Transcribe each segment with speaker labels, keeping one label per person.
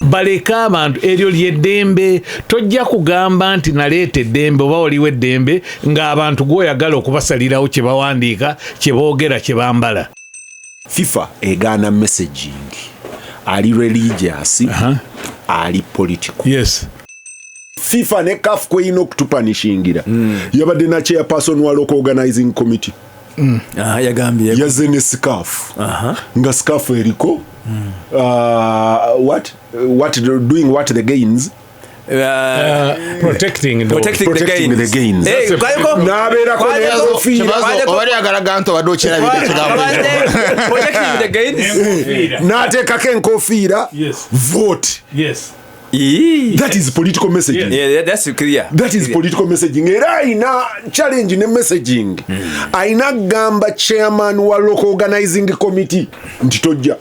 Speaker 1: Baleke abantu, eryo lyeddembe. Tojja kugamba nti naleeta eddembe oba waliwo eddembe ng'abantu gwoyagala okubasalirawo kye bawandiika, kye boogera, kye bambala.
Speaker 2: FIFA egaana messaging ali religious, ali political. FIFA ne CAF kweyina okutupunishingira. Yabadde na chairperson wa local organizing committee.
Speaker 3: Ah, yagambye
Speaker 2: Yazze ne scarf, nga scarf eriko what doing, what the gains.
Speaker 1: Protecting the
Speaker 3: protecting the
Speaker 2: Protecting
Speaker 3: gains.
Speaker 2: the gains.
Speaker 3: Eh,
Speaker 2: N'abeerako n'enkofiira.
Speaker 4: Obadde agalaga nti obadde okyerabidde ekigambo ekyo.
Speaker 3: Protecting the gains.
Speaker 2: N'ateekako enkofiira. Vote.
Speaker 3: Ii.
Speaker 2: That is political messaging.
Speaker 3: Yeah, that's clear.
Speaker 2: That is political messaging. Era ayina challenge ne messaging ayina gamba chairman wa local organizing committee nti tojja.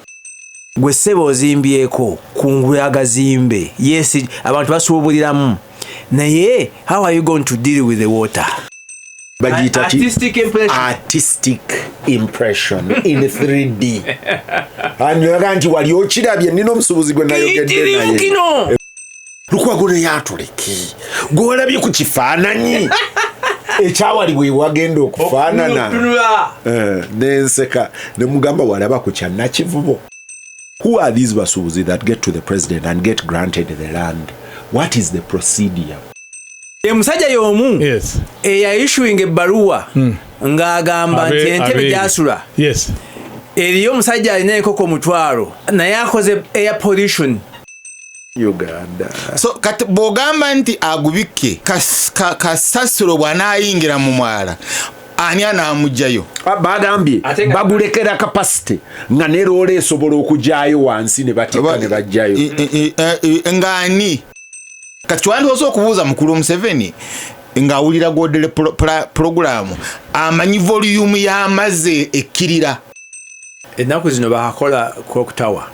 Speaker 3: Gwe ssebo ozimbyeko kungulu agazimbe, yes, abantu basuubuliramu, naye how are you going to deal with the water?
Speaker 2: Bagiyita ki?
Speaker 3: Artistic impression.
Speaker 2: Artistic impression in 3D. Aniraga nti wali okirabye, nina omusuubuzi gwe nayogedde
Speaker 3: Kiyitirivu
Speaker 2: naye.
Speaker 3: Kino.
Speaker 2: Lukwago naye atuleke, gwe walabye ku kifaananyi ekyawali bwe wagenda okufaanana.
Speaker 3: Tunula.
Speaker 2: Eh, nenseka nemugamba walaba ku kyannakivubo. Who are these basuubuzi that get to the president and get granted the land? What is the procedure?
Speaker 3: Ye musajja y'omu eyaissuing ebbaluwa ng'agamba nti entebe gyasula eriyo omusajja alina enkoko 10,000 naye akoze air pollution.
Speaker 2: Uganda.
Speaker 4: So kati bw'ogamba nti agubikke kasasiro bw'anaayingira mu mwala, ani anaamugjayo?
Speaker 2: Ah, bagambye
Speaker 3: Ate
Speaker 2: bagulekera capacity nga ne loola esobola okugyayo wansi ne batikka ne bajjayo.
Speaker 4: Ng'ani kati kyewandiosa okubuuza mukulu Museveni ng'awulira godere puroguramu amanyi volume y'amazzi ekkirira.
Speaker 3: Ennaku zino bakakola clock tower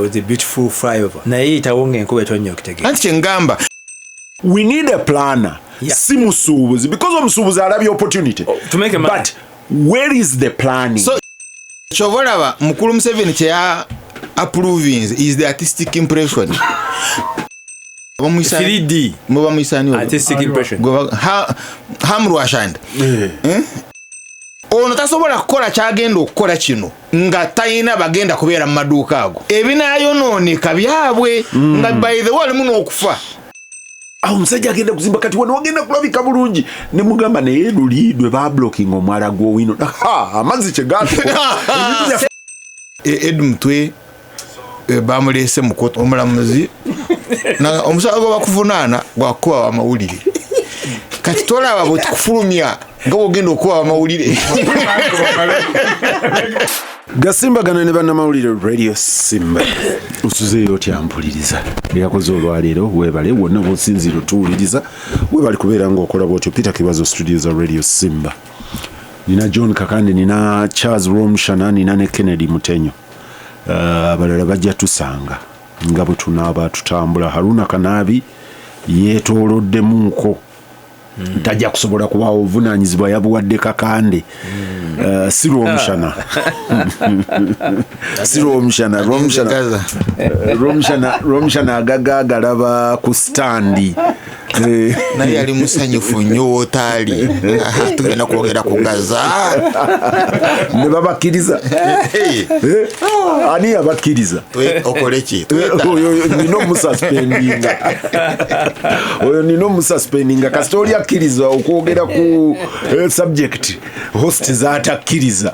Speaker 3: with a beautiful flyover, naye yitawo ng'enkuba etonnya okitegeera.
Speaker 4: Anti kyengamba.
Speaker 2: We need a planner. Si musuubuzi, because omusuubuzi alabye opportunity
Speaker 3: To make a money.
Speaker 2: But where is the planning?
Speaker 4: So kyova olaba mukulu Museveni kyeya approvinze is the artistic impression.
Speaker 3: 3D
Speaker 4: Mubamuyisani?
Speaker 3: Artistic impression.
Speaker 4: Hamrwashanda. Eh? Ono tasobola kukola kyagenda okukola kino nga talina bagenda kubeera mu maduuka ago, ebinayonooneka byabwe, nga by the way alimu n'okufa.
Speaker 2: Awo omusajja agenda kuzimba, kati wano wagenda kulabika bulungi. Ne mugamba naye luli lwe bablocking omwala gw'owino, Ha, amazzi kyegatukola.
Speaker 4: Ed Mutwe, bamuleese mu kooti, omulamuzi omusango gwe bakuvunaana gwakukuba amawulire. Kati tolaba bwe tukufulumya nga bwogenda okuba amawulire.
Speaker 2: Gasimbagana ne bannamawulire, Radio Simba. Osuzeeyo otya mpuliriza eyakoze olwaleero? Weebale wonna bwosinziira otuwuliriza, weebale kubeera ng'okola bwotyo. Peter Kibazo, studio za Radio Simba. Nina John Kakande, nina Charles Romshana, nina ne Kennedy Mutenyo. Abalala bajja tusanga nga bwe tunaaba tutambula. Haruna Kanaabi yeetooloddemuuko, tajja kusobola kubaawo, obuvunaanyizibwa yabuwadde Kakande. Si Lwomushana, si Lwomushana, Lwomushana.
Speaker 4: Gaza.
Speaker 2: Lwomushana, Lwomushana agaga agalaba ku standi.
Speaker 4: Naye yali musanyufu nnyo wootaali. Ah, tugenda kwogera ku Gaza.
Speaker 2: Ne babakkiriza. Eh, ani yabakkiriza?
Speaker 4: Okole ki?
Speaker 2: Oyo nina omususpendinga, oyo nina omususpendinga. Kasita oli akkiriza okwogera ku subject host zatakkiriza,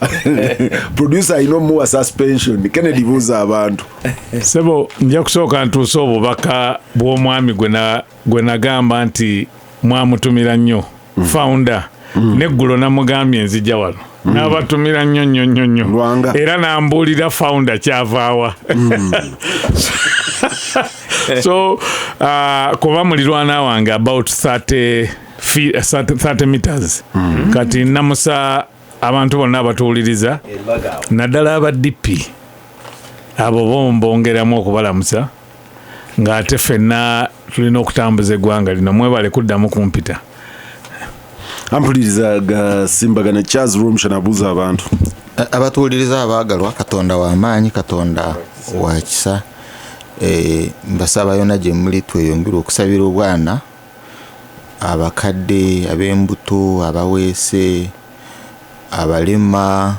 Speaker 2: producer alina omuwa suspension. Kennedy, buuza abantu.
Speaker 1: Sebo, nja kusooka ntuuse obubaka bw'omwami gwe nagamba nti mwamutumira nnyo, founder. Neggulo namugambye nzija wano, n'abatumira nnyo nnyo nnyo nnyo.
Speaker 2: Lwanga.
Speaker 1: Era nambuulira founder kyavaawa. So kuba mulirwana wange about 30, 30 meters. Kati namusa abantu bonna abatuwuliriza, naddala aba DP, abo bo mbongeramu okubalamusa, ng'ate ffenna tulina okutambuza eggwanga lino. Mwebale kuddamu kumpita.
Speaker 2: Ampuliriza, gasimbagana. Charles Romshan, abuuza abantu.
Speaker 4: Abatuwuliriza abaagalwa, Katonda w'amaanyi, Katonda wa kisa. Mbasaba yonna gye muli tweyongere okusabira obwana, abakadde, ab'embuto, abaweese, abalema,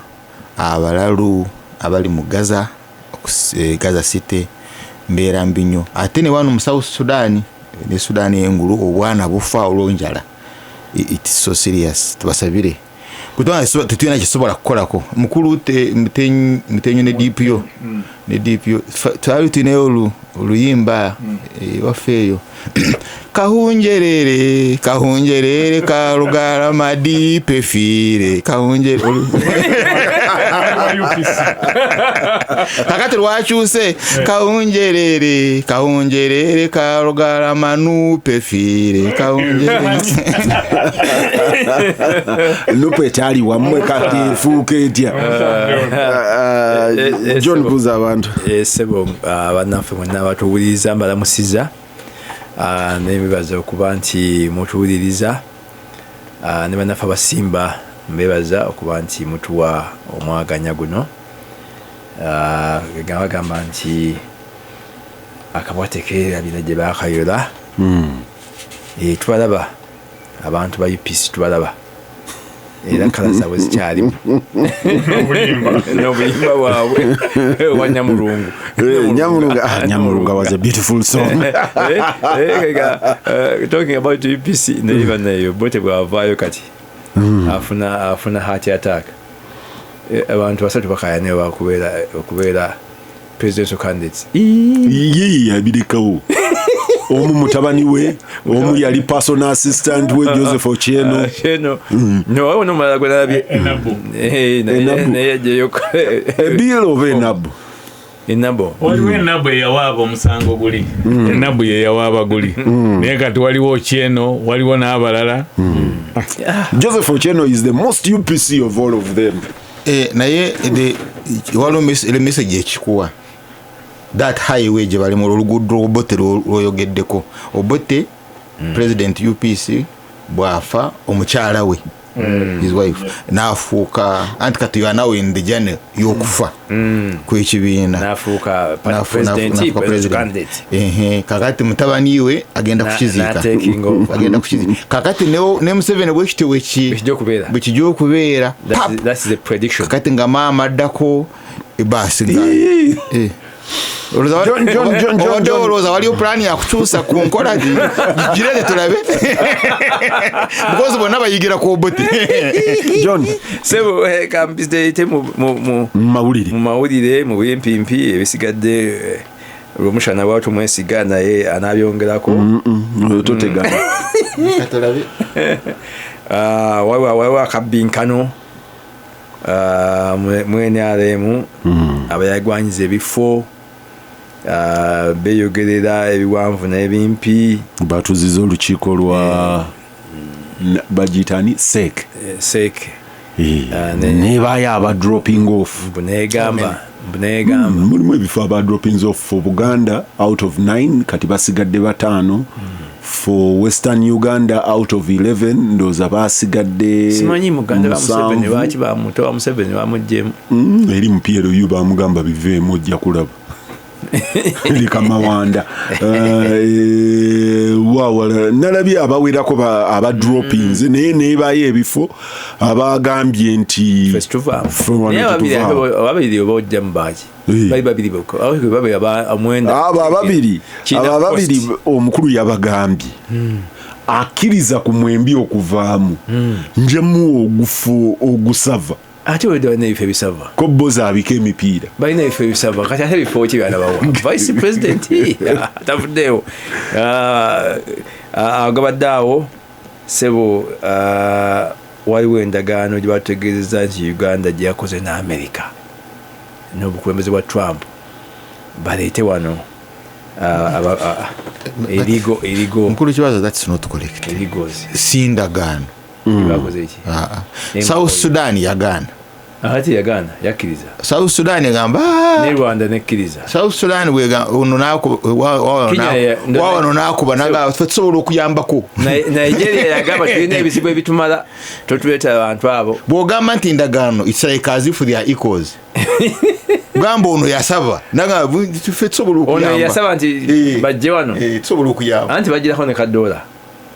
Speaker 4: abalalu abali mu Gaza, Gaza City, mbeera mbi nnyo. Ate ne wano mu South Sudan ne Sudan y'engulu obwana bufa olw'enjala. It's so serious. Tubasabire. Kutwanga tetulina kisobola kukolako. Mukulu Mutenyo ne DPO. Ne DPO. Twali tulinayo oluyimba ewaffe eyo. Kahunjerere, kahunjerere, karugara madipe fire, kahunjerere. Kakati lwakyuse, kahunjerere, kahunjerere, karugara manupe fire, kahunjerere.
Speaker 2: Nupe ekyali wammwe kati efuuka etya? John buuza abantu.
Speaker 3: Ssebo, bannaffe mwenna abatuwuliriza mbalamusiza. Nebebaza okuba nti mutuwuliriza. Ne bannaffe abasimba mbebaza okuba nti mutuwa omwaganya guno. Bagamba nti akabwa tekeerabira gye baakayola. Tubalaba abantu ba UPC tubalaba. Era kala zaabwe zikyalimu. N'obuyimba bwabwe wa Nyamulungu.
Speaker 2: Nyamulungu was a beautiful song.
Speaker 3: Talking about UPC, naye bannaye Obote bw'avaayo kati afuna heart attack. Abantu basatu bakaayana okubeera presidential candidates.
Speaker 2: Ye yabirekawo. Omu mutabani we, omu yali personal assistant we Joseph Ochieno.
Speaker 3: Ochieno. No, waliwo n'omulala gwe nalabye.
Speaker 1: Enabu.
Speaker 3: Naye yaggyeyo.
Speaker 2: Ebill oba Enabu?
Speaker 3: Enabu.
Speaker 1: Waliwo Enabu eyawaaba omusango guli. Enabu ye yawaaba guli. Naye kati waliwo Ochieno, waliwo n'abalala.
Speaker 2: Joseph Ochieno is the most UPC of all of them.
Speaker 4: Naye waliwo message ekikuwa. That highway gye balimu oluguudo Obote lw'oyogeddeko. Obote, President UPC bw'afa omukyala we, his wife, n'afuuka, anti kati you are now in the journey y'okufa kw'ekibiina.
Speaker 3: N'afuuka president candidate.
Speaker 4: Kakati mutabani we agenda kukiziika. Agenda kukiziika. Kakati ne Museveni bwe kityo bwe kijja okubeera.
Speaker 3: That's the prediction.
Speaker 4: Kakati nga maama addako basi nga. Olowooza waliwo pulaani yakukyusa ku nkola girete tulabe because bonna bayigira ku Obote.
Speaker 2: John
Speaker 3: sebo kampite mu mawulire mu bimpimpi ebisigadde olwomushana watu mwesiga naye anabyongerako.
Speaker 2: Totegana.
Speaker 4: Katulabe.
Speaker 3: Waliwo akabbinkano mu NRM abayagwanyiza ebifo beeyogerera ebiwanvu n'ebimpi.
Speaker 2: Batuziza olukiiko lwa bagiyita SEC.
Speaker 3: SEC.
Speaker 2: Nebayo aba dropping off.
Speaker 3: Mbunegamba.
Speaker 2: Mulimu ebifo aba dropping off for Buganda out of 9 kati basigadde 5. For Western Uganda out of 11 ndowooza basigadde.
Speaker 3: Simanyi Muganda ba Museveni lwaki bamutowa Museveni bamuggyemu.
Speaker 2: Eri mu PLU bamugamba biveemu ojja kulaba. Leka mawanda. Wawala nalabye abawerako aba droppings naye nebayo ebifo abagambye nti
Speaker 3: ababiri oba ojjamu baaki bali babiri bokka
Speaker 2: ababiri omukulu yabagambye akkiriza ku mwembi okuvaamu njemu ogufu ogusava.
Speaker 3: Ate wedde balina ebifo ebisava.
Speaker 2: Ko bo zaabika emipiira.
Speaker 3: Balina ebifo ebisava kati ate ebifo ki byalabawa? Vice President tavuddeewo. Agabadde awo ssebo waliwo endagaano gye batutegeezezza nti Uganda gye yakoze ne America n'obukulembeze bwa Trump baleete wano erigo.
Speaker 4: Mukulu Kibazo, that's not correct.
Speaker 3: Erigos.
Speaker 4: Si ndagaano. South Sudan yagaana.
Speaker 3: Ate yagaana yakkiriza.
Speaker 4: South Sudan egamba
Speaker 3: ne Rwanda nekkiriza.
Speaker 4: South Sudan ono n'akuba n'agamba ffe tusobola okuyambako.
Speaker 3: Nigeria yagamba tulina ebizibu ebitumala totuleeta abantu abo.
Speaker 4: Bw'ogamba nti ndagaano it's like as if they are equals. Gamba ono yasaba nanga ffe tusobola
Speaker 3: Ono
Speaker 4: okuyamba.
Speaker 3: yasaba nti bajje wano.
Speaker 4: Tusobola okuyamba.
Speaker 3: Anti bagirako ne kadoola,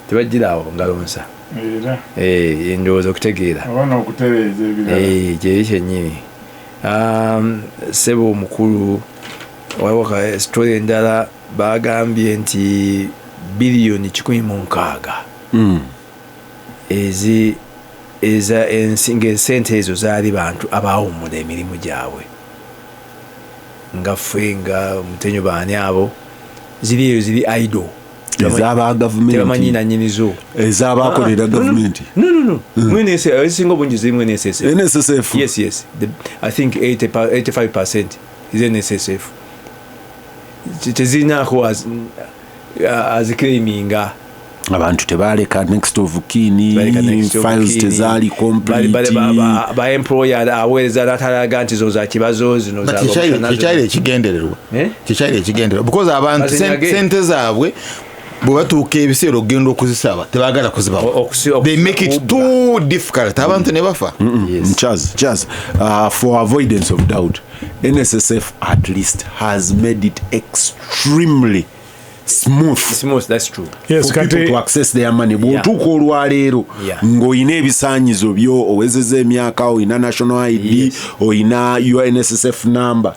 Speaker 3: tebagiraawo ngalo nsa.
Speaker 1: Era
Speaker 3: Endowooza okutegeera.
Speaker 1: Abaana okutereeza ebirala.
Speaker 3: Gyeri kyennyini. Ssebo omukulu, waliwo ka story endala bagambye nti 160 biliyoni ezi eza ensi, ng'esente ezo zaali bantu abaawummula emirimu gyabwe, nga ffe, nga Mutenyo, baani abo, ziri eyo ziri idle.
Speaker 2: Ez'aba
Speaker 3: Tebamanyi
Speaker 2: gavumenti?
Speaker 3: nanyinizo.
Speaker 2: Ez'abakolera gavumenti?
Speaker 3: No, mu NSS, ezisinga obungi ziri mu NSSF.
Speaker 2: NSSF?
Speaker 3: Yes, I think 80 85% is NSSF. Tezirinaako aziclaiminga.
Speaker 2: Abantu tebaleka next of kin, files tezaali complete.
Speaker 3: Ba employer aweereza natalaga nti zo za kibazo zino.
Speaker 4: But kyekyali ekigendererwa.
Speaker 3: Eh?
Speaker 4: Kyekyali ekigendererwa because abantu
Speaker 3: Bazinyage.
Speaker 4: sente zaabwe bwe batuuka ebiseera okugenda okuzisaba, tebaagala kuzibawa. They make it too difficult, abantu ne bafa.
Speaker 3: Yes.
Speaker 2: Charles, for avoidance of doubt, NSSF at least has made it extremely smooth
Speaker 3: Smooth, that's true.
Speaker 1: Yes,
Speaker 2: for people
Speaker 1: kati
Speaker 2: to access their money. Bw'otuuka olwaleero ng'olina ebisaanyizo byo, owezezza emyaka, olina national ID, olina your NSSF number,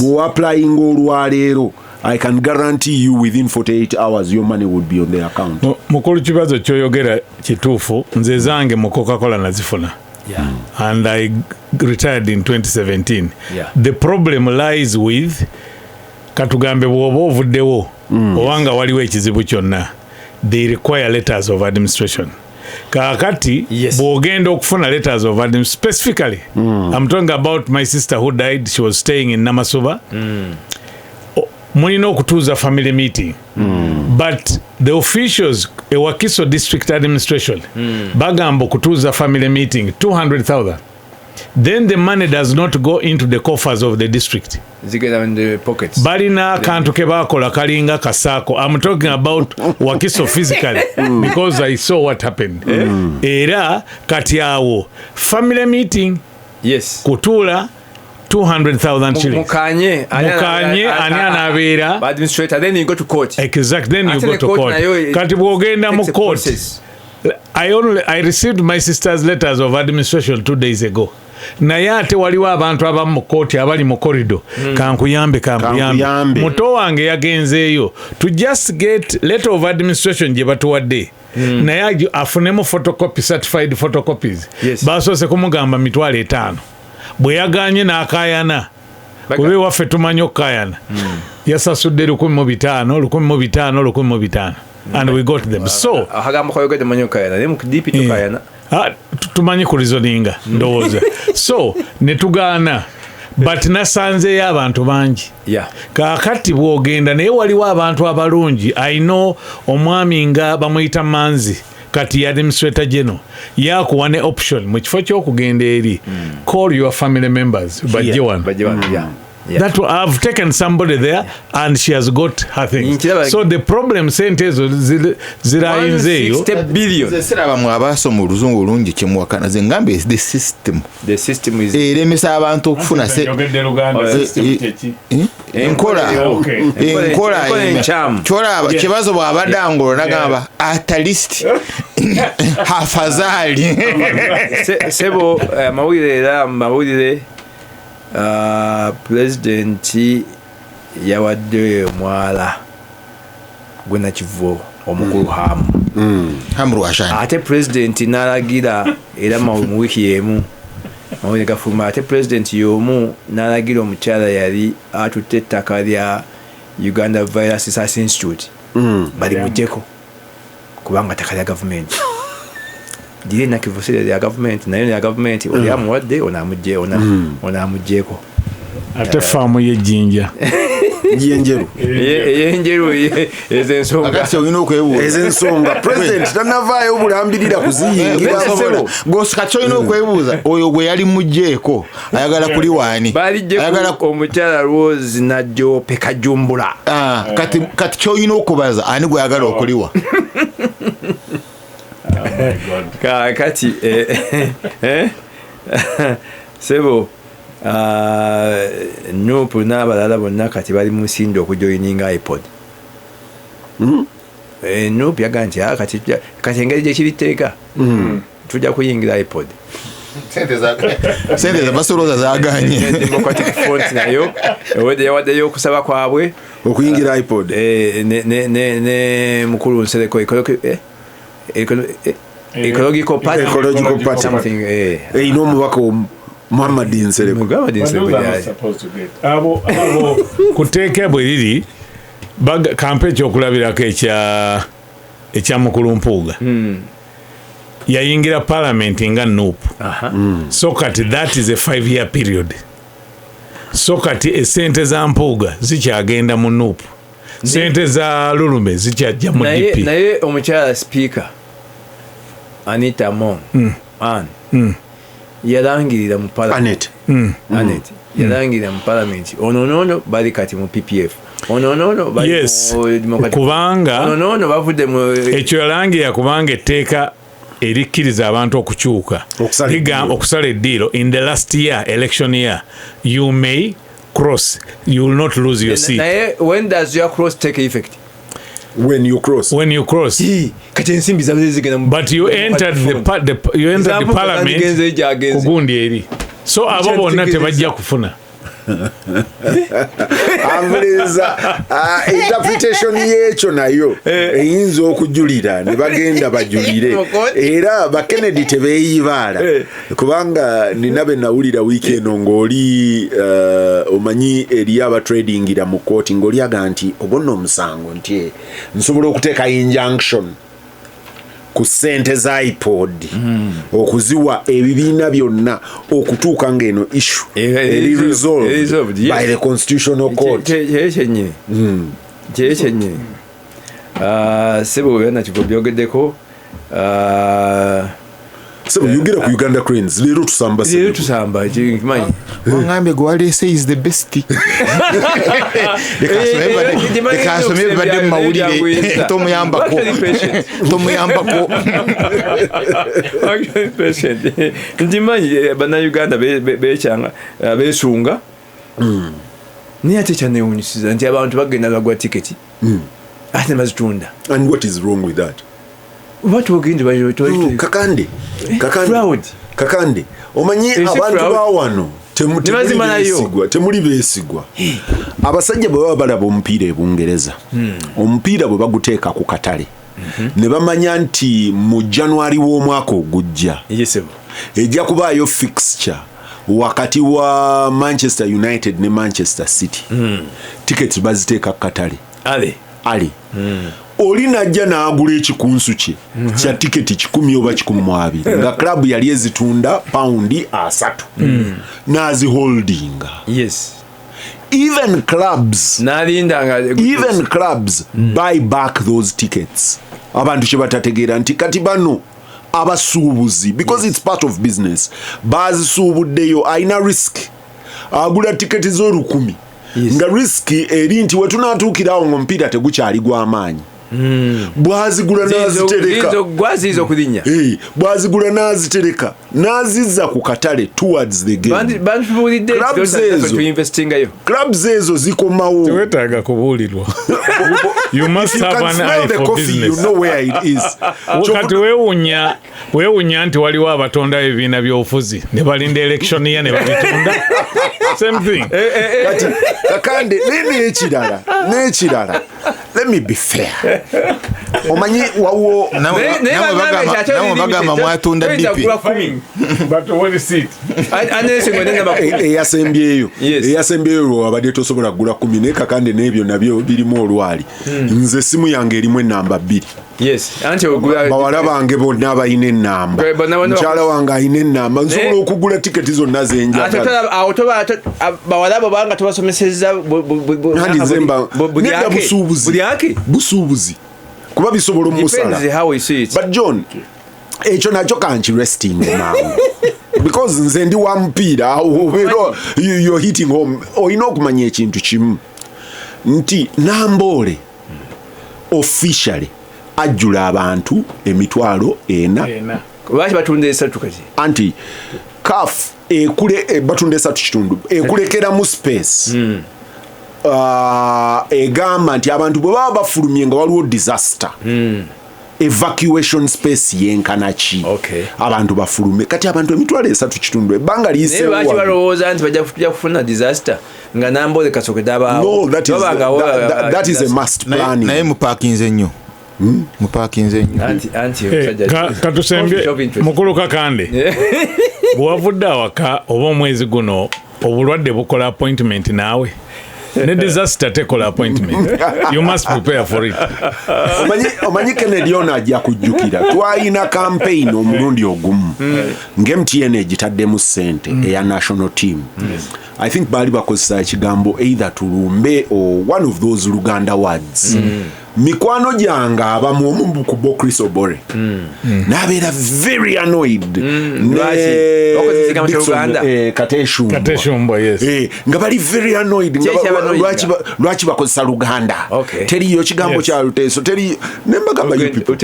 Speaker 2: bw'oapplyinga olwaleero, I can guarantee you within 48 hours your money would be on the account.
Speaker 1: Mukulu, kibazo kyoyogera kituufu. Nze zange mu Coca-Cola nazifuna and I retired in 2017. The problem lies with, katugambe bw'oba ovuddewo obanga waliwo ekizibu kyonna, they require letters of administration. Kaakati bw'ogenda okufuna letters of administration, specifically I'm talking about my sister who died, she was staying in Namasuba. Mulina okutuuza family meeting, but the officials ewakiso district administration bagamba okutuuza family meeting 200,000, then the money does not go into the coffers of the district.
Speaker 3: Zigenda in the pockets.
Speaker 1: Balina akantu ke bakola kalinga kasaako. I'm talking about Wakiso physically because I saw what happened. Era kati awo family meeting kutuula 200,000 shillings.
Speaker 3: Mukanye.
Speaker 1: Mukanye ani anaabeera
Speaker 3: administrator, then you go to court.
Speaker 1: Exact, then you
Speaker 3: Ate
Speaker 1: go
Speaker 3: the
Speaker 1: to
Speaker 3: court
Speaker 1: court.
Speaker 3: Nayo
Speaker 1: Kati bw'ogenda mu
Speaker 3: takes a
Speaker 1: court,
Speaker 3: process.
Speaker 1: I received my sister's letters of administration 2 days ago, naye ate waliwo abantu abamu mu kooti abali mu corridor, kankuyambe, kankuyambe.
Speaker 2: Kankuyambe.
Speaker 1: Muto wange yagenzeeyo to just get letter of administration gye batuwadde, naye afunemu photocopy, certified photocopies. Basoose kumugamba 50,000. Bwe yaganye n'akayana, kuba ewaffe tumanyi okukayana, yasasudde 1500, 1500, 1500, and we got them. So
Speaker 3: Akagambo koyogedde, manyi okayana, naye mu DP tokayana.
Speaker 1: Ah, tumanyi kureasoninga ndowooza, so ne tugaana, but nasanzeeyo abantu bangi. Kaakati bw'ogenda, naye waliwo abantu abalungi. Ayina omwami nga bamuyita Manzi, kati ye administrator general, yakuwa ne option mu kifo ky'okugenda eri, call your family members bajje wano.
Speaker 3: Bajje wano, yeah.
Speaker 1: That I've taken somebody there and she has got her things. So the problem, sente ezo zirayinze eyo.
Speaker 3: 160 billion.
Speaker 4: Nze siraba mwe abasoma oluzungu olungi kyemuwakana. Ze ngambye the system
Speaker 3: The system is
Speaker 4: eremesa abantu okufuna
Speaker 1: Njogedde Luganda, system kyeki?
Speaker 4: Enkola.
Speaker 1: Okay.
Speaker 4: Enkola.
Speaker 3: Enkola enkyamu.
Speaker 4: Kyolaba kibazo bw'abadde angolo nagamba at least hafazaali.
Speaker 3: Sebo, amawulire, era mu mawulire, pulezidenti yawadde omwala gwenakivubo omukulu Hamu.
Speaker 4: Hamu Rwashani.
Speaker 3: Ate pulezidenti n'alagira era mu wiiki y'emu mawulire gafuluma, ate pulezidenti y'omu n'alagira omukyala yali atutte ettaka lya Uganda Virus Research Institute balimuggyeko kubanga ttaka lya gavumenti. Liri Nakivubo si lya gavumenti, naye lya gavumenti. Oli amuwadde, ono amuggyeko.
Speaker 1: Ate faamu y'ejjinja?
Speaker 2: Yenjeru.
Speaker 3: Eyenjeru, ezo ensonga.
Speaker 4: Akati olina okwebuuza.
Speaker 2: Ez'ensonga president tanavaayo bulambirira kuziyingira.
Speaker 4: Gosi kati olina okwebuuza, oyo gwe yali mugjeeko ayagala kuli waani?
Speaker 3: Balijjeko omukyala Rose Najjope Kajumbula.
Speaker 4: Ah, kati kyolina okubaza, ani gwe ayagala okuliwa?
Speaker 3: Kakati sebo, NUP n'abalala bonna kati bali mu musinde okujoininga IPOD. NUP yagaa nti kati engeri gyekiriteeka tujja kuyingira IPOD.
Speaker 4: Sente zabasolooza zaganye.
Speaker 3: Democratic Front nayo ewedde yawaddeyo okusaba kwabwe
Speaker 2: okuyingira IPOD.
Speaker 3: Ne mukulu Nsereko Ecological Party.
Speaker 2: Ecological Party. Erina omubaka Muhammad Nsereko.
Speaker 1: Abo kuteeka bwe riri kampe ekyokulabirako ekya mukulu Mpuuga. Yayingira parliament nga NUP. So kati that is a 5-year period. So kati esente za Mpuuga zikyagenda mu NUP. Sente za Lulume zikyajja mu DP.
Speaker 3: Naye omukyala speaker Anita Among yalangirira mu parliament. Anet yalangirira mu parliament. Ono bali kati mu PPF. Ono bali mu Democratic.
Speaker 1: Kubanga
Speaker 3: ono bavudde mu
Speaker 1: ekyo yalangirira kubanga etteeka erikkiriza abantu okukyuka okusala eddiiro in the last year, election year, you may cross, you will not lose your seat.
Speaker 3: Naye when does your cross take effect?
Speaker 2: When you cross.
Speaker 1: When you cross. But you entered the parliament kugundi eri. So abo bonna tebajja kufuna.
Speaker 2: Ambuliza interpretation yekyo nayo eyinza okujulira ne bagenda bajulire era ba Kennedy tebeeyibaala kubanga nina be nawulira wiiki eno ng'oli omanyi eri abatradingira mu kooti ng'oli aga nti ogonna omusango nti nsobola okuteeka injunction ku ssente za IPOD okuziwa ebibiina byonna okutuuka ng'eno issue eri resolved by the Constitutional Court.
Speaker 3: Kyennyini. Sebo byonna kigo byogeddeko.
Speaker 2: Sebo yogera ku Uganda Cranes leero tusamba.
Speaker 3: Leero tusamba nkimanyi.
Speaker 4: Wangambye gwe waleese is the best. Leka asome ebibadde mu mawulire tomuyambako. Tomuyambako.
Speaker 3: Nkimanyi bannayuganda beekyanga beesunga. Naye ate kyanneewuunyisiza nti abantu bagenda bagwa tiketi ate ne bazitunda.
Speaker 2: And what is wrong with that? Kakande Kakande omanyi abantu ba wano temuli beesigwa. Abasajja bwe baba balaba omupiira e Bungereza, omupiira bwe baguteeka ku katale ne bamanya nti mu January w'omwaka ogujja ejja kubaayo fixture wakati wa Manchester United ne Manchester City, tickets baziteeka ku katale ali oli najja n'agula ekikunsu kye kya tiketi 10 oba 12 nga club yali ezitunda paundi 3 n'aziholdinga.
Speaker 3: Yes.
Speaker 2: Even clubs even clubs buy back those tickets. Abantu kye batategeera nti kati bano abasuubuzi, because it's part of business, bazisuubuddeyo alina risk agula tiketi z'olukumi nga risk eri nti wetunaatuukirawo ng'omupiira tegukyali gw'amaanyi. Bwazigula n'azitereka bwazigula n'azitereka n'azizza ku katale towards the game. Clubs ezo zikomawo.
Speaker 1: Tewetaaga kubuulirwa. You must have an eye for business.
Speaker 2: You know where it is.
Speaker 1: Kati weewuunya nti waliwo abatonda ebibiina by'obufuzi ne balinda election year ne babitunda. Same thing.
Speaker 2: Kati Kakande n'ekirala let me be fair. Omanyi wawo
Speaker 4: namwe bagamba mwatunda DP.
Speaker 1: But what is it?
Speaker 2: Eyasembyeyo. Eyasembyeyo wabadde tosobola kugula 10 naye Kakande n'ebyo nabyo birimu olwali. Nze simu yange erimu enamba 2.
Speaker 3: Yes, anti ogula
Speaker 2: bawala bange bonna balina ennamba. Mukyala wange alina ennamba. Nsobola okugula tiketi zonna ze njagala.
Speaker 3: Awo toba bawala bo banga tobasomesezza
Speaker 2: nedda busuubuzi. Busuubuzi. Kuba bisobola omusala. But John, ekyo nakyo kanki resting mangu. Because nze ndi wa mupiira, you're hitting home. Olina okumanya ekintu kimu nti Namboole officially ajjula abantu 4,000.
Speaker 3: Lwaki batunda 3 kati?
Speaker 2: Anti CAF Ekule batunda 3.5 ekulekeramu space. Egamba nti abantu bwe baba bafulumye nga waliwo disaster, evacuation space yenkana ki? Abantu bafulume. Kati abantu 3.5 ebbanga liyiseewo.
Speaker 3: Naye lwaki balowooza nti bajja kufuna disaster nga Namboole kasookedde abaawo?
Speaker 2: No, that is a must planning.
Speaker 4: Naye mupakinze nnyo. Mupakinze nnyo.
Speaker 3: Anti omusajja
Speaker 1: katusembye mukulu Kakande. Bw'ovudde awaka oba omwezi guno obulwadde bukola appointment naawe. Ne disaster tekola appointment. You must prepare for it.
Speaker 2: Omanyi Kennedy ono ajja kujjukira. Twalina campaign omulundi ogumu. Nga MTN egitaddemu ssente eya national team. I think baali bakozesa ekigambo either tulumbe or one of those Luganda words. Mikwano gyange abamu omu ku bo Chris Obore. N'abeera very annoyed.
Speaker 1: Kateshumbwa, yes.
Speaker 2: Nga bali very annoyed. Lwaki bakozesa Luganda? Teriyo kigambo kya Luteeso. Teriyo. Ne mbagamba you people.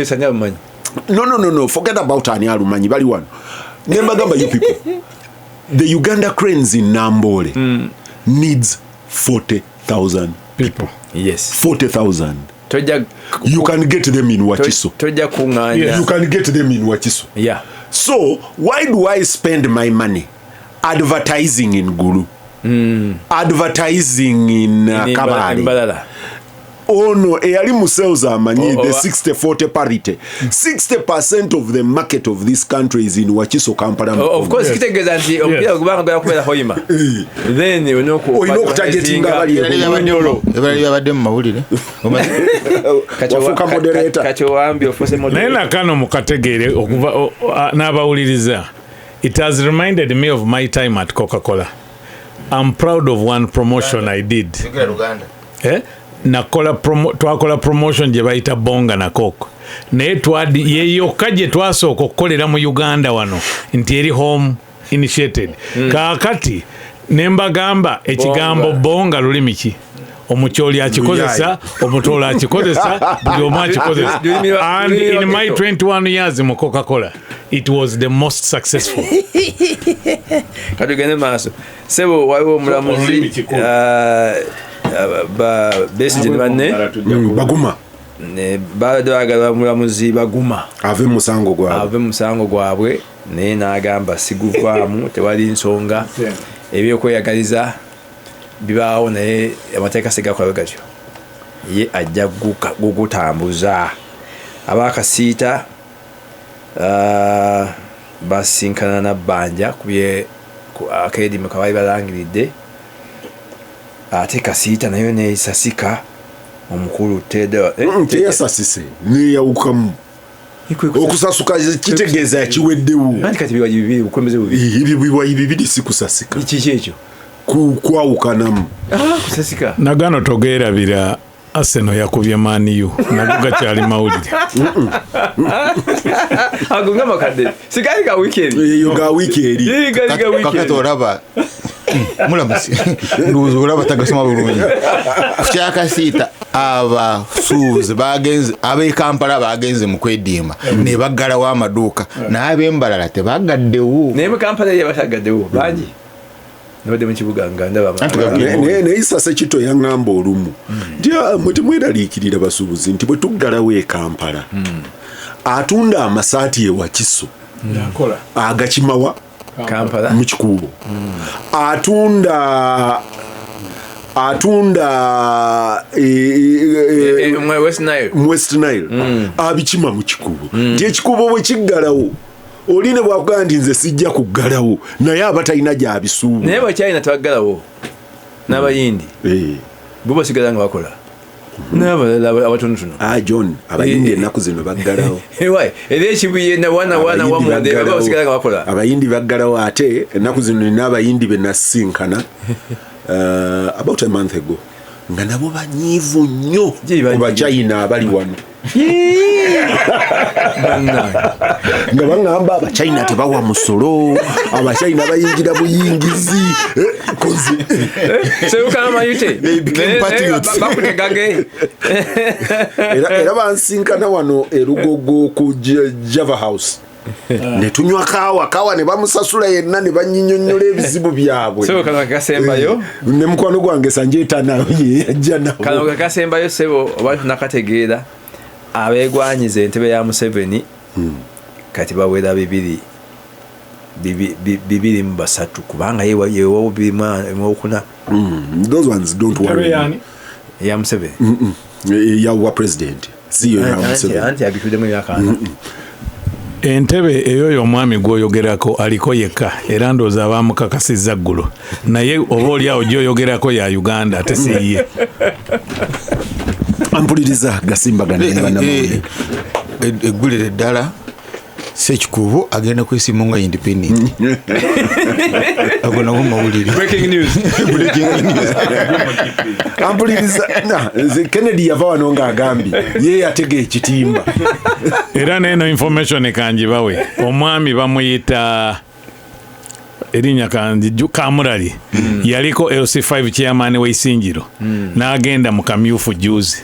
Speaker 2: No. Forget about ani alumanyi. Bali wano. Ne mbagamba you people. The Uganda Cranes in Nambole needs 40,000 people.
Speaker 3: Yes.
Speaker 2: 40,000. You can get them in Wakiso.
Speaker 3: Yes.
Speaker 2: You can get them in Wakiso.
Speaker 3: Yeah.
Speaker 2: So why do I spend my money advertising in Gulu? Advertising in Kabale. Oh no, eyali mu sales amanyi the 60-40 parity. 60% of the market of this country is in Wakiso, Kampala.
Speaker 3: Of course, kitegeeza nti omupiira gubanga gwera kubeera Hoima. Then olina
Speaker 2: okutargetinga abali
Speaker 4: Bunyoro. Ebali babadde mu mawulire.
Speaker 2: Wafuuka moderator.
Speaker 3: Kati owambye ofuuse moderator.
Speaker 1: Naye nakano mukategeere okuva n'abawuliriza. It has reminded me of my time at Coca-Cola. I'm proud of one promotion I did. Twakola promotion gye bayita Bonga na Coke. Naye ye yokka gye twasooka okukolera mu Uganda wano nti eri home initiated. Kaakati ne mbagamba ekigambo bonga lulimi ki? Omukyoli akikozesa, omutoolo akikozesa, buli omu akikozesa. And in my 21 years mu Coca-Cola, it was the most successful.
Speaker 3: Katugende maaso. Sebo waliwo omulamuzi Besigye banne
Speaker 2: Baguma
Speaker 3: babadde baagala omulamuzi Baguma
Speaker 2: ave mu musango
Speaker 3: gwabwe, naye n'agamba siguvaamu, tewali nsonga, ebyokweyagaliza bibaawo naye amateeka sigakola gatyo, ye ajja gugutambuza. Abakasiita basinkana Nabbanja kubye akeedimu kabaali balangiridde, ate Kasiita nayo neesasika omukulu
Speaker 2: teyasasise neyawukamu. Okusasuka kitegeeza kiweddewo.
Speaker 3: Anti kati biwayi bibiri, bukulembeze bubiri.
Speaker 2: Ebyo biwayi bibiri si kusasika.
Speaker 3: Kiki ekyo?
Speaker 2: Kwawukanamu.
Speaker 3: Kusasika.
Speaker 1: Nagano togeerabira Arsenal yakubye Man U nago gakyali mawulire.
Speaker 3: Ago nga makadde sigali ga weekend.
Speaker 2: Eyo ga weekend.
Speaker 3: Gali ga weekend.
Speaker 4: Kakati olaba mulamusi ndowooza olaba tagasoma bulungi. Ku kyakasiita abasuubuzi bagenze ab'e Kampala bagenze mu kwediima ne baggalawo amaduuka n'ab'embalala tebagaddewo.
Speaker 3: Naye mu Kampala ye batagaddewo bangi. Nabadde mu kibuga nga ndaba.
Speaker 2: Naye Isase Kito yaŋŋamba olumu nti mwe temweraliikirira basuubuzi nti bwe tuggalawo e Kampala atunda amasaati e Wakiso agakimawa
Speaker 3: Kampala
Speaker 2: mu Kikuubo, atunda West Nile abikima mu Kikuubo, nti ekikuubo bwe kiggalawo oli ne bwakugamba nti nze sijja kuggalawo naye aba talina gy'abisuubula.
Speaker 3: Naye bakyalina tebaggalawo n'abayindi bo basigala nga bakola n'abalala abatonotono.
Speaker 2: John, abayindi ennaku zino baggalawo.
Speaker 3: Era ekibuye wana wamunde baba basigala nga bakola.
Speaker 2: Abayindi baggalawo, ate ennaku zino nina abayindi be nasinkana about a month ago nga nabo banyiivu nnyo ku Bachina abali wano. Nga baŋŋamba Abachina tebawa musolo, Abachina bayingira buyingizi. Era bansinkana wano e Lugogo ku Java House. Ne tunywa kaawa, kaawa ne bamusasula yenna, ne banyinyonnyola ebizibu byabwe.
Speaker 3: Sebo, kano kasembayo.
Speaker 2: Ne mukwano gwange Sanjeta naye yajja nabo.
Speaker 3: Kano kasembayo, sebo, oba tunakategeera. Abeegwanyiza entebe ya Museveni kati bawera 223, kubanga yewawo 204.
Speaker 2: Those ones don't worry.
Speaker 1: Yani?
Speaker 3: Ya Museveni.
Speaker 2: Yawa president siyo ya Museveni.
Speaker 3: Anti abituddemu emyaka 40.
Speaker 1: Entebe eyo y'omwami gw'oyogerako aliko yekka, era ndowooza baamukakasizza ggulo, naye oba oli awo gy'oyogerako ya Uganda ate si ye.
Speaker 2: Ampuliriza gasimbagana ne bannamawulire.
Speaker 4: Eggulire ddala, Sekikubo agenda kwesimba nga independent. Ago nago mawulire.
Speaker 3: Breaking news.
Speaker 4: Breaking news.
Speaker 2: Ampuliriza, na, nze Kennedy yava wano ng'agambye ye yatega ekitimba.
Speaker 1: Era n'eno information kanjibawe, omwami bamuyita erinnya kanjiju Kamurali, yaliko LC5 chairman w'Isinjiro, n'agenda mu kamyufu juzi,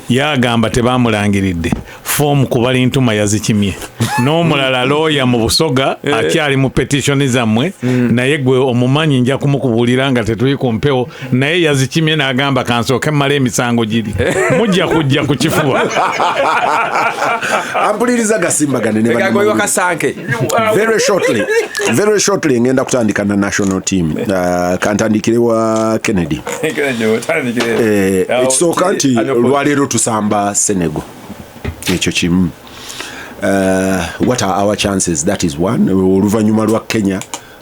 Speaker 1: yagamba tebamulangiridde foomu kubali ntuma yazikimye. N'omulala lawyer mu Busoga akyali mu petition zammwe, naye gwe omumanyi nja kumukubuulira nga tetuli ku mpewo, naye yazikimye n'agamba kansooke mmale emisango giri, mujja kujja ku kifuba.
Speaker 2: Ampuliriza gasimbagane ne
Speaker 3: Ega
Speaker 2: bannamawulire.
Speaker 3: gwe wakasanke.
Speaker 2: Very shortly, very shortly ngenda kutandika na national team. Kantandikire wa Kennedy.
Speaker 3: Kennedy, otandikire.
Speaker 2: Ekisooka nti
Speaker 3: Ano-
Speaker 2: olwaleero tusamba Senegal, ekyo kimu. What are our chances? That is one. Oluvannyuma lwa Kenya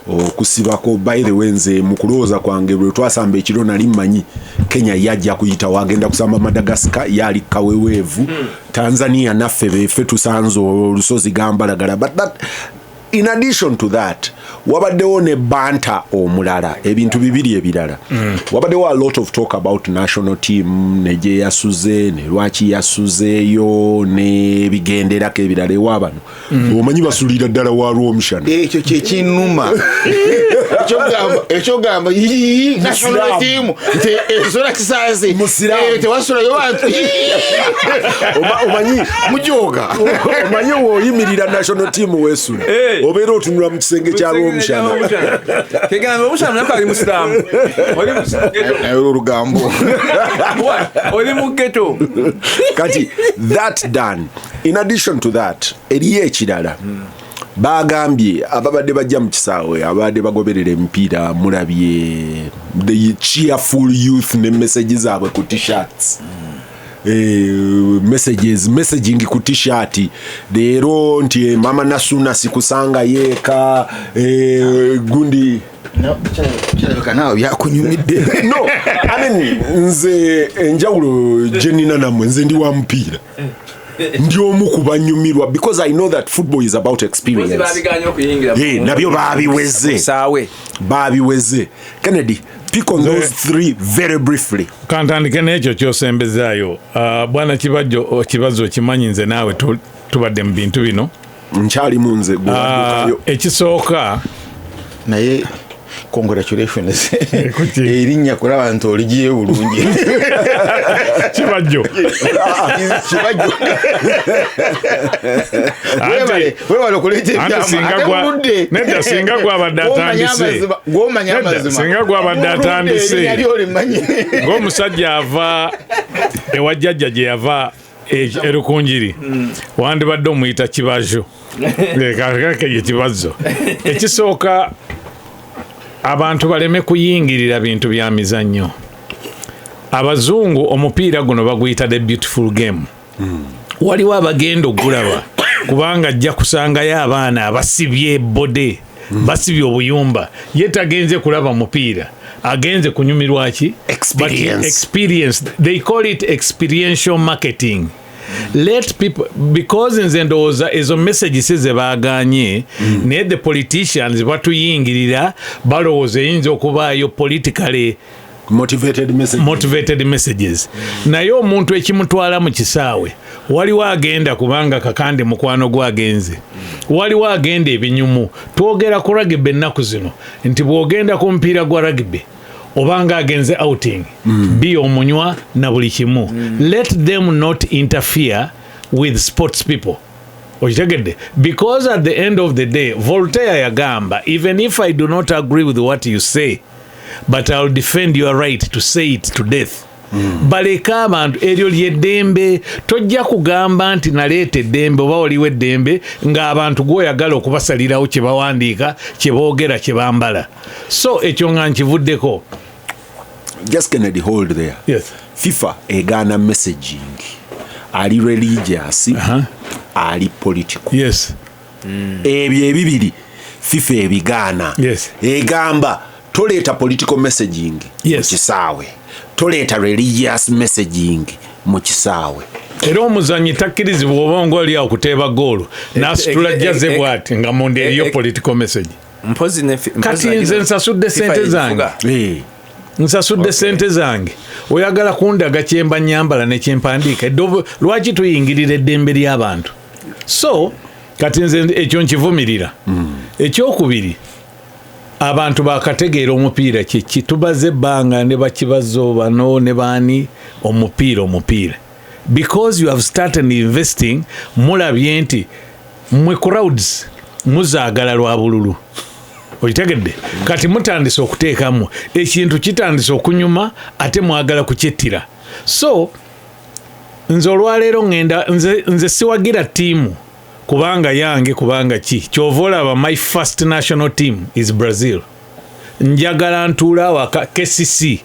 Speaker 2: okusibako, by the way, nze mu kulowooza kwange lwe twasamba ekiro nali mmanyi Kenya yajja kuyita, wagenda kusamba Madagascar yali kaweweevu, Tanzania naffe befe tusanze olusozi gambalagala. But that, in addition to that, wabaddewo ne banta omulala, ebintu bibiri ebirala. Wabaddewo a lot of talk about national team ne gye yasuze ne lwaki yasuzeeyo n'ebigenderako ebirala. Ewa bano omanyi basulira ddala wa Rwomushana.
Speaker 4: Ekyo kyekinnuma. Ekyogamba yii, national team nti esula kisaasi.
Speaker 2: Musiraamu.
Speaker 4: Tewasulayo bantu.
Speaker 2: Omanyi
Speaker 4: mujoga.
Speaker 2: Omanyi woyimirira national team weesula, obeera otunula mu kisenge kya Rwomushana.
Speaker 3: Kegamba Omushana nako ali musiraamu. Oli mu ghetto.
Speaker 4: Naye olugambo.
Speaker 3: Oli mu ghetto.
Speaker 2: Kati that done, in addition to that, eriyo ekirala. Bagambye ababadde bajja mu kisaawe, ababadde bagoberera emipiira, mulabye the cheerful youth ne message zaabwe ku t-shirts. Messages, messaging ku t-shirt leero nti mama Nasuna sikusanga yeeka, gundi.
Speaker 4: Kirabika naawe byakunyumidde.
Speaker 2: No, I mean, nze enjawulo gye nnina nammwe, nze ndi wa mupiira, ndi omu ku banyumirwa because I know that football is about experience.
Speaker 3: Babiganye okuyingira.
Speaker 2: Nabyo babiweze.
Speaker 3: Saawe.
Speaker 2: Babiweze. Kennedy, pick on those three very briefly.
Speaker 1: Kantandike n'ekyo kyosembezaayo. Bwana Kibajjo, kibazo okimanyi, nze naawe tubadde mu bintu bino.
Speaker 2: Nkyalimu nze gwe waddukayo.
Speaker 1: Ekisooka
Speaker 4: Naye congratulations.
Speaker 1: Kuki?
Speaker 4: Erinnya kulaba nti oligiye bulungi.
Speaker 1: Kibajjo.
Speaker 4: Kibajjo. Webale okuleeta
Speaker 1: Anti
Speaker 4: ebyama.
Speaker 1: singa
Speaker 4: Ate muludde.
Speaker 1: Nedda, singa gwabadde
Speaker 4: Gw'omanyi
Speaker 1: atandise.
Speaker 4: amazima, gw'omanyi
Speaker 1: Nedda,
Speaker 4: amazima.
Speaker 1: singa gwabadde
Speaker 4: Muludde
Speaker 1: atandise.
Speaker 4: erinnya ly'olimanyi.
Speaker 1: Ng'omusajja ava ewa jjajja gye yava Erukunjiri, wandibadde omuyita Kibajo. Leka ye Kibazo. Ekisooka, abantu baleme kuyingirira bintu bya mizannyo. Abazungu omupiira guno baguyita the beautiful game. Waliwo abagenda ogulaba kubanga ajja kusangayo abaana abasibye bode, basibye obuyumba, ye tagenze kulaba mupiira, agenze kunyumirwa ki?
Speaker 2: Experience.
Speaker 1: But experience, they call it experiential marketing. Let people, because nze ndowooza ezo messages ze baaganye, naye the politicians batuyingirira, balowooza eyinza okubaayo politically
Speaker 2: motivated message.
Speaker 1: Motivated messages. Naye omuntu ekimutwala mu kisaawe, waliwo agenda kubanga Kakande mukwano gwagenze, waliwo agenda ebinyumu. Twogera ku rugby ennaku zino nti bw'ogenda ku mupiira gwa rugby obanga agenze outing, bi omunywa na buli kimu. Let them not interfere with sports people. Okitegedde? Because at the end of the day, Voltaire yagamba, even if I do not agree with what you say, but I'll defend your right to say it to death. Baleke abantu, eryo lyeddembe. Tojja kugamba nti naleeta eddembe oba oliwo eddembe ng'abantu gwoyagala okubasalirawo kye bawandiika, kye boogera, kye bambala. So ekyo nga nkivuddeko.
Speaker 2: Just Kennedy, hold there.
Speaker 1: Yes.
Speaker 2: FIFA egaana messaging ali religious, ali political. Ebyo ebibiri FIFA ebigaana. Egamba toleeta political messaging mu kisaawe, toleeta religious messaging mu kisaawe.
Speaker 1: Era omuzanyi takkirizibwa oba ngaoli awo kuteeba goolo n'asitula jaze bw'ati nga munda eriyo political message.
Speaker 3: Mpozi
Speaker 1: Kati nze nsasudde
Speaker 3: FIFA
Speaker 1: sente zange.
Speaker 3: egifuga.
Speaker 1: Nsasudde sente zange, oyagala kundaga kyemba nyambala nekyempandiika. Lwaki tuyingirira eddembe ly'abantu? So kati nze ekyo nkivumirira. Ekyokubiri, abantu bakategeera omupiira kyeki. Tubaze ebbanga ne bakibazo bano ne baani, omupiira omupiira, because you have started investing. Mulabye nti mwe crowds muzaagala lwa bululu. Okitegedde? Kati mutandise okuteekamu ekintu, kitandise okunyuma, ate mwagala kukyettira. So nze olwaleero ŋŋenda, nze siwagira ttiimu kubanga yange, kubanga ki kyova olaba my first national team is Brazil. Njagala ntuula awaka, KCC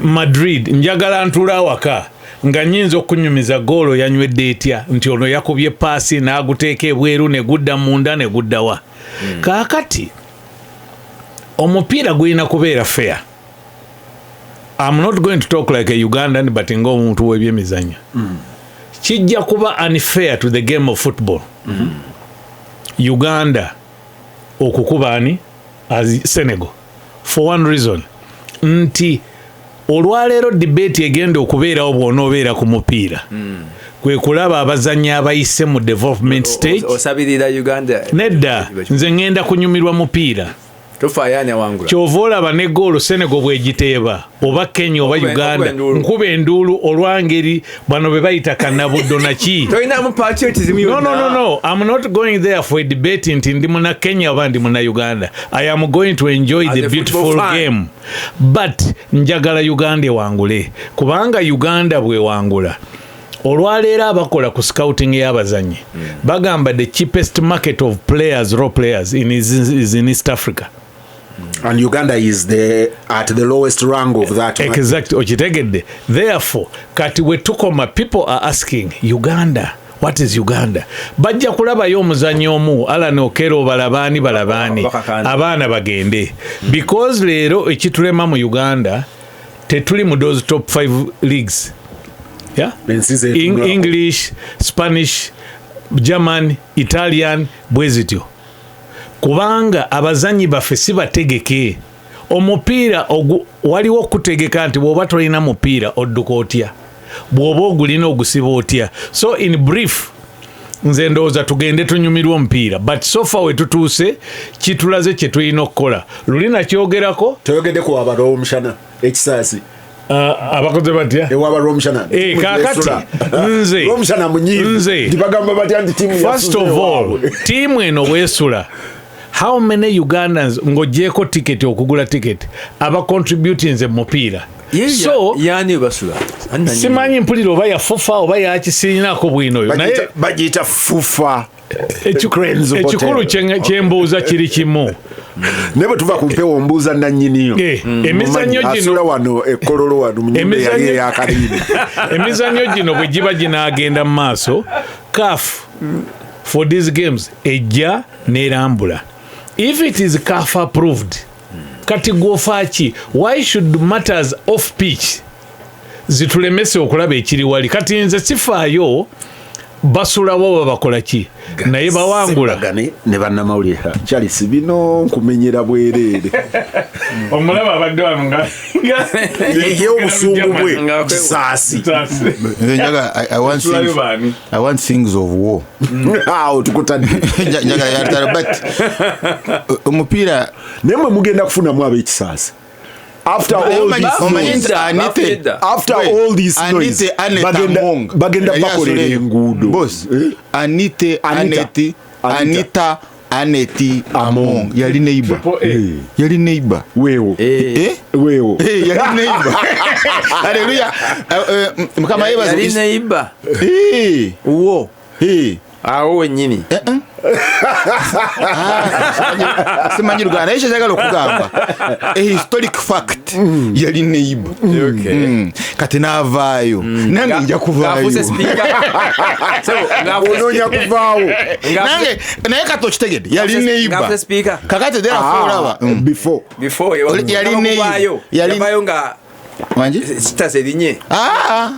Speaker 1: Madrid, njagala ntuula awaka nga nyinza okunyumiza goolo yanywedde etya, nti ono yakubye paasi n'aguteeka ebweru ne gudda munda ne guddawa. Kaakati omupiira gulina kubeera fair. I'm not going to talk like a Ugandan, but ng'omuntu w'ebyemizannyo, kijja kuba unfair to the game of football Uganda okukuba ani as Senegal, for one reason nti olwaleero debate egenda okubeerawo bw'onoobeera ku mupiira kwe kulaba abazannyi abayise mu development stage.
Speaker 3: Osabirira Uganda?
Speaker 1: Nedda, nze ŋŋenda kunyumirwa mupiira.
Speaker 3: Tofaayo ani awangula.
Speaker 1: Kyova olaba ne goolo Senegal bwegiteeba oba Kenya oba Uganda,
Speaker 3: nkuba enduulu.
Speaker 1: Nkuba enduulu olwangeri bano be bayita kanabuddo naki.
Speaker 3: Tolinamu patriotism?
Speaker 1: No, no, no, no. I'm not going there for a debate nti ndi muna Kenya oba ndi muna Uganda. I am going to enjoy
Speaker 3: As
Speaker 1: the
Speaker 3: a
Speaker 1: beautiful
Speaker 3: football fan.
Speaker 1: game. But njagala Uganda ewangule. Kubanga Uganda bwewangula, olwaleero abakola ku scouting y'abazannyi bagamba the cheapest market of players, raw players is in East Africa.
Speaker 2: And Uganda is the at the lowest rank of that market.
Speaker 1: Exact, okitegedde? Therefore kati we tukoma, people are asking Uganda, what is Uganda? Bajja kulabayo omuzannyi omu, Alan Okero, balabaani balabaani.
Speaker 3: Bakakanda.
Speaker 1: Abaana bagende, because leero ekitulema mu Uganda, tetuli mu those top 5 leagues, yeah?
Speaker 2: Ensi zetunulako.
Speaker 1: English, Spanish, German, Italian, bwe zityo, kubanga abazanyi baffe si bategeke. Omupiira waliwo okutegeka nti bw'oba tolina mupiira odduka otya, bw'oba ogulina ogusiba otya. So in brief, nze ndowooza tugende tunyumirwe omupiira, but so far we tutuuse kitulaze kye tulina okukola. Luli nakyogerako.
Speaker 2: Toyogedde ku waba lw'omushana ekisaasi.
Speaker 1: Abakoze batya?
Speaker 2: Ewaba lw'omushana.
Speaker 1: Eh, kaakati
Speaker 2: lw'omushana munyiivu.
Speaker 1: nze
Speaker 2: Tibagamba batya nti tiimu
Speaker 1: first
Speaker 2: yasuze
Speaker 1: of all,
Speaker 2: ewaabwe.
Speaker 1: Tiimu eno bwesula, how many Ugandans, ng'ogyeko tiketi, okugula tiketi, aba contributinze mu mupiira? So
Speaker 3: yani basula? Ani nannyini?
Speaker 1: Simanyi, mpulira oba yafufa oba yakisirinako bwino oyo, naye
Speaker 2: Bagiyita FUFA Cranes Hotel.
Speaker 1: Ekikulu kyembuuza kiri kimu.
Speaker 2: Naye bwe tuva ku mpewo mbuuza nannyiniyo.
Speaker 1: Emizannyo
Speaker 2: Mumanyi,
Speaker 1: gino
Speaker 2: asula wano ekololo wano mu nyumba eyali eyakaliini.
Speaker 1: Emizannyo gino bwe giba ginaagenda mu maaso, CAF for these games ejja nerambula if it is CAF approved. Kati gwofaaki? Why should matters off pitch zitulemese okulaba ekiri wali? Kati nze sifaayo basulawo oba bakola ki, naye bawangula.
Speaker 2: Simbagane ne bannamawulire. Charles, bino nkumenyera bwereere.
Speaker 1: Omulaba abadde wano nga
Speaker 2: Ye obusungu bwe kisaasi.
Speaker 4: Nze njagala I want
Speaker 1: Tulabe
Speaker 4: things,
Speaker 1: baani?
Speaker 4: I want things of war.
Speaker 2: Awo tukutadde.
Speaker 4: Njagala yatalo, but omupiira
Speaker 2: Naye mwe mugenda kufunamu ab'ekisaasi. After all this noise, after all this noise, bagenda bakolera enguudo.
Speaker 4: Boss, Anite, Aneti, Anita, Aneti Among yali neighbor. Yali neighbor.
Speaker 2: Wewo. Wewo.
Speaker 4: Yali neighbor. Hallelujah. Mukama yebaza.
Speaker 3: Yali neighbor. Wo. Awo wennyini.
Speaker 4: Simanyi Luganda, naye kyagala okugamba a historic fact yali neighbor. Kati n'avaayo nange nja kuvaayo.
Speaker 2: Onoonya kuvaawo
Speaker 4: nange, naye kati okitegedde yali neighbor. Kakati therefore olaba
Speaker 2: before
Speaker 4: yali neighbor
Speaker 3: yavaayo nga
Speaker 4: Manji?
Speaker 3: Status erinye.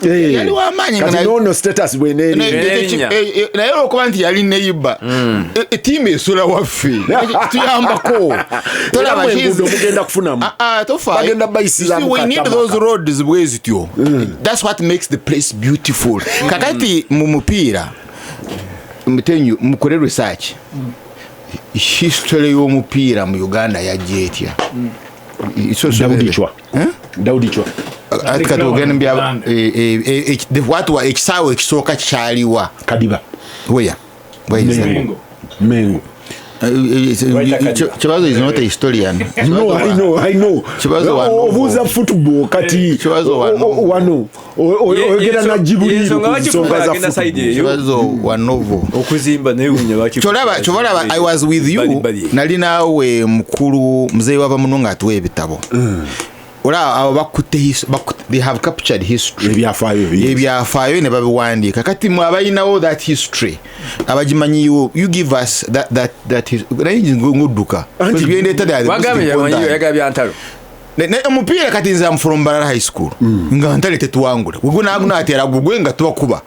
Speaker 4: Yali wamaanyi
Speaker 2: kati nono status bwenerinnya.
Speaker 4: Naye olwokuba nti yali neighbor, ettiimu esula waffe tuyambako.
Speaker 2: Tolaba enguudo mugenda kufunamu. Bagenda bayisizaamu.
Speaker 4: We need those roads bwe zityo. That's what makes the place beautiful. Kakati mu mupiira, mukole research. History y'omupiira mu Uganda yajja etya?
Speaker 2: Daudi Chwa.
Speaker 4: Ekisaawe ekisooka kyaliwa
Speaker 2: Kadiba.
Speaker 4: Where? Where is
Speaker 2: Mengo. Mengo.
Speaker 4: Kibazo is not a historian.
Speaker 2: No, I know.
Speaker 4: Kibazo
Speaker 2: obuuza football kati
Speaker 4: Kibazo
Speaker 2: wano oyogera na Jibril ku nsonga za football.
Speaker 4: Kibazo wanovo
Speaker 3: okuzimba newunya baki.
Speaker 4: Cholaba I was with you. Nali naawe mukulu mzee wava muno nga atuwa ebitabo. Ola abo bakutte, they have captured history. Ebyafaayo ne babiwandiika. Kati mwe abalinawo that history abagimanyiwo, you give us that naye ngudduka. Omupiira kati nze am from Mbarara High School. Nga ntale tetuwangula. Gunaatera gugwe nga tubakuba.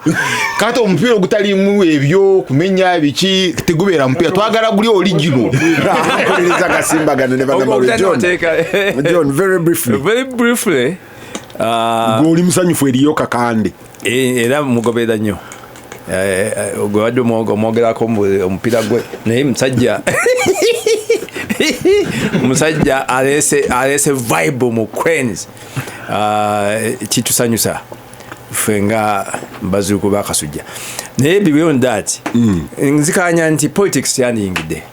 Speaker 4: Kati omupiira ogutalimu ebyo kumenya biki tegubeera mupiira. Twagala guli original.
Speaker 2: Mpuliriza gasimbagano ne bannamawulire. John, very briefly.
Speaker 3: Very briefly.
Speaker 2: Gwe oli musanyufu eriyo Kakande.
Speaker 3: Era mugoberera nnyo. Gwe wadde omwogerako omupiira gwe naye musajja musajja alese vibe mu Cranes. Kitusanyusa ffe nga bazuuku ba Kasujja. Naye beyond that, nzikanya nti politics yandiyingidde.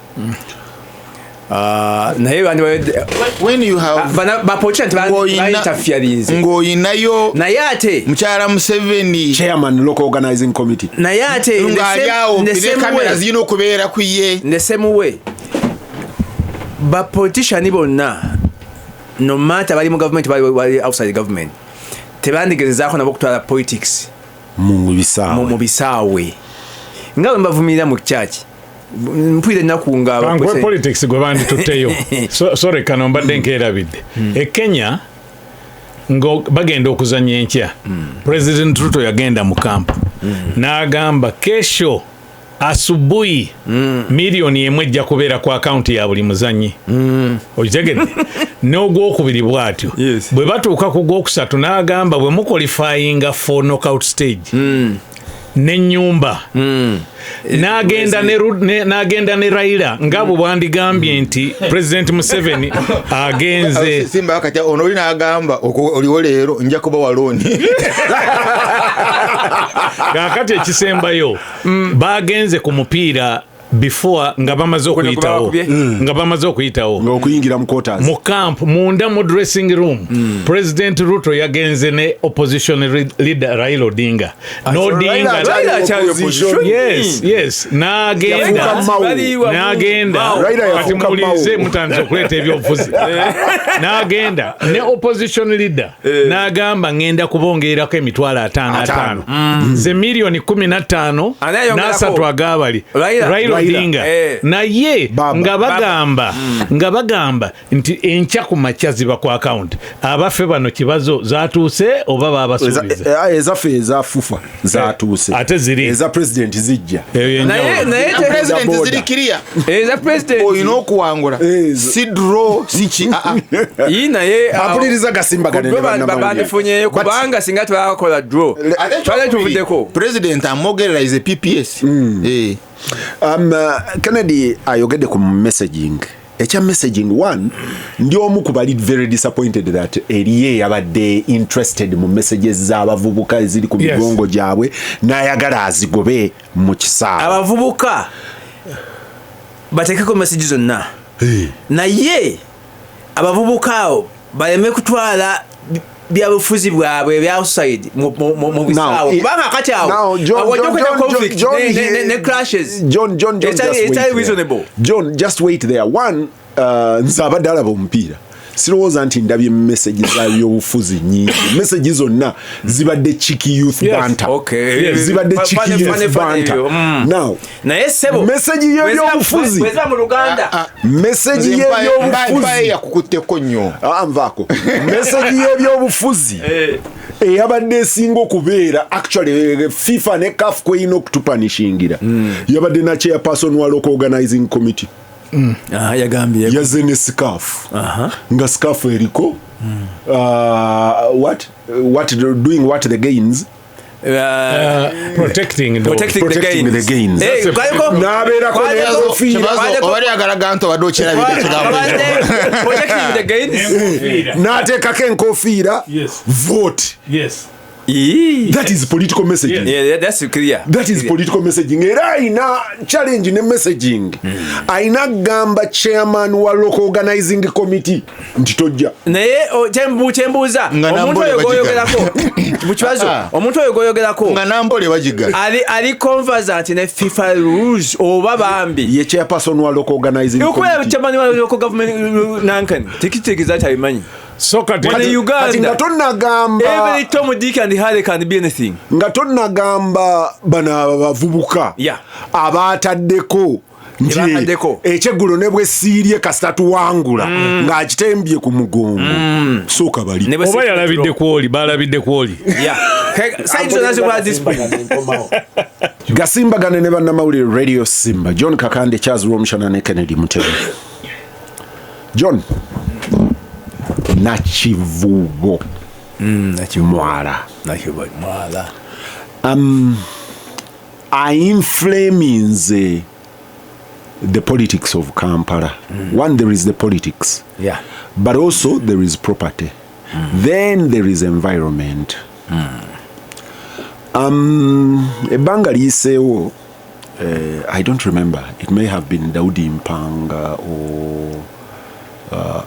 Speaker 3: Naye
Speaker 4: when you have
Speaker 3: ba
Speaker 4: ng'oyinayo
Speaker 3: naye ate
Speaker 4: mukyala Museveni
Speaker 2: chairman local organizing committee
Speaker 3: naye ate
Speaker 4: ng'ali kamera zirina okubeera ku ye
Speaker 3: in the same way ba politician bonna no matter bali mu government bali outside government tebandigezaako nabo okutwala politics
Speaker 2: mu
Speaker 3: bisaawe nga bwe mbavumirira mu church mpulira ennaku nga
Speaker 1: politics gwe banditutteyo. Sorry kano mbadde nkeerabidde. E Kenya nga bagenda okuzannya enkya, President Ruto yagenda mu kampu n'agamba kesho asubuhi 1 million ejja kubeera ku akaunti ya buli muzannyi. Okitegedde? N'ogwokubiri bw'atyo. Bwe batuuka ku gwokusatu n'agamba bwe muqualifyinga for knockout stage n'ennyumba. N'agenda ne Raila nga bwe bwandigambye nti President Museveni agenze
Speaker 4: Simba kati ono oli n'agamba oliwo leero nja kuba walooni.
Speaker 1: Kaakati ekisembayo bagenze ku mupiira before nga bamaze okuyitawo
Speaker 2: ng'okuyingira mu quarters
Speaker 1: mu camp munda mu dressing room. President Ruto yagenze ne opposition leader Raila Odinga. No Odinga yes n'agenda kati muwulirize mutandise okuleeta ebyobufuzi. N'agenda ne opposition leader n'agamba ngenda kubongererako 55,000 nze 15 million n'asatu agabali Raila Odinga. Naye nga bagamba nti enkya ku makya ziba ku account abaffe bano kibazo zatuuse oba babasuubiza
Speaker 2: ezaffe eza FUFA zatuuse
Speaker 1: ate ziri
Speaker 2: eza president zijja
Speaker 3: naye
Speaker 4: president ziri clear
Speaker 3: eza president
Speaker 4: oyina okuwangula si draw si
Speaker 3: ki naye
Speaker 2: ampuliriza gasimbagane ne bannamawulire
Speaker 3: bandifunyeyo kubanga singa twakola draw twali tuvuddeko
Speaker 4: president amogerera is a PPS.
Speaker 2: Kennedy ayogedde ku messaging Ekya messaging, one, ndi omu ku bali very disappointed that eriye yabadde interested mu messages z'abavubuka eziri ku migongo gyabwe n'ayagala azigobe mu kisaawe.
Speaker 3: Abavubuka bateekeko message zonna, naye abavubuka abo baleme kutwala byabufuzi bwabwe ebya outside mu bisaawe, kubanga kati awo wajja kweta conflict ne clashes.
Speaker 2: John, John, John, just wait there.
Speaker 3: Reasonable.
Speaker 2: John, just wait there. One, nze abadde alaba omupiira, sirowooza nti ndabye message za byobufuzi nyingi. Message zonna zibadde cheeky youth banter. Zibadde cheeky youth banter. Now,
Speaker 3: naye sebo,
Speaker 2: message y'ebyobufuzi.
Speaker 3: Bweza mu Luganda.
Speaker 2: Message
Speaker 4: Nze
Speaker 2: y'ebyobufuzi.
Speaker 4: Mpaye yakukutteko nnyo.
Speaker 2: Ah, nvaako. Message y'ebyobufuzi eyabadde esinga okubeera, actually, FIFA ne CAF kweyina okutupunishingira, yabadde na chairperson wa local organizing committee.
Speaker 3: Ah, yagambye.
Speaker 2: Yazze ne scarf, nga scarf eriko what doing what the gains.
Speaker 1: Protecting the
Speaker 3: protecting the
Speaker 2: Protecting
Speaker 3: gains.
Speaker 2: the gains.
Speaker 3: Eh,
Speaker 2: N'abeerako n'enkofiira.
Speaker 4: Kibazo, obadde oyagala nti obadde okyerabidde ekigambo ekyo.
Speaker 3: Babadde protecting the gains.
Speaker 1: Enkofiira.
Speaker 2: N'ateekako enkofiira. Vote. That is political messaging.
Speaker 3: Yeah, that's clear.
Speaker 2: That is political messaging. Era ayina challenge ne messaging, ayina gamba chairman wa local organizing committee nti tojja.
Speaker 3: Naye kyembuuza,
Speaker 4: Nga
Speaker 3: omuntu
Speaker 4: Nambole
Speaker 3: oyo
Speaker 4: bagiga.
Speaker 3: gwoyogerako mukibazo,
Speaker 4: Ah.
Speaker 3: omuntu oyo gwoyogerako
Speaker 4: Nga Nambole bagiga.
Speaker 3: ali conversant ne FIFA rules oba bambi?
Speaker 2: Ye chairperson wa local organizing
Speaker 3: Okubeera
Speaker 2: committee.
Speaker 3: chairman wa local government nankani tekitegeeza nti abimanyi.
Speaker 1: So kati
Speaker 3: Wano
Speaker 2: Kati nga
Speaker 3: Uganda
Speaker 2: tonnagamba
Speaker 3: every Tom, Dick and Harry can be anything.
Speaker 2: Nga tonnagamba bano abavubuka abaataddeko nti
Speaker 3: Tebataddeko.
Speaker 2: ekyeggulo ne bwesiirye kasita tuwangula, ng'akitembye ku mugongo, sooka bali
Speaker 3: Ne bwe
Speaker 1: Oba yalabidde kwoli, balabidde kwoli.
Speaker 3: Yeah. Side zonna zikola discipline.
Speaker 2: Gasimbagane ne bannamawulire, Radio Simba, John Kakande, Charles Rwomushana ne Kennedy Mutebe. John, Nakivubo Mwala
Speaker 3: Mwala.
Speaker 2: Ainflaminze the politics of Kampala. One, there is the politics, but also there is property, then there is environment. Ebbanga liyiseewo, I don't remember, it may have been Daudi Mpanga or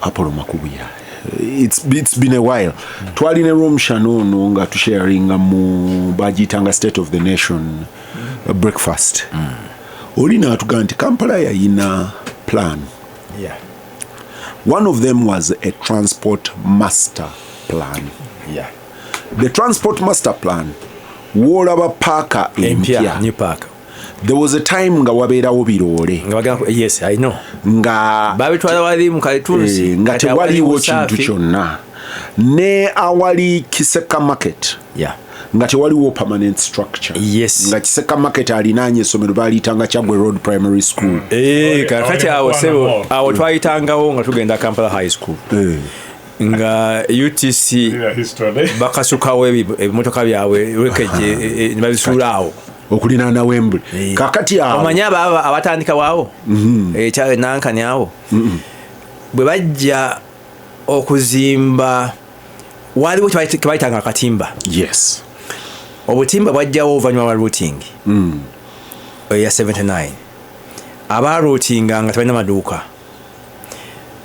Speaker 2: Apollo Makubuya, it's been a while, twali ne Rwomushana ono nga tusharinga mu bagiyitanga State of the Nation breakfast. Oli naatugaa nti Kampala yayina plan. One of them was a transport master plan. The transport master plan, woolaba paaka
Speaker 3: Empya,
Speaker 2: empya,
Speaker 3: new park.
Speaker 2: There was a time nga wabeerawo biroole.
Speaker 3: Nga yes, I know.
Speaker 2: Nga
Speaker 3: babitwala wali mu kalitunsi.
Speaker 2: Nga
Speaker 3: Kati awali
Speaker 2: tewaliwo
Speaker 3: Busaafi.
Speaker 2: kintu kyonna, ne awali Kiseka Market nga tewaliwo permanent structure. Nga Kiseka Market alinaanye essomero baliyitanga Kyagwe Road Primary School.
Speaker 3: Eh, kakati awo
Speaker 1: Awo
Speaker 3: sebo,
Speaker 1: Mall.
Speaker 3: awo twayitangawo nga tugenda Kampala High School. Nga UTC
Speaker 1: Yeah, history.
Speaker 3: bakasukawo ebimotoka byabwe wreckage, ne babisuula awo.
Speaker 2: Okulinaana Wembley. Kakati awo
Speaker 3: Omanyi abatandika waawo, nankani awo bwe bajja okuzimba, waliwo kye bayitanga akatimba. Obutimba bwajjawo oluvannyuma lwa looting eya 79. Abalootinga nga tebalina maduuka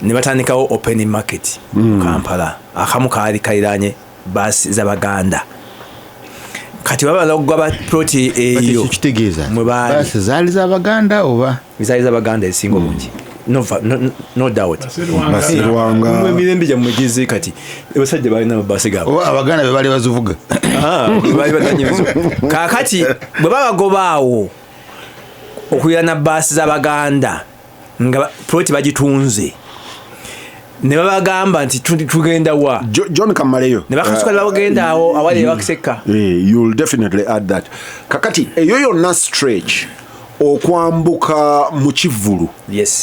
Speaker 3: ne batandikawo open market mu Kampala. Akamu kaali kaliraanye baasi z'Abaganda. Kati babala okugaba ploti eyo.
Speaker 4: Ekyo kitegeeza
Speaker 3: Mwe baali.
Speaker 4: Baasi zaali z'Abaganda oba?
Speaker 3: Zaali z'Abaganda ezisinga obungi, no doubt.
Speaker 2: Basirwanga.
Speaker 3: Mwe emirembe gyammwe gize, kati abasajja balina amabaasi gaabwe.
Speaker 4: Oba Abaganda be baali bazivuga?
Speaker 3: Ah, baali batanyirizo. Kaakati bwe babagoba awo okulirana baasi z'Abaganda nga ploti bagitunze, ne babagamba nti tugenda wa?
Speaker 2: John Kamaleyo.
Speaker 3: Ne bakasuka ne bagenda awo awali ebakiseka.
Speaker 2: You'll definitely add that. Kakati eyo yonna stretch okwambuka mu Kivvulu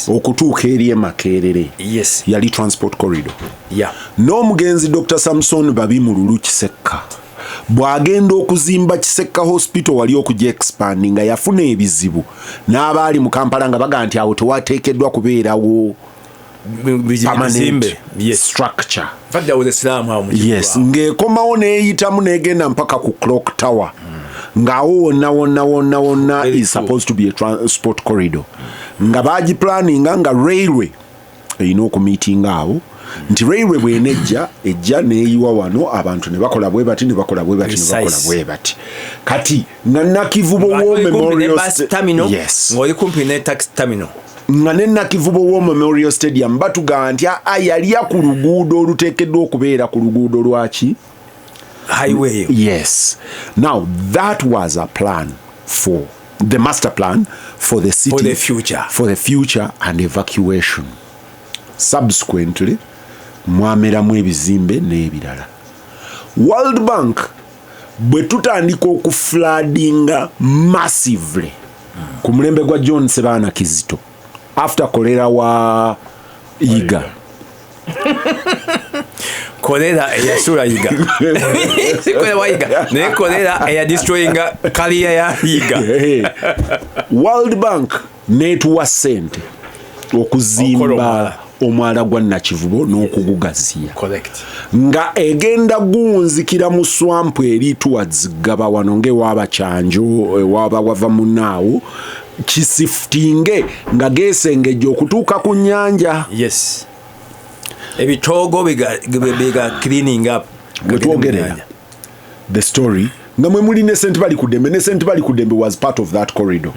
Speaker 2: okutuuka eri e Makerere yali transport corridor. N'omugenzi Dr Samson Babi Mululu Kisekka bw'agenda okuzimba Kisekka Hospital wali okujja expanding, nga yafuna ebizibu n'abaali mu Kampala nga bagaa nti awo tewateekeddwa kubeerawo. Permanent structure. Yes, ng'ekomawo n'eyitamu n'egenda mpaka ku clock tower. Ng'awo wonna wonna wonna wonna is supposed to be a transport corridor. Nga bagiplaninga nga railway erina okumeetinga awo, nti railway bw'enejja ejja n'eyiwa wano, abantu ne bakola bwe bati, ne bakola bwe bati, ne bakola bwe bati. Kati nga Nakivubo War Memorial
Speaker 3: Terminal, ng'oli kumpi ne taxi terminal,
Speaker 2: nga ne Nakivubo War Memorial Stadium batugamba nti yalya ku luguudo oluteekeddwa okubeera ku luguudo lwaki
Speaker 3: highway.
Speaker 2: Yes. Now that was a plan for the master plan for the city,
Speaker 3: for the future,
Speaker 2: for the future and evacuation. Subsequently mwameramu ebizimbe n'ebirala. World Bank bwe tutandika okufloodinga massively ku mulembe gwa John Sebaana Kizito after kolera wa Yiga,
Speaker 3: kolera eyasula Yiga, si kolera wa Yiga, naye kolera eyadestroyinga career ya Yiga.
Speaker 2: World Bank netuwa sente okuzimba omwala gwa Nakivubo n'okugugaziya. Nga egenda guwunzikira mu swamp eri towards Gaba wano ng'ewaaba Kyanjo, ewaaba wava munnaawo, kisiftinge nga geesengejja okutuuka ku nnyanja.
Speaker 3: Yes, ebitoogo biga cleaning up.
Speaker 2: Wetwogerera the story nga mwe muli ne St. Balikuddembe, ne St. Balikuddembe was part of that corridor.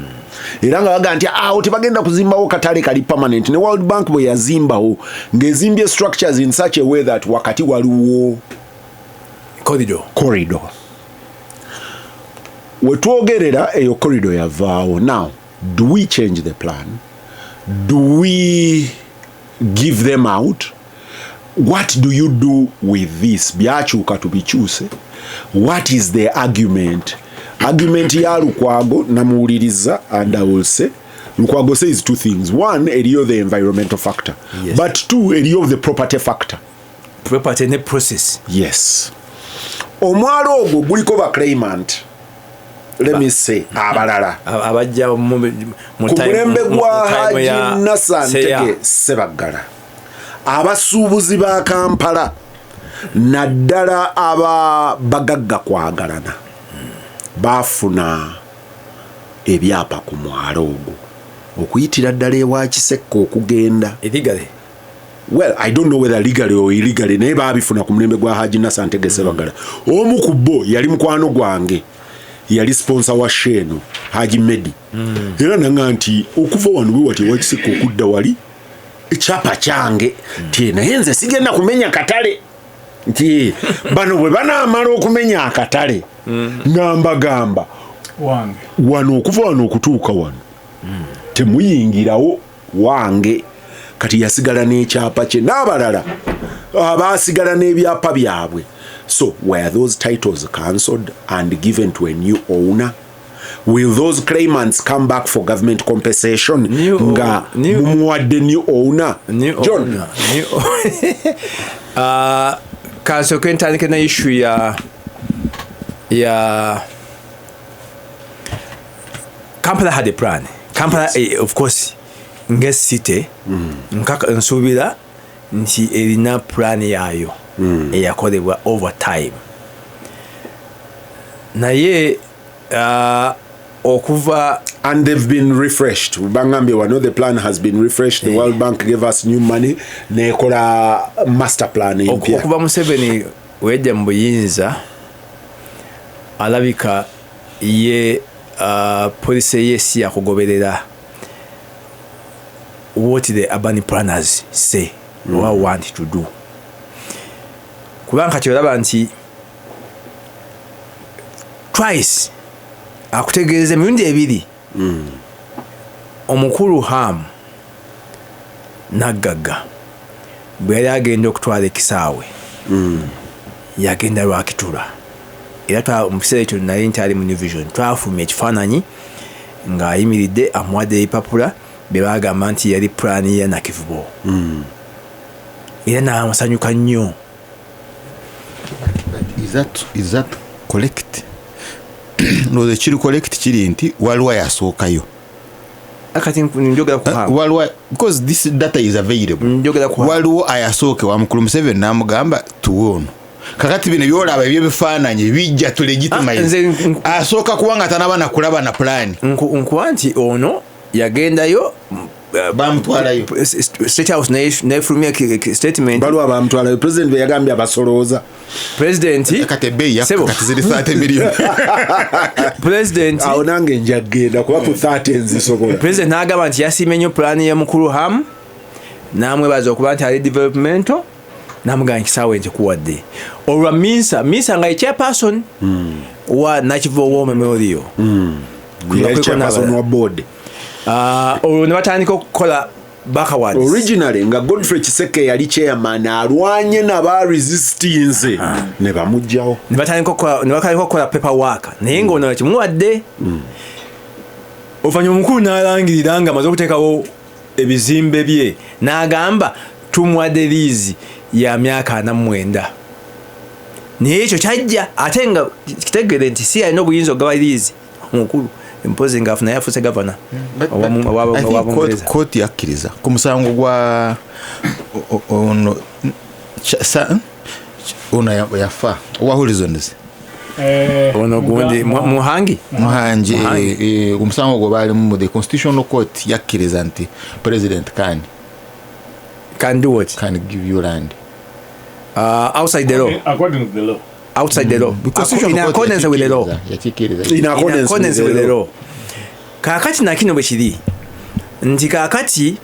Speaker 2: Era nga baga nti awo tebagenda kuzimbawo katale kali permanent. Ne World Bank bwe yazimbawo ng'ezimbye structures in such a way that wakati waliwo
Speaker 3: corridor.
Speaker 2: Wetwogerera eyo corridor yavaawo. Now do we change the plan? Do we give them out? What do you do with this? Byakyuka tubikyuse. What is the argument? Argument ya Lukwago namuwuliriza, and I will say Lukwago says two things. One, eriyo the environmental factor.
Speaker 3: Yes.
Speaker 2: But two, eriyo the property factor.
Speaker 3: Property ne process.
Speaker 2: Yes. Omwalo ogwo guliko ba claimant. Let me say abalala
Speaker 3: abajja mu
Speaker 2: ku mulembe gwa Haji Nasser Ntege Sebaggala, abasuubuzi ba Kampala naddala aba bagagga kwagalana baafuna ebyapa ku mwalo ogwo okuyitira ddala ewa Kisekka okugenda
Speaker 3: illegally.
Speaker 2: Well, I don't know whether legally or illegally, naye baabifuna ku mulembe gwa Haji Nasser Ntege Sebaggala. Omu ku bo yali mukwano gwange, yali sponsor wa Sheno, Haji Medi. Era nanga nti okuva wano bwe wati ewa Kisekka okudda wali ekyapa kyange, nti naye nze sigenda kumenya katale, nti bano bwe banaamala okumenya akatale nga mbagamba wano okuva wano okutuuka wano temuyingirawo wange. Kati yasigala n'ekyapa kye n'abalala abaasigala n'ebyapa byabwe. So were those titles cancelled and given to a new owner? Will those claimants come back for government compensation? Nga mumuwadde new owner?
Speaker 3: New
Speaker 2: John.
Speaker 3: Owner. New kansooke ntandike na issue ya Kampala had a plan. Kampala, of course, nge city, nsuubira nti erina plan yaayo eyakolebwa over time. Naye okuva
Speaker 2: And they've been refreshed. Bangambye wano the plan has been refreshed. The World Bank gave us new money. Nekola master plan empya.
Speaker 3: Okuva Museveni wejja mu buyinza, alabika ye policy ye si yakugoberera what the urban planners say or want to do. Kubanga kati olaba nti twice akutegeeza emirundi ebiri, omukulu Ham Naggaga bwe yali agenda okutwala ekisaawe, yagenda Rwakitura. Era mu kiseera ekyo nali nkyali mu New Vision, twafulumya ekifaananyi ng'ayimiridde amuwadde ebipapula bye bagamba nti yali pulaani ya Nakivubo. Era n'amusanyuka nnyo.
Speaker 4: Is that correct? Ndowooza ekiri correct kiri nti waliwo yasookayo.
Speaker 3: Akati njogera ku Ham.
Speaker 4: Waliwo, because this data is available.
Speaker 3: Njogera ku Ham.
Speaker 4: Waliwo ayasooke wa mukulu Museveni n'amugamba tuwe ono. Kakati bino byolaba ebyebifaananyi bijja to legitimize. Asooka kuba nga tanaba na kulaba na plan.
Speaker 3: Nkuwa nti ono yagendayo,
Speaker 4: Bamutwalayo.
Speaker 3: State House nefulumya statement.
Speaker 2: Baluwa bamutwalayo, president bwe yagambye abasolooza.
Speaker 3: President
Speaker 4: Kati ebbeeyi
Speaker 3: Sebo.
Speaker 4: kati ziri 30 million.
Speaker 3: President
Speaker 2: Awo nange nja kugenda kuba ku 30 nzisobola.
Speaker 3: President n'agamba nti yasiimye nnyo pulaani ya mukulu Ham, n'amwebaza okuba nti ali developmental, n'amugamba nti kisaawe nkikuwadde. Olwa Minsa nga ye chairperson wa Nakivubo War Memorial.
Speaker 2: Yali chairperson wa board.
Speaker 3: Olwo ne batandika okukola backwards.
Speaker 2: Originally nga Godfrey Kiseke yali chairman, alwanye naba resistance ne bamugjawo.
Speaker 3: Ne batandika okukola, ne batandika okukola paperwork. Naye ng'ono kimuwadde. Oluvannyuma omukulu n'alangirira nga amaze okuteekawo ebizimbe bye, n'agamba tumuwadde liizi ya myaka 49. Naye ekyo kyajja ate nga kitegeere nti si alina obuyinza okugaba liizi omukulu, mpozi nga afuna yafuuse gavana.
Speaker 4: I think
Speaker 3: Owa Bungereza.
Speaker 4: Court yakkiriza ku musango gwa ono, ono yafa owa Horizons.
Speaker 3: Ono gundi, Muhangi?
Speaker 4: Muhangi,
Speaker 3: Muhangi.
Speaker 4: Omusango gwe baalimu, the Constitutional Court yakkiriza nti President
Speaker 3: Can do what?
Speaker 4: Can give you land.
Speaker 3: Outside the law.
Speaker 1: According to the law.
Speaker 3: Outside the law.
Speaker 4: The Constitutional
Speaker 3: In
Speaker 4: Court
Speaker 3: accordance with the law.
Speaker 4: yakikkiriza.
Speaker 2: In accordance
Speaker 3: In accordance
Speaker 2: with
Speaker 3: with
Speaker 2: the
Speaker 3: the
Speaker 2: law.
Speaker 3: law. Kaakati na kino bwe kiri nti kaakati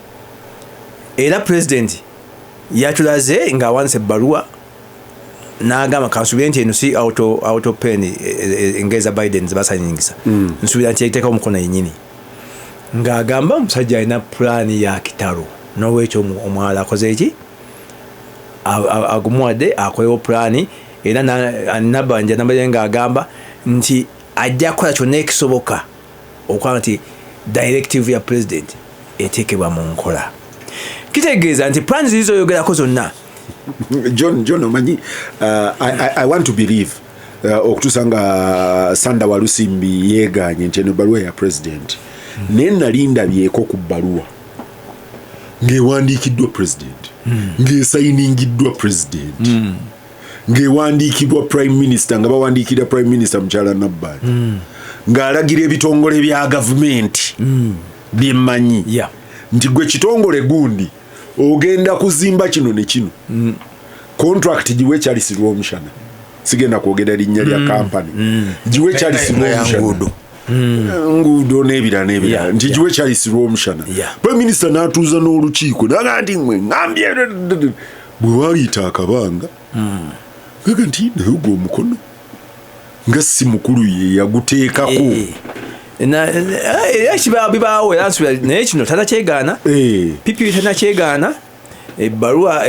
Speaker 3: era president yatulaze ng'awandiise ebbaluwa n'agamba kansubire nti eno si auto pen, ng'eza Biden ze basanyingisa. Nsuubira nti yagiteekawo omukono yennyini. Ng'agamba omusajja alina pulaani ya kitalo, n'olwekyo omwala akoze eki? Agumuwadde akolewo pulaani, era Nabbanja nabadde ng'agamba nti ajja kukola kyonna ekisoboka okulaba nti directive ya president eteekebwa mu nkola. Kitegeeza nti pulaani ziri z'oyogerako zonna.
Speaker 2: John, omanyi, I want to believe, okutuusa nga Sanda Walusimbi yeegaanye nti eno ebbaluwa ya president. Naye nali ndabyeko ku bbaluwa ng'ewandiikiddwa president, ng'esayiningiddwa president, ng'ewandiikibwa prime minister, nga bawandiikira prime minister mukyala Nabbanja, ng'alagira ebitongole bya gavumenti byemmanyi nti gwe kitongole gundi ogenda kuzimba kino ne kino. Contract giwe Charles Rwomushana, sigenda kwogera linnya lya company, giwe Charles
Speaker 4: Nga ya
Speaker 2: Rwomushana.
Speaker 4: nguudo.
Speaker 2: Nguudo n'ebirala n'ebirala. Nti giwe Charles Rwomushana. Prime minister n'atuuza n'olukiiko n'agamba nti mwe ŋŋambye bwe waliita akabanga. Gaga nti naye ogwo omukono nga si mukulu ye yaguteekako.
Speaker 3: Era bibaawo, era nsuubira naye kino tanakyegaana. PPU tanakyegaana. Ebbaluwa,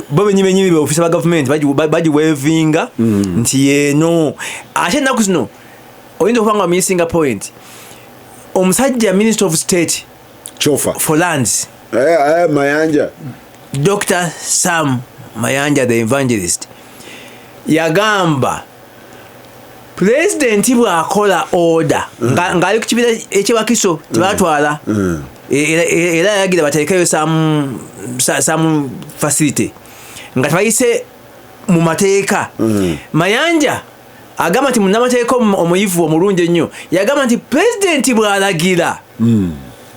Speaker 3: bo bennyini bennyini be ofiisa ba gavumenti bagiweevinga nti yeeno. Ate ennaku zino oyinza okuba nga missinga point. Omusajja Minister of State
Speaker 2: Chofa.
Speaker 3: for Lands.
Speaker 2: Mayanja.
Speaker 3: Dr. Sam Mayanja the evangelist yagamba pulezidenti bw'akola order ng'ali ku kibiina ekyewakiso tebatwala. Era yagira bateekeyo some facility nga tebayise mu mateeka. Mayanja agamba nti munnamateeka omuyivu omulungi ennyo yagamba nti pulezidenti bw'alagira,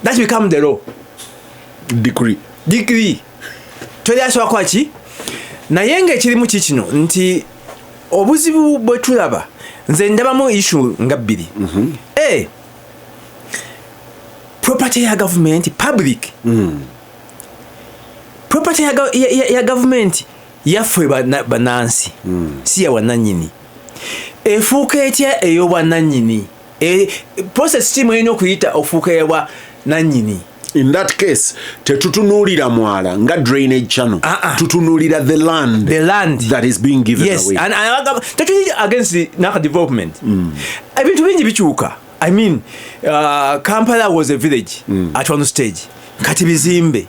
Speaker 3: that become the law.
Speaker 2: Decree.
Speaker 3: Decree. Teri asobola kukola ki? Naye ng'ekirimu ki kino nti obuzibu bwe tulaba, nze ndabamu issue nga bbiri. Property ya government public. Property ya government yaffe bannansi. Si ya bwannannyini. Efuuka etya ey'obwannannyini? Process ki mw'erina okuyita okufuuka ey'obwannannyini?
Speaker 2: In that case, tetutunuulira mwala nga drainage channel. Tutunuulira the land,
Speaker 3: The land.
Speaker 2: that is being given
Speaker 3: Yes,
Speaker 2: away.
Speaker 3: and tetuli against the Naka development. Ebintu bingi bikyuka. Kampala was a village at one stage. Kati bizimbe.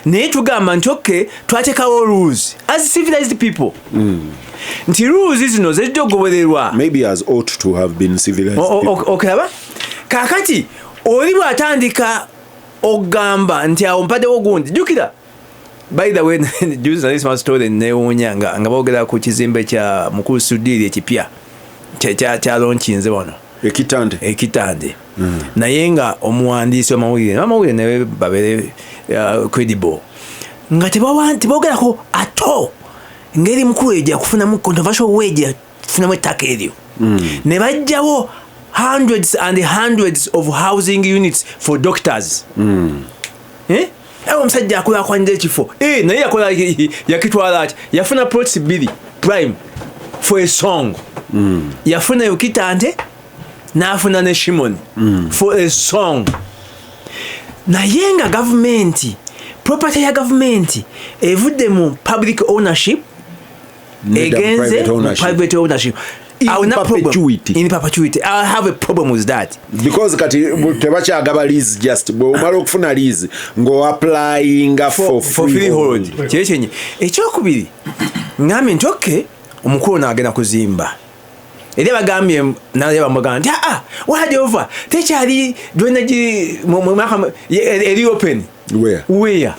Speaker 3: Naye tugamba nti okay, twateekawo rules as civilized people. Nti rules zino zijja okugobererwa.
Speaker 2: Maybe as ought to have been civilized people.
Speaker 3: Okulaba? Kaakati oli bw'atandika Ogamba nti awo mpaddewo gundi. Jjukira, by the way, juzi nali soma story newuunya nga boogera ku kizimbe kya mukulu Sudiri ekipya kya launchinze wano.
Speaker 2: Ekitande.
Speaker 3: Ekitande. Naye nga omuwandiisi w'amawulire, amawulire naye babeere credible, nga teboogerako ato ngeri mukulu eyo gyakufunamu controversial way gyakufunamu ettaka eryo. Ne bajjawo hundreds and hundreds of housing units for doctors. Eh? Awo omusajja akulaakulanya ekifo. Naye yakola yakitwala ati yafuna plots 2 prime for a song. Yafuna Yukitante n'afuna ne Shimon for a song. Naye nga gavumenti, property ya gavumenti evudde mu public ownership egenze mu private ownership.
Speaker 2: In perpetuity.
Speaker 3: In perpetuity. I have a problem with that.
Speaker 2: Because kati tebakyagaba lease just bw'omala okufuna lease ngo applying for
Speaker 3: freehold. Kyekyenyi. Ekyokubiri ngambye nti okay, omukulu n'agenda kuzimba. Era bagambye naye bamugamba nti wahadi over tekyali drainage eri open.
Speaker 2: Where?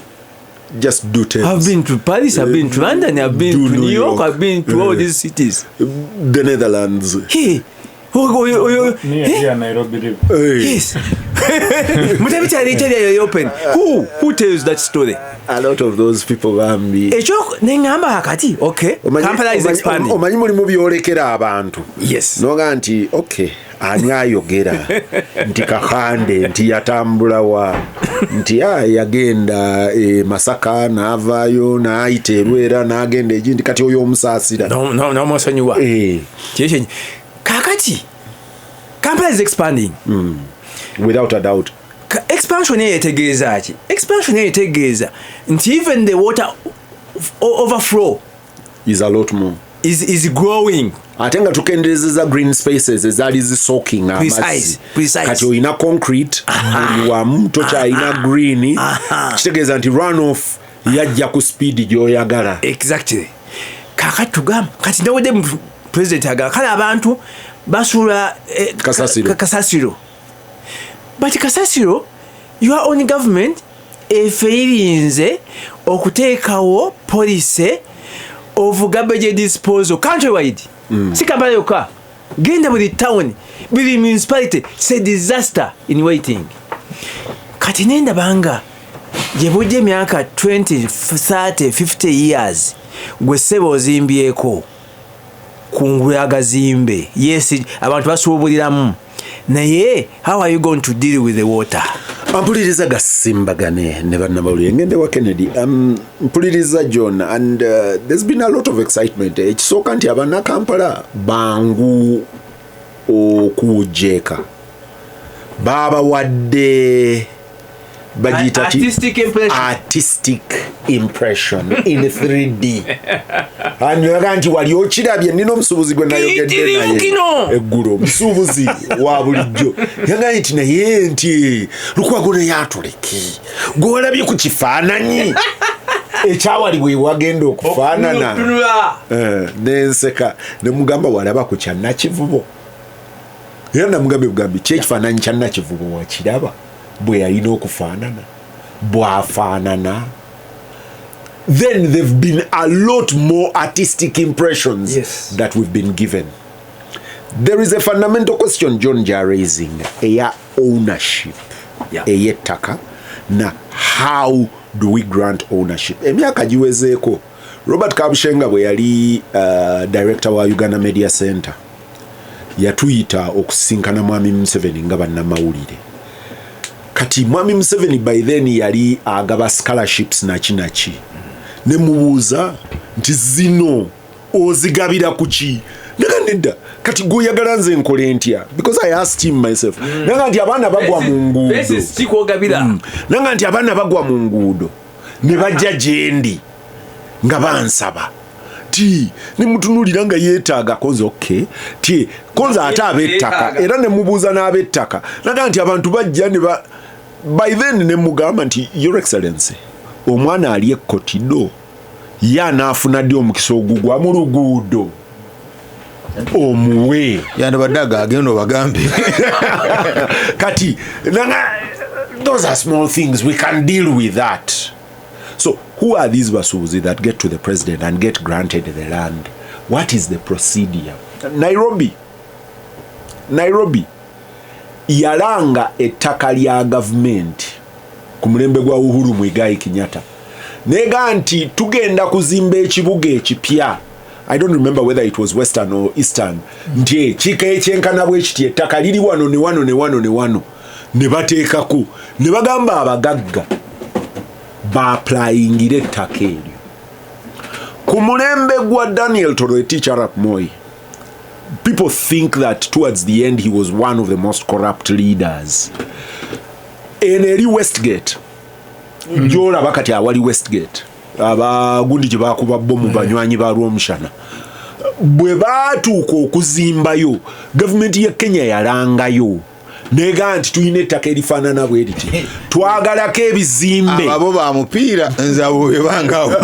Speaker 2: Just do tales.
Speaker 3: I've been to Paris, I've been to London, I've been to New York, I've been to all these cities.
Speaker 2: The Netherlands.
Speaker 3: Hey.
Speaker 1: Near Nairobi River.
Speaker 3: Yes. Open. Who tells that story?
Speaker 2: A lot of those people bambi.
Speaker 3: Ekyo nengamba kati, okay. Kampala is expanding.
Speaker 2: Omanyi mulimu byolekera abantu.
Speaker 3: Yes.
Speaker 2: Noga nti okay, ani ayogera nti Kakande nti yatambula wa nti yagenda Masaka n'avaayo n'ayita Erwera n'agenda egindi kati oyo omusaasira.
Speaker 3: No musonyiwa. Kakati Kampala is expanding.
Speaker 2: Without a doubt.
Speaker 3: Expansion etegeeza ki? Expansion etegeeza nti even the water overflow
Speaker 2: is a lot more.
Speaker 3: Is growing.
Speaker 2: Ate nga tukenderezeza green spaces ezaali zisoaking amazzi. Kati olina concrete buli wamu tokyalina green. Kitegeeza nti runoff yajja ku speed gy'oyagala.
Speaker 3: Exactly. Kakati tugamba kati nawedde president agala kale abantu basula kasasiro. But kasasiro, your own government efeirinze okuteekawo policy of garbage disposal countrywide. Si Kampala yokka. Genda buli town, buli municipality, it's a disaster in waiting. Kati nenda banga gye bujja emyaka 20, 30, 50 years gwe ssebo ozimbyeko kungulu agazimbe. Yes, abantu basuubuliramu. Naye how are you going to deal with the water?
Speaker 2: Mpuliriza gasimbagane ne bannamawulire ngende wa Kennedy. Mpuliriza John and there's been a lot of excitement. Ekisooka nti Abannakampala bangu okujeeka. Babawadde bagiyita
Speaker 3: artistic impression.
Speaker 2: Artistic impression in 3D. Anyoga nti wali okirabye nina omusuubuzi gwe nayogedde naye eggulo, omusuubuzi wa bulijjo yagambye nti naye nti Lukwago naye atuleke gwe walabye ku kifaananyi ekyawali bwe wagenda okufaanana. Nenseka ne mugamba walaba ku kya Nakivubo, era namugambye bugambi ki ekifaananyi kya Nakivubo wakiraba bwe yalina okufaanana bw'afaanana. Then there've been a lot more artistic impressions that we've been given. There is a fundamental question John ja raising, eya ownership, ey'ettaka, na how do we grant ownership? Emyaka giwezeeko Robert Kabushenga bwe yali director wa Uganda Media Center yatuyita okusisinkana Mwami Museveni nga bannamawulire. Kati Mwami Museveni by then yali agaba scholarships naki naki. Ne mubuuza nti zino ozigabira ku ki? Naga nedda kati gwe nze nkole ntya? Because I asked him myself. Naga nti abaana bagwa mu nguudo. Naga nti abaana bagwa mu nguudo ne bajja gye ndi nga bansaba. Ti ne mutunuulira nga yeetaaga konze okay. Ti konze ate ab'ettaka era ne mubuuza n'ab'ettaka. Naga nti abantu bajja ne ba by then ne mugamba nti Your Excellency omwana ali ekkotido ye anaafuna ddi omukisa ogugwa mu luguudo omuwe
Speaker 4: yandibadde agenda obagambe.
Speaker 2: Kati nanga Those are small things, we can deal with that. So who are these basuubuzi that get to the president and get granted the land? What is the procedure? Nairobi yalanga ettaka lya gavumenti ku mulembe gwa Uhuru Muigai Kenyatta, nega nti tugenda kuzimba ekibuga ekipya. I don't remember whether it was western or eastern, nti ekika ekyenkana bwe kiti, ettaka liri wano ne wano ne wano ne wano, ne bateekako ne bagamba abagagga baapplyingire ettaka eryo. Ku mulembe gwa Daniel Toroitich arap Moi, people think that towards the end he was one of the most corrupt leaders. Eno eri Westgate gyolaba kati, awali Westgate, abagundi gye bakuba bomu, banywanyi ba Rwomushana, bwe baatuuka okuzimbayo, gavumenti ya Kenya yalangayo nega nti tulina ettaka erifaanana bwe riti, twagalako ebizimbe.
Speaker 4: Abo ba mupiira, nze abo bebangawo.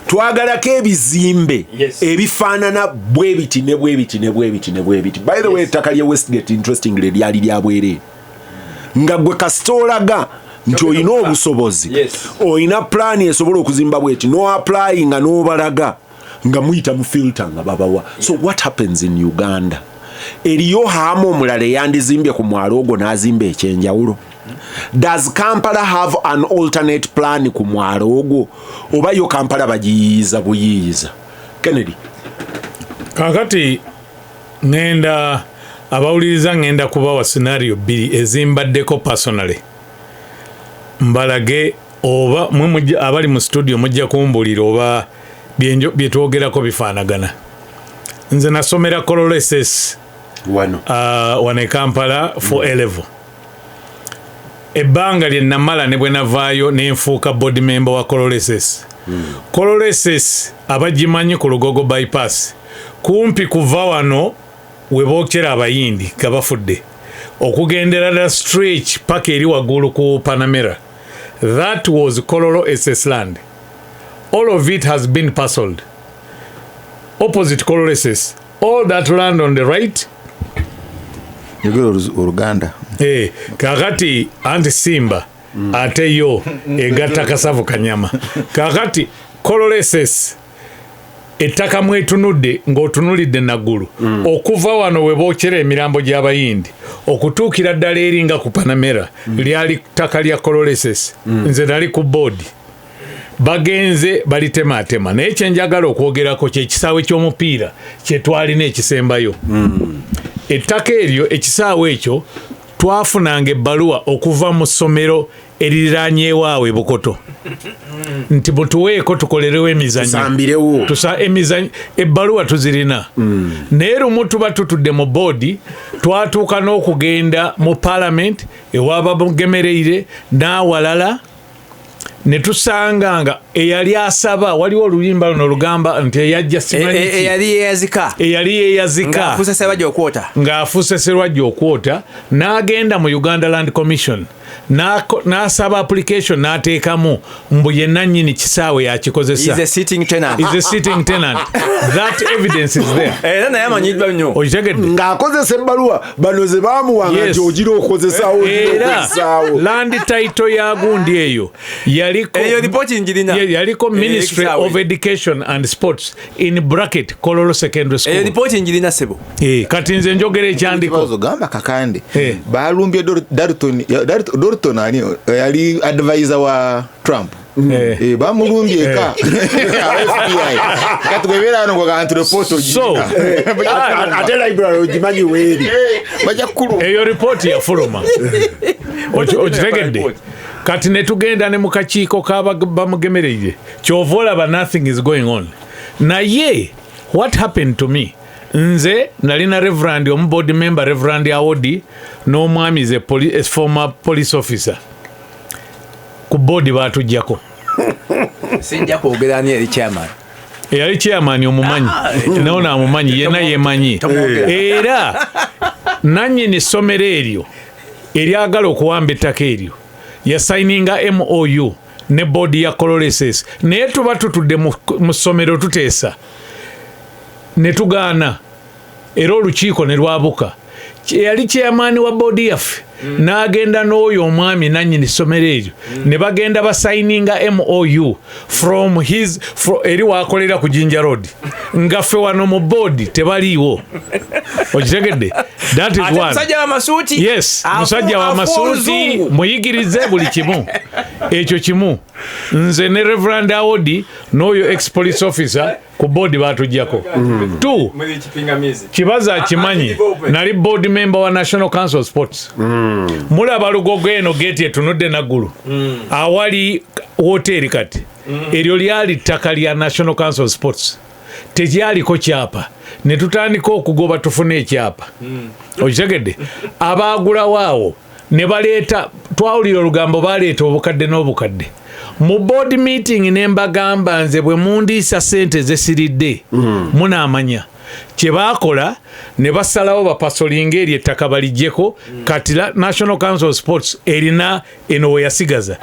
Speaker 2: Twagalako ebizimbe ebifaanana bwe biti ne bwe biti ne bwe biti ne bwe biti. By the way, ettaka lya Westgate, interestingly, lyali lya bwereere, nga gwe kasita olaga nti olina obusobozi, olina pulaani esobola okuzimba bweti, no apply nga n'obalaga nga muyita mu filter nga babawa. So what happens in Uganda? Eriyo haamu omulala eyandizimbye ku mwalo ogwo n'azimba ekyenjawulo? Does Kampala have an alternate plan ku mwalo ogwo, oba yo Kampala bagiyiiza buyiiza? Kennedy.
Speaker 1: Kakati ŋŋenda abawuliriza, ŋŋenda kubawa scenario bbiri ezimbaddeko personally, mbalage oba mwe abali mu studio mujja kumbuulira oba bye twogerako bifaanagana. Nze nasomera Kololo SS.
Speaker 2: Wano?
Speaker 1: Wano e Kampala for A level. Ebbanga lye namala ne bwe navaayo nenfuuka board member wa Kololo SS. Kololo SS abagimanyi, ku Lugogo bypass, kumpi kuva wano we bookera abayindi nga bafudde okugendera ddala stretch paka eri waggulu ku Panamera, that was Kololo SS land. All of it has been parceled. Opposite Kololo SS, all that land on the right.
Speaker 4: Yogera Oluganda.
Speaker 1: Kakati anti Simba ate yo egatta kasavu kanyama. Kakati Kololo SS ettaka mwetunudde ng'otunulidde naggulu, okuva wano we bookera emirambo gy'abayindi okutuukira ddala eri nga ku Panamera, lyali ttaka lya Kololo SS. Nze nali ku boodi. Bagenze balitematema, naye kyenjagala okwogerako kyekisaawe ky'omupiira kyetwalina ekisembayo. Ettaka eryo, ekisaawe ekyo, twafunanga ebbaluwa okuva mu ssomero eririranyeewaawe Bukoto nti mutuweeko tukolerewo emizannyo.
Speaker 2: Tusambirewo.
Speaker 1: Tusa emizannyo. Ebbaluwa tuzirina. Naye lumu tuba tutudde mu boodi, twatuuka n'okugenda mu parliament ewaba Mugemereire n'awalala, ne tusanga nga eyali asaba, waliwo oluyimba luno olugamba nti eyajja simanyi ki.
Speaker 3: Eyali yeyazika.
Speaker 1: Eyali yeyazika.
Speaker 3: Ng'afuuse Sebajja okwota.
Speaker 1: Ng'afuuse Serwajja okwota, n'agenda mu Uganda Land Commission, n'asaba application, n'ateekamu mbu ye nannyini kisaawe yakikozesa.
Speaker 3: Is a sitting tenant.
Speaker 1: Is a sitting tenant. That evidence is there.
Speaker 3: Era naye amanyiddwa nnyo.
Speaker 1: Okitegedde?
Speaker 2: Ng'akozesa ebbaluwa bano ze baamuwanga nti ogira okozesaawo, ogira
Speaker 1: Era
Speaker 2: okozesaawo.
Speaker 1: land title ya gundi eyo yaliko
Speaker 3: Eyo ripooti njirina.
Speaker 1: Yaliko Ministry
Speaker 3: Ekisaawe.
Speaker 1: of Education and Sports in bracket Kololo Secondary School.
Speaker 3: Eyo ripooti njirina, sebo.
Speaker 1: Kati nze njogera ekyandiko.
Speaker 4: Kibazo, gamba Kakande.
Speaker 1: Eh.
Speaker 4: Balumbye Dalton, Dalton ani yali advisor wa Trump. Bamulumbye eka FBI. Kati bw'ebeera wano gwe nti report
Speaker 1: So,
Speaker 4: ogirina.
Speaker 2: Ate library ogimanyi weeri.
Speaker 4: Bajja kukulumba.
Speaker 1: Eyo ripooti yafuluma. Okitegedde? Kati ne tugenda ne mu kakiiko kabamugemereire, kyova olaba nothing is going on. Naye what happened to me, nze nalina reverend omu board member, Reverend Awodi, n'omwami ze a former police officer ku boodi, batujjako.
Speaker 3: Sijja kwogera ani eri chairman.
Speaker 1: Eyali chairman omumanyi, naye naamumanyi yenna yemanyi.
Speaker 3: Tomwogera.
Speaker 1: Era nannyini ssomero eryo eryagala okuwamba ettaka eryo yasayininga MOU ne boodi ya Kololo SS, naye tuba tutudde mu ssomero tuteesa ne tugaana, era olukiiko ne lwabuka. Yali chairman wa board yaffe, n'agenda n'oyo omwami nannyini ssomero eryo, ne bagenda basayininga MOU from his eri wakolera ku Jinja Road, nga ffe wano mu board tebaliiwo. Okitegedde? That is
Speaker 3: Ate
Speaker 1: one.
Speaker 3: musajja wa masuuti.
Speaker 1: Yes, musajja wa
Speaker 3: afu
Speaker 1: masuuti,
Speaker 3: oluzungu.
Speaker 1: Muyigirize buli kimu. Ekyo kimu, nze ne Reverend Awodi n'oyo ex police officer ku board batujjako. Two, Kibaza akimanyi, nali board member wa National Council of Sports. Mulaba Lugogo eno gate etunudde naggulu, awali woteeri kati, eryo lyali ttaka lya National Council of Sports, tekyaliko kyapa, ne tutandika okugoba tufune ekyapa. Okitegedde? Abaagulawo awo ne baleeta, twawulira olugambo, baleeta obukadde n'obukadde mu board meeting, ne mbagamba nze bwe mundiisa sente zesiridde, munaamanya kye baakola. Ne basalawo bapasolinga eryo ettaka balijjeko. Kati National Council of Sports erina eno we yasigaza.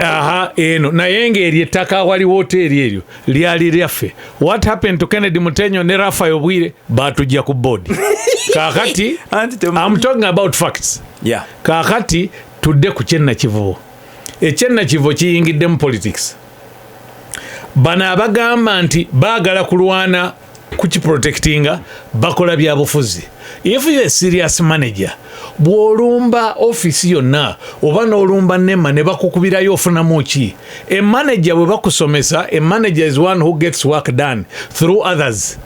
Speaker 1: Aha, eno naye ng'eryo ettaka awali woteeri eryo lyali lyaffe. What happened to Kennedy Mutenyo ne Rafael Bwire? Batujja ku board. Kaakati
Speaker 3: Anti
Speaker 1: I'm talking about facts. Kaakati tudde ku kyennakivubo. Ekyennakivubo kiyingidde mu politics. Bano abagamba nti baagala kulwana kukiprotectinga bakola byabufuzi. If you a serious manager, bw'olumba ofiisi yonna oba n'olumba nema ne bakukubirayo, ofunamu ki? A manager bwe bakusomesa, a manager is one who gets work done through others.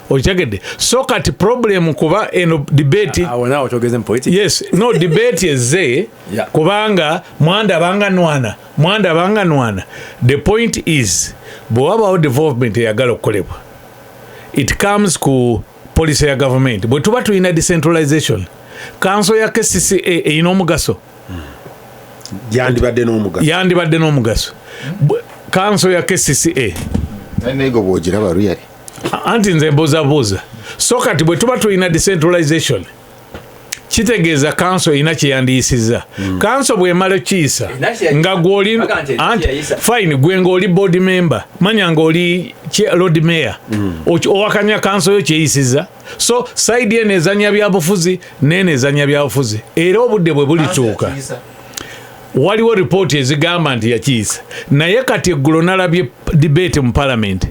Speaker 1: Okitegedde? So kati problem, kuba eno debate
Speaker 3: Awo naawe kyogeze mu politics.
Speaker 1: Yes, no debate ezze, kubanga mwandabanga nwana, mwandabanga nwana. The point is, bwe wabawo development eyagala okukolebwa, it comes ku policy ya government. Bwe tuba tulina decentralization, kanso ya KCCA erina omugaso.
Speaker 2: Yandibadde n'omugaso.
Speaker 1: Yandibadde n'omugaso. Kanso ya KCCA
Speaker 4: Naye bwogiraba ruyali.
Speaker 1: Anti nze mbuuzabuuza. So kati bwe tuba tulina decentralization, kitegeeza kanso erina kyeyandiyisizza. Kanso bwemala okiyisa,
Speaker 3: Erina
Speaker 1: nga gwoli
Speaker 3: Baga nti erina
Speaker 1: anti
Speaker 3: kyeyayisa.
Speaker 1: Fine, gwe ng'oli board member, manya ng'oli lord mayor, owakanya kanso yo kyeyisizza. So side eno ezanya byabufuzi, neeno ezanya byabufuzi, era obudde bwe bulituuka. Waliwo ripooti ezigamba nti yakiyisa, naye kati eggulo nalabye debate mu parliament,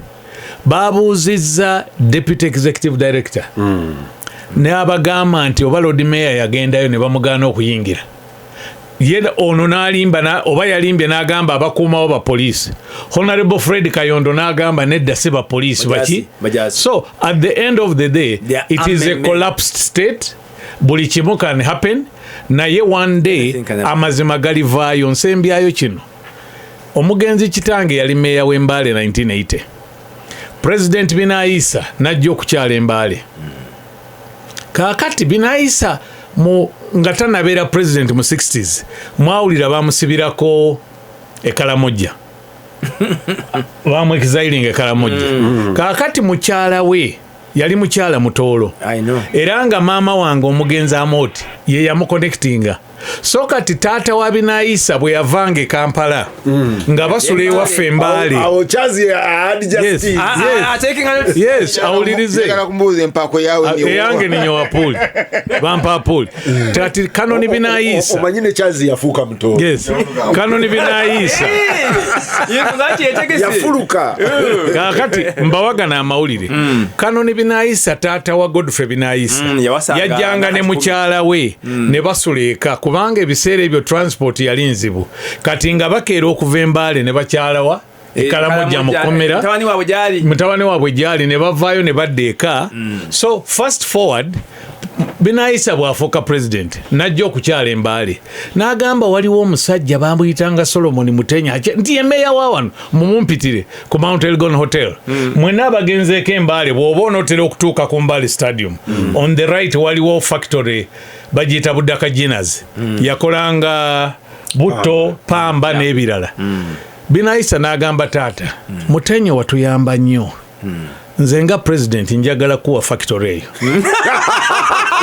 Speaker 1: babuuzizza deputy executive director, n'abagamba nti oba lord mayor yagendayo ne bamugaana okuyingira. Ye ono n'alimba oba yalimbye n'agamba abakuumawo bapoliisi. Honorable Fred Kayondo n'agamba nedda, si bapoliisi.
Speaker 3: Bajaasi,
Speaker 1: baki
Speaker 3: bajaasi.
Speaker 1: So at the end of the day,
Speaker 3: They are
Speaker 1: it is a
Speaker 3: armed men.
Speaker 1: collapsed state. Buli kimu can happen, naye one day
Speaker 3: Anything can happen.
Speaker 1: amazima galivaayo. Nsembyayo kino: omugenzi kitange yali meeya w'Embaale 1980. President Binaisa najja okukyala Embaale. Kaakati Binaisa mu nga tanabeera president mu 60s, mwawulira bamusibirako Ekalamojja, bamu-exiling Ekalamojja. Kaakati mukyala we yali mukyala Mutoolo.
Speaker 3: I know.
Speaker 1: Era nga maama wange omugenzi Amoti ye yamuconnectinga. So kati taata wa Binaisa bwe yavanga e Kampala, nga basula ewaffe Embaale.
Speaker 2: Awo Chazi had just
Speaker 1: Yes.
Speaker 3: Ah,
Speaker 1: Yes.
Speaker 3: ah, taking a
Speaker 1: Yes, awulirize.
Speaker 4: Njagala kumbuuza empaako yawe.
Speaker 1: Eyange ninyowa puli, bampa puli. Kati Kanoni Binaisa
Speaker 2: Omanyi ne Chazi yafuuka Mutoolo.
Speaker 1: Yes, Kanoni Binaisa.
Speaker 2: Yafuluka.
Speaker 1: Kakati mbawagana amawulire, Kanoni Binaisa, taata wa Godfrey Binaisa,
Speaker 3: Yawasanga
Speaker 1: yajjanga ne
Speaker 3: nakati.
Speaker 1: mukyala we ne basula eka, kubanga ebiseera ebyo transport yali nzibu. Kati nga bakeera okuva Embaale ne bakyalawa Ekalamojja mukomera.
Speaker 3: Mutabani waabwe gyali.
Speaker 1: Mutabani waabwe gyali, ne bavaayo ne badda eka. So fast forward, Binaisa bw'afuuka president, najja okukyala Embaale, n'agamba waliwo omusajja bamuyitanga Solomon Mutenya, nti ye meeya wa wano, mumumpitire ku Mount Elgon Hotel. Mwenna abagenzeeko Embaale, bw'oba onootera okutuuka ku Mbale Stadium, on the right waliwo factory bagiyita Budaka Ginners, yakolanga butto, pamba n'ebirala. Binaisa n'agamba taata Mutenyo, watuyamba nnyo, nze nga president njagala kuwa factory eyo.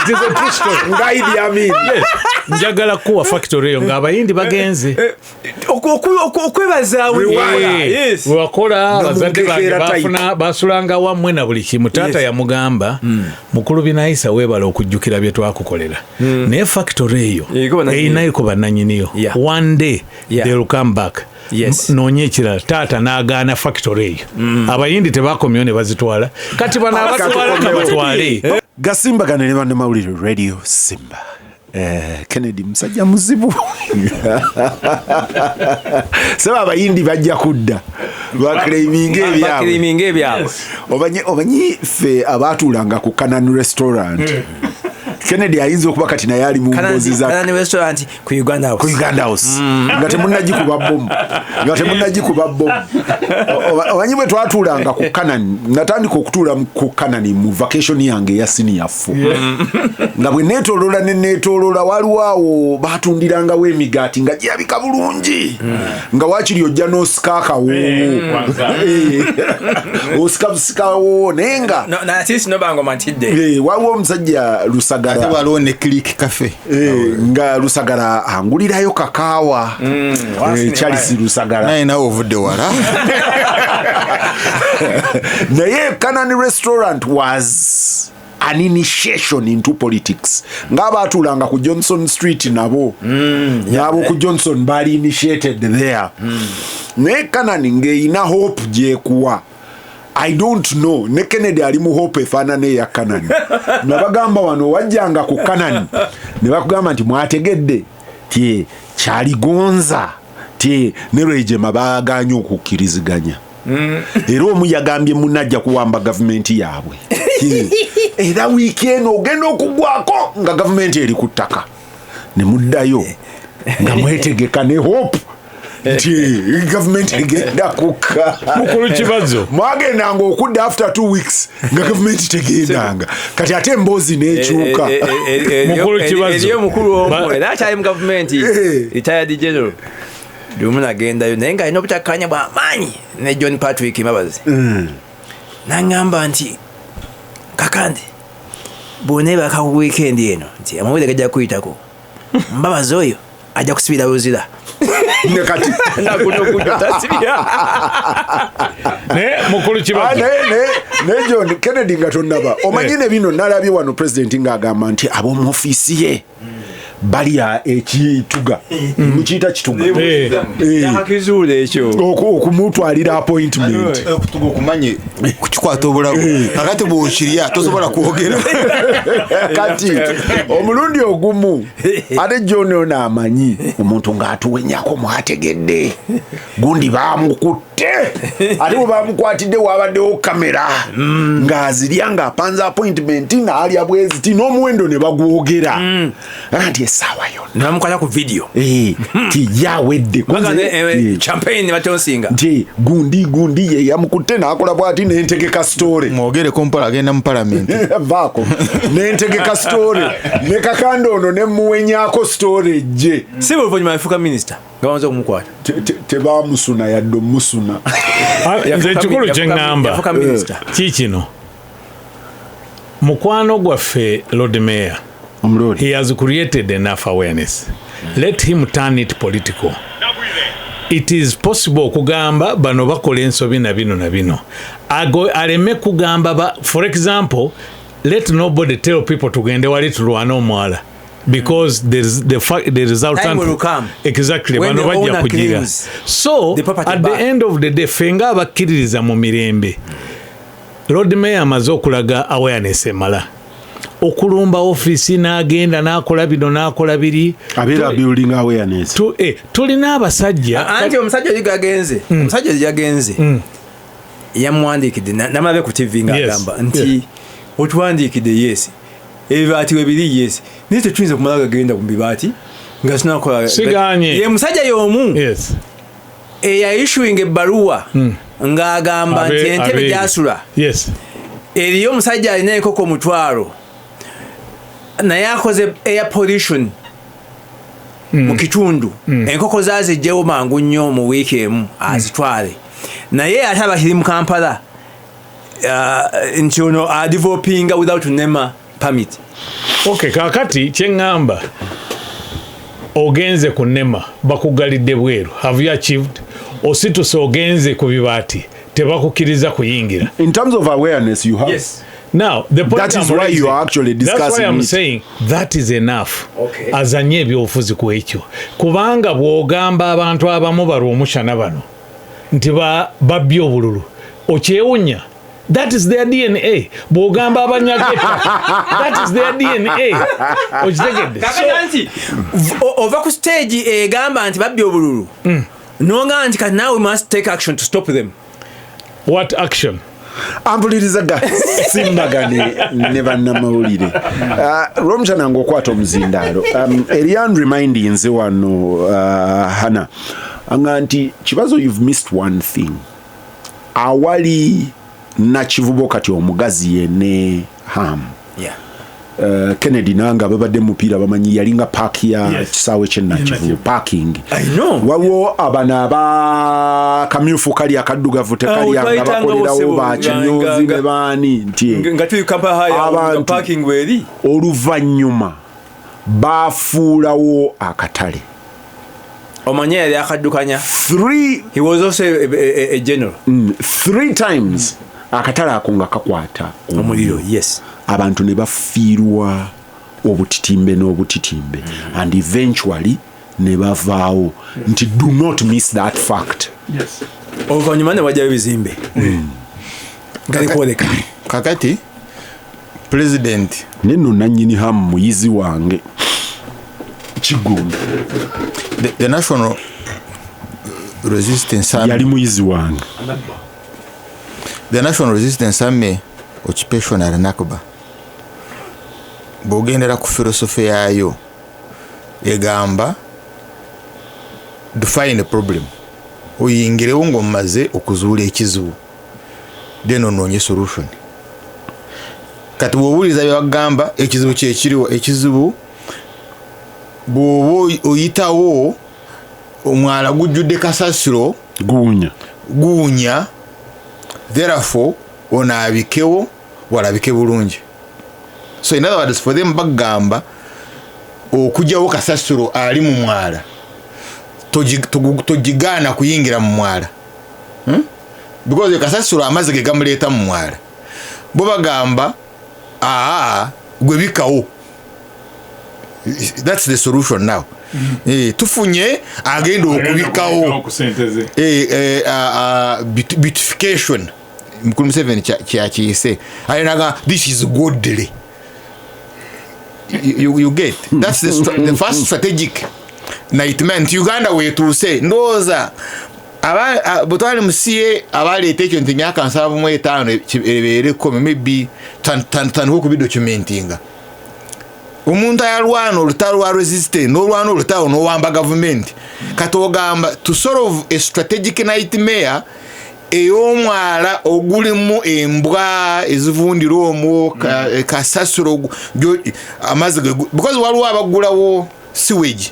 Speaker 1: It is a true story.
Speaker 2: Nga Idi Amin.
Speaker 1: Yes. Njagala kuwa factory eyo ng'abayindi bagenze.
Speaker 3: Okwebaza
Speaker 1: wewakola abazadde bange bafuna basulanga wammwe na buli kimu. Taata yamugamba mukulu Binaisa weebala okujjukira bye twakukolera, naye factory eyo erinaiko bannannyiniyo, one day they will come back. Noonye ekirala. Taata n'agaana factory eyo. Abayindi tebakomyewo ne bazitwala. Kati bano abatwala kabatwale.
Speaker 2: Gasimbagane ne bannamawulire Radio Simba. Kennedy musajja muzibu. Saba abayindi bajja kudda baclaiminga ebyabwe. Omanyi ffe abaatuulanga ku Canaan Restaurant. Kennedy ayinza okuba kati naye ali mu mboozi za
Speaker 3: Canaan Restaurant ku Uganda House.
Speaker 2: Ku Uganda House. Nga temunnagikuba bbomu. Nga temunnagikuba bbomu. Omanyi bwe twatuulanga ku Canaan, natandika okutuula ku Canaan mu vacation yange eya senior 4. Nga bwe neetooloola ne neetooloola, waliwo awo baatundirangawo emigaati nga girabika bulungi. Nga waakiri ojja n'osika akawoowo. Osika busikawo naye nga waliwo omusajja Lusagara.
Speaker 4: Ate waliwo ne Click Cafe.
Speaker 2: Nga Lusagara angulirayo kakaawa. Charles Lusagara.
Speaker 4: Naye nawe ovudde wala.
Speaker 2: Naye Canaan Restaurant was an initiation into politics. Ng'abaatuulanga ku Johnson Street nabo. Nabo ku Johnson bali initiated there. Naye Canaan ng'erina hope gy'ekuwa. I don't know. Ne Kennedy ali mu hope efaanana eya Canaan. Nabagamba wano wajjanga ku Canaan. Ne bakugamba nti mwategedde ti kyaligonza ti ne Rwigema baagaanye okukkiriziganya. Era omu yagambye munajja kuwamba gavumenti yaabwe. Era wiiki eno ogenda okugwako nga gavumenti eri ku ttaka. Ne muddayo nga mwetegeka ne hope nti gavumenti egenda kukka.
Speaker 1: Mukulu Kibazo.
Speaker 2: Mwagendanga okudda after 2 weeks nga gavumenti tegendanga. Kati ate emboozi n'ekyuka.
Speaker 1: Mukulu Kibazo.
Speaker 3: Eriyo mukulu omu era akyali mu gavumenti, retired general. Lumu nagendayo naye ng'alina obutakkaanya bw'amaanyi ne John Patrick Mbabazi. N'aŋŋamba nti Kakande bw'oneebaka ku weekend eno nti amawulire gajja kuyitako, Mbabazi oyo ajja kusibira Luzira.
Speaker 2: Ne kati
Speaker 1: naye mukulu Kibazo.
Speaker 2: Ne John Kennedy nga tonnaba. Omanyi ne bino nalabye wano president ng'agamba nti ab'omu ofiisi ye balya ekituga. Mukiyita kituga.
Speaker 3: Yakakizuula ekyo.
Speaker 2: Okumutwalira appointment.
Speaker 4: Okutuga okumanye kukikwata obulago. Kakati bw'okirya tosobola kwogera.
Speaker 2: Kati omulundi ogumu ate John ono amanyi omuntu ng'atuwenyako mwategedde. Gundi baamukutte. Ate bwe bamukwatidde wabaddewo kamera. Ng'azirya ng'apanze appointment n'alya bweziti n'omuwendo ne bagwogera. Anti essaawa yonna.
Speaker 3: Ne bamukwata ku video.
Speaker 2: Ti yawedde.
Speaker 3: Champagne ne batonsinga.
Speaker 2: Nti gundi ye yamukutte n'akola bw'ati n'entegeka story.
Speaker 4: Mwogereko mpola agenda mu palamenti.
Speaker 2: Vaako. N'entegeka story. Ne Kakande ono ne muwenyaako story gye.
Speaker 3: Si oluvannyuma yafuuka minisita nga bamaze okumukwata.
Speaker 2: Tebamusuna yadde omusuna.
Speaker 1: Nze ekikulu kye ŋŋamba kiikino. Mukwano gwaffe Lord Mayor, he has created enough awareness. Let him turn it political. It is possible okugamba bano bakola ensobi na bino na bino. Aleme kugamba, for example, let nobody tell people tugende wali tulwane omwala. Because the resultant
Speaker 3: will come.
Speaker 1: Exactly. Bano bajja kugira. So at the end of the day, fenga abakkiririza mu mirembe. Lord Mayor amaze okulaga awareness emala. Okulumba office n'agenda n'akola bino n'akola biri.
Speaker 2: Abeera building awareness.
Speaker 1: Tulina abasajja.
Speaker 3: Anti omusajja oli gagenze. Omusajja oli yagenze. Yamuwandiikidde namalabe ku TV ng'agamba nti otuwandiikidde yes. Ebibaati we biri yes. Naye tetuyinza kumala gagenda ku bibaati nga sinakola.
Speaker 1: Siganye.
Speaker 3: Ye musajja y'omu.
Speaker 1: Yes.
Speaker 3: Eya-issuing ebbaluwa ng'agamba nti entebe gy'asula.
Speaker 1: Yes.
Speaker 3: Eriyo omusajja alina enkoko 500. Naye akoze air pollution mu kitundu. Enkoko zaazijjewo mangu nnyo mu wiiki emu azitwale. Naye ate abakiri mu Kampala nti ono adevelopinga without NEMA permit.
Speaker 1: Okay, kakati kyeŋŋamba, ogenze ku NEMA, bakugalidde bweru. Have you achieved? Osituse ogenze ku bibaati, tebakukkiriza kuyingira.
Speaker 2: In terms of awareness, you have.
Speaker 3: Yes.
Speaker 1: Now, the point
Speaker 2: That is
Speaker 1: I'm
Speaker 2: why you
Speaker 1: raising-
Speaker 2: are actually
Speaker 1: That's why
Speaker 2: discussing
Speaker 1: I'm
Speaker 2: it.
Speaker 1: saying that is enough.
Speaker 3: Okay.
Speaker 1: Azanye ebyobufuzi ku ekyo, kubanga bw'ogamba abantu abamu balwomushana bano nti babbye obululu, okyewunya. That is their DNA. Bw'ogamba abanyageta, that is their DNA. Okitegedde?
Speaker 3: Kakati nti ova ku stage egamba nti babbye obululu, nonga nti kati now we must take action to stop them.
Speaker 1: What action?
Speaker 2: Ampuliriza ga simbagane ne bannamawulire. Lwomushana ngaokwata omuzindaalo, Elian remindinze wano, hana anga nti Kibazo, you've missed one thing. Awali Nakivubo kati omugazi yene Ham. Kennedy nanga babadde mupiira bamanyi yalinga park ya kisaawe kyenakivubo parking.
Speaker 3: I know.
Speaker 2: Waliwo abano abakamyufu kali akaddugavu tekalya nga
Speaker 3: twayitangawo
Speaker 2: bakolerawo
Speaker 3: ssebo,
Speaker 2: bakinyozi ne baani nti
Speaker 3: nga tuli Kampala High,
Speaker 2: Abantu.
Speaker 3: nga parking weri.
Speaker 2: Oluvannyuma bafuulawo akatale.
Speaker 3: Omanye yali akaddukanya.
Speaker 2: Three,
Speaker 3: He was also a general.
Speaker 2: Three times akatale ako nga kakwata
Speaker 3: omuliro, yes.
Speaker 2: Abantu ne bafiirwa obutitimbe n'obutitimbe and eventually ne bavaawo nti do not miss that fact.
Speaker 3: Oluvannyuma ne wajjayo ebizimbe nga likwoleka.
Speaker 4: Kakati president
Speaker 2: Nenno nannyini Hamu muyizi wange Kigumba.
Speaker 4: The National Resistance Army,
Speaker 2: Yali muyizi wange.
Speaker 4: The National Resistance Army occupation al-Nakba, bw'ogendera ku philosophy yaayo egamba define the problem, oyingirewo ng'omaze okuzuula ekizibu, then onoonye solution. Kati bw'owuliriza bye bagamba, ekizibu kyekiriwo, ekizibu bw'oba oyitawo omwala gujjudde kasasiro,
Speaker 2: guwunya.
Speaker 4: Guwunya, therefore onaabikewo walabike bulungi. So in other words, for them bagamba okugyawo kasasiro ali mu mwala, togigaana kuyingira mu mwala, Because kasasiro amazzi ge gamuleeta mu mwala. Bo bagamba aa gwe bikawo. That's the solution now. Tufunye agenda okubikawo.
Speaker 1: Ku sente ze.
Speaker 4: Beautification Mukulu Museveni kyakiyise alinaga this is godly. You get that's the first strategic nightmare nti Uganda wetuuse. Ndowooza bwe twali mu CA abaleeta ekyo nti emyaka 75 ebeere 10, maybe tandika okubidocumentinga. Omuntu ayalwana olutalo lwa resistance n'olwana olutalo n'owamba gavumenti, kati ogamba to solve a strategic nightmare ey'omwala ogulimu embwa ezivundira omwo kasasiro amazzi because waliwo abagulawo sewage.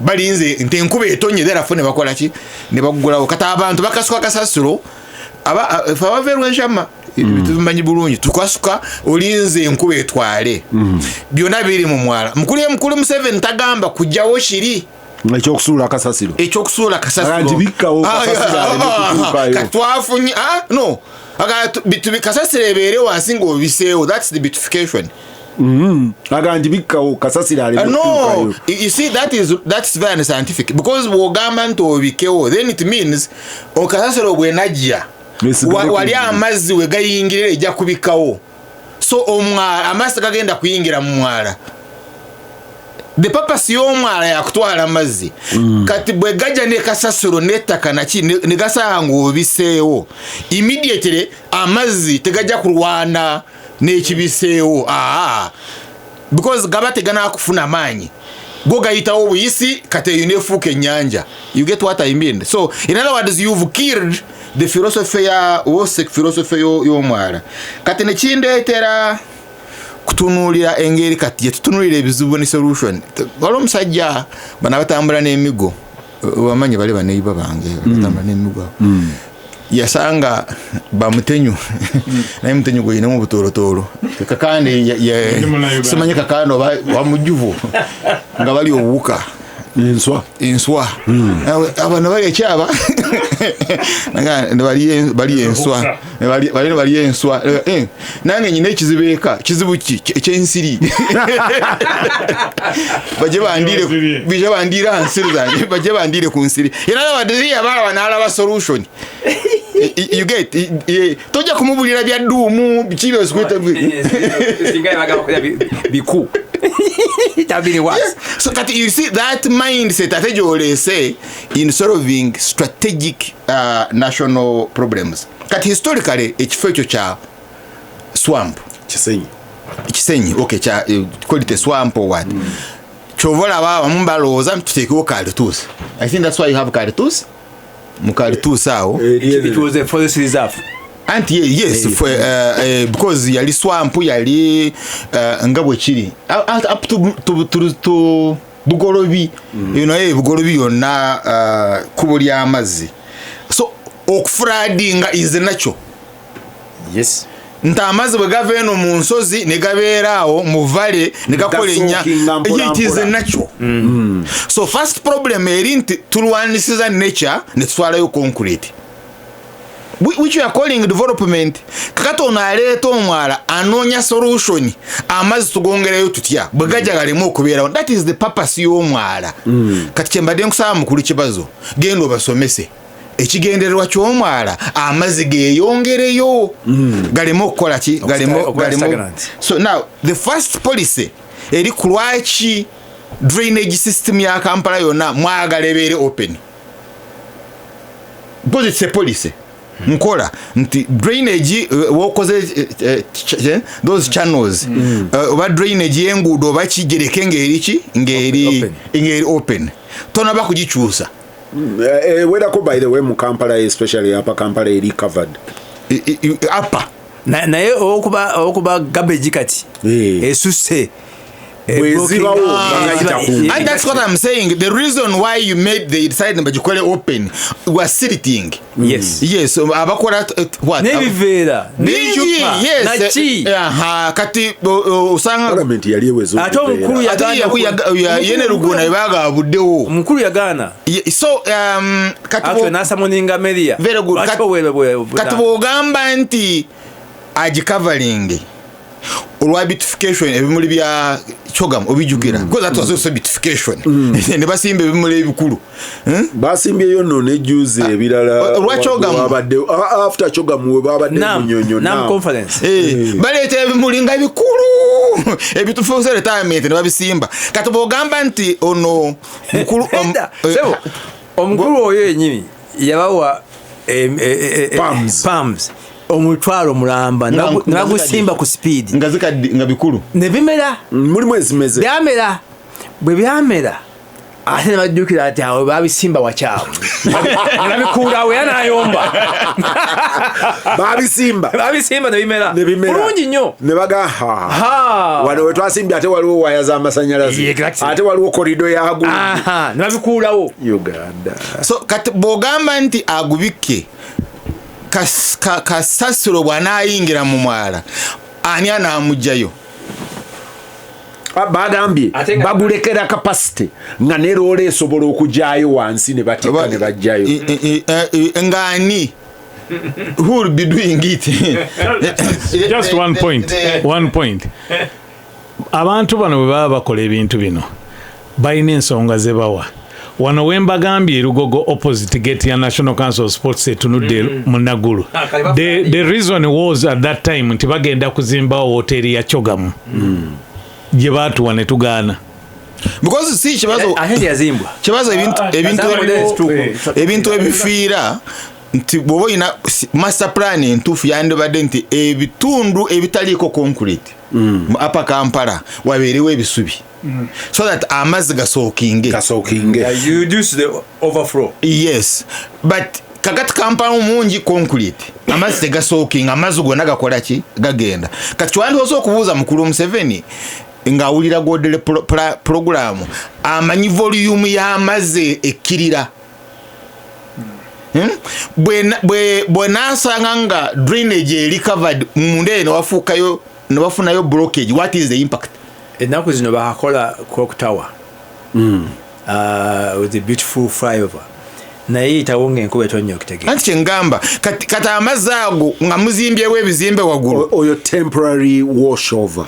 Speaker 4: Balinze nti enkuba etonye, therefore ne bakola ki, ne bagulawo. Kati abantu bakasuka kasasiro, fe abava erwenshama tubimanyi bulungi, tukasuka olinze enkuba etwale. Byonna biri mu mwala. Mukulu Museveni tagamba kujjawo kiri
Speaker 2: ekyokusuula kasasiro.
Speaker 4: Ekyokusuula kasasiro.
Speaker 2: Aga nti bikkawo kasasiro aleme kutuukayo.
Speaker 4: Kati twafunye, no. Aga kasasiro ebeere wansi ng'obiseewo, that's the beautification.
Speaker 2: Aga nti bikkawo kasasiro aleme
Speaker 4: No,
Speaker 2: kutuukayo.
Speaker 4: you see, that's very scientific, because bw'ogamba nti obikewo, then it means okasasiro bwenajja
Speaker 2: Nesigale
Speaker 4: wali
Speaker 2: ku-
Speaker 4: amazzi we gayingirira ejja kubikawo. So omwala amazzi gagenda kuyingira mu mwala. The purpose y'omwala yakutwala amazzi. Kati bwe gajja ne kasasiro n'ettaka naki ne gasanga ng'obiseewo, immediately amazzi tegajja kulwana n'ekibiseewo, because gaba teganakufuna maanyi, go gayitawo buyisi. Kati eyo nefuuka ennyanja. You get what I mean? So in other words, you've killed the philosophy ya wosek philosophy y'omwala. Kati nekindeetera kutunuulira engeri kati gyetutunuulira ebizibu ne solution. Waliwo omusajja bano abatambula n'emigo, wamanyi bali baneiba bange batambula n'emigo abo. Yasanga bamutenyu, naye mutenyu gweyinamu obutoolotolo. Kakande
Speaker 1: Ndi Munnayuganda.
Speaker 4: Simanyi kakande oba wamujjuvu nga bali obuwuka.
Speaker 2: Enswa.
Speaker 4: Enswa. Abano bali ekyaba. Naga ne bali enswa. Ne bali enswa. Nange nyina ekizibu eka, kizibu ki? Ekyensiri. Baje bandire,
Speaker 1: Ensiri.
Speaker 4: bije bandire ansiri zange, baje bandire ku nsiri. Era abadde yabala n'alaba solution. You get, tojja kumubulira bya dduumu, biki by'osukuta
Speaker 3: Singa yabagamba kulya biku. Tabiri was.
Speaker 4: Yes. So kati you see that mindset ate gy'oleese in solving strategic national problems. Kati historically ekifo ekyo kya swamp.
Speaker 2: Kisenyi.
Speaker 4: Kisenyi, okay, kya call it a swamp or what. Kyova olaba abamu balowooza nti tuteekewo kalituusi. I think that's why you have kalituusi. Mu kalituusi awo.
Speaker 3: It was a forest reserve.
Speaker 4: Anti yes, for, because yali swamp, yali nga bwe kiri. Up to Bugolobi. You know, Bugolobi yonna kkubo ly'amazzi. So okufloodinga is natural.
Speaker 3: Yes.
Speaker 4: Nti amazzi bwe gava eno mu nsozi ne gabeera awo mu valley ne gakola ennya.
Speaker 2: Gasookinga mpola
Speaker 4: It is
Speaker 2: mpola.
Speaker 4: natural. So first problem eri nti tulwanisiza nature ne tutwalayo concrete. Which we are calling development. Kakati ono aleeta omwala anoonya solution, amazzi tugongereyo tutya bwe gajja galeme okubeerawo. That is the purpose y'omwala. Kati kye mbadde nkusaba mukulu Kibazo, genda obasomese ekigendererwa ky'omwala, amazzi geeyongereyo galeme okukola ki?
Speaker 3: Okuba stagnant.
Speaker 4: So now the first policy eri ku lwaki drainage system ya Kampala yonna mwagala ebeere open, because it's a policy nkola nti drainage, wokoze those channels, oba drainage y'enguudo oba kigereke ng'eri ki,
Speaker 3: Open.
Speaker 4: ng'eri open, tonaba kugikyusa.
Speaker 2: Werako by the way mu Kampala, especially upper Kampala eri covered.
Speaker 4: Upper.
Speaker 3: Naye olwokuba garbage kati esusse.
Speaker 2: Bwezibawo, nga gayita ku-
Speaker 4: And that's what I'm saying. The reason why you made the decide bagikole open was sitting.
Speaker 3: Yes.
Speaker 4: Yes, so abakola what?
Speaker 3: N'ebiveera,
Speaker 4: Bingi,
Speaker 3: n'ebicupa,
Speaker 4: yes.
Speaker 3: naki?
Speaker 4: Aha, kati osanga
Speaker 2: Parliament yali eweze
Speaker 3: Ate omukulu
Speaker 4: Ate
Speaker 3: yagaana
Speaker 4: ye ne Luguna ebagabuddewo.
Speaker 3: Omukulu yagaana.
Speaker 4: So, kati
Speaker 3: Actually, n'asamoninga media.
Speaker 4: Very good.
Speaker 3: Lwaki
Speaker 4: Kati bw'ogamba nti agicovering olwa beautification, ebimuli bya CHOGM obijjukira, because that was also beautification, ne basimba ebimuli ebikulu.
Speaker 2: Basimbyeyo nno nejjuzi ebirala.
Speaker 4: Olwa CHOGM.
Speaker 2: Wabadde, after CHOGM we babadde Munyonyo,
Speaker 3: Nam
Speaker 2: Nam.
Speaker 3: conference.
Speaker 4: Baleeta ebimuli nga bikulu ebitufuuse retirement ne babisimba. Kati bw'ogamba nti ono mukulu,
Speaker 3: Edda, sebo, omukulu oyo yennyini yabawa
Speaker 2: Palms.
Speaker 3: palms omutwalo mulamba, ne bagusimba ku speed.
Speaker 4: Nga zikadde, nga bikulu.
Speaker 3: Ne bimera.
Speaker 2: Mulimu ezimeze.
Speaker 3: Byamera. Bwe byamera ate ne bajjukira nti awo babisimba wakyamu, ne babikuulawo era n'ayomba.
Speaker 2: Babisimba.
Speaker 3: Babisimba ne bimera.
Speaker 2: Ne bimera.
Speaker 3: Bulungi nnyo.
Speaker 2: Ne baga, ha.
Speaker 3: Ha.
Speaker 2: Wano we twasimbye ate waliwo waya z'amasannyalaze.
Speaker 3: Exactly.
Speaker 2: Ate waliwo korido ya gundi.
Speaker 3: Aha, ne babikuulawo.
Speaker 2: Uganda.
Speaker 4: So kati bw'ogamba nti agubikke, kasasiro bw'anaayingira mu mwala, ani anaamuggyayo?
Speaker 2: Bagambye
Speaker 3: Ate nga-
Speaker 2: bagulekera capacity nga ne loole esobola okugyayo wansi ne batikka ne bajjayo.
Speaker 4: Ng'ani who will be doing it?
Speaker 1: Just one point, one point. Abantu bano bwe baba bakola ebintu bino balina ensonga ze bawa. Wano wembagambye erugogo opposite gate ya National Council of Sports etunudde mu Nagulu.
Speaker 3: Ah, kale
Speaker 1: The reason was at that time nti bagenda kuzimbawo woteeri ya CHOGM gye baatuwa ne tugaana.
Speaker 4: Because si kibazo
Speaker 3: Ate teyazimbwa.
Speaker 4: Kibazo ebintu ebintu ebifiira nti bw'oba olina master plan entuufu yandibadde nti ebitundu ebitaliiko concrete mu upper Kampala wabeerewo ebisubi so that amazzi gasookinge.
Speaker 2: Gasookinge.
Speaker 3: Yeah, you reduce the overflow.
Speaker 4: Yes, but kakati Kampala mungi concrete, amazzi tegasookinga, amazzi gonna gakola ki? Gagenda. Kati kyewandiosa okubuuza mukulu Museveni ng'awulira godere program, amanyi volume y'amazzi ekkirira. Bwe nasanga nga drainage eri covered munda eyo newafuukayo newafunayo blockage, what is the impact?
Speaker 3: Ennaku zino bakakola clock tower with a beautiful flyover, naye yitawo ng'enkuba etonnya okitegeera.
Speaker 4: Anti kyengamba kati amazzi ago nga muzimbyewo ebizimbe waggulu.
Speaker 2: Oyo temporary washover,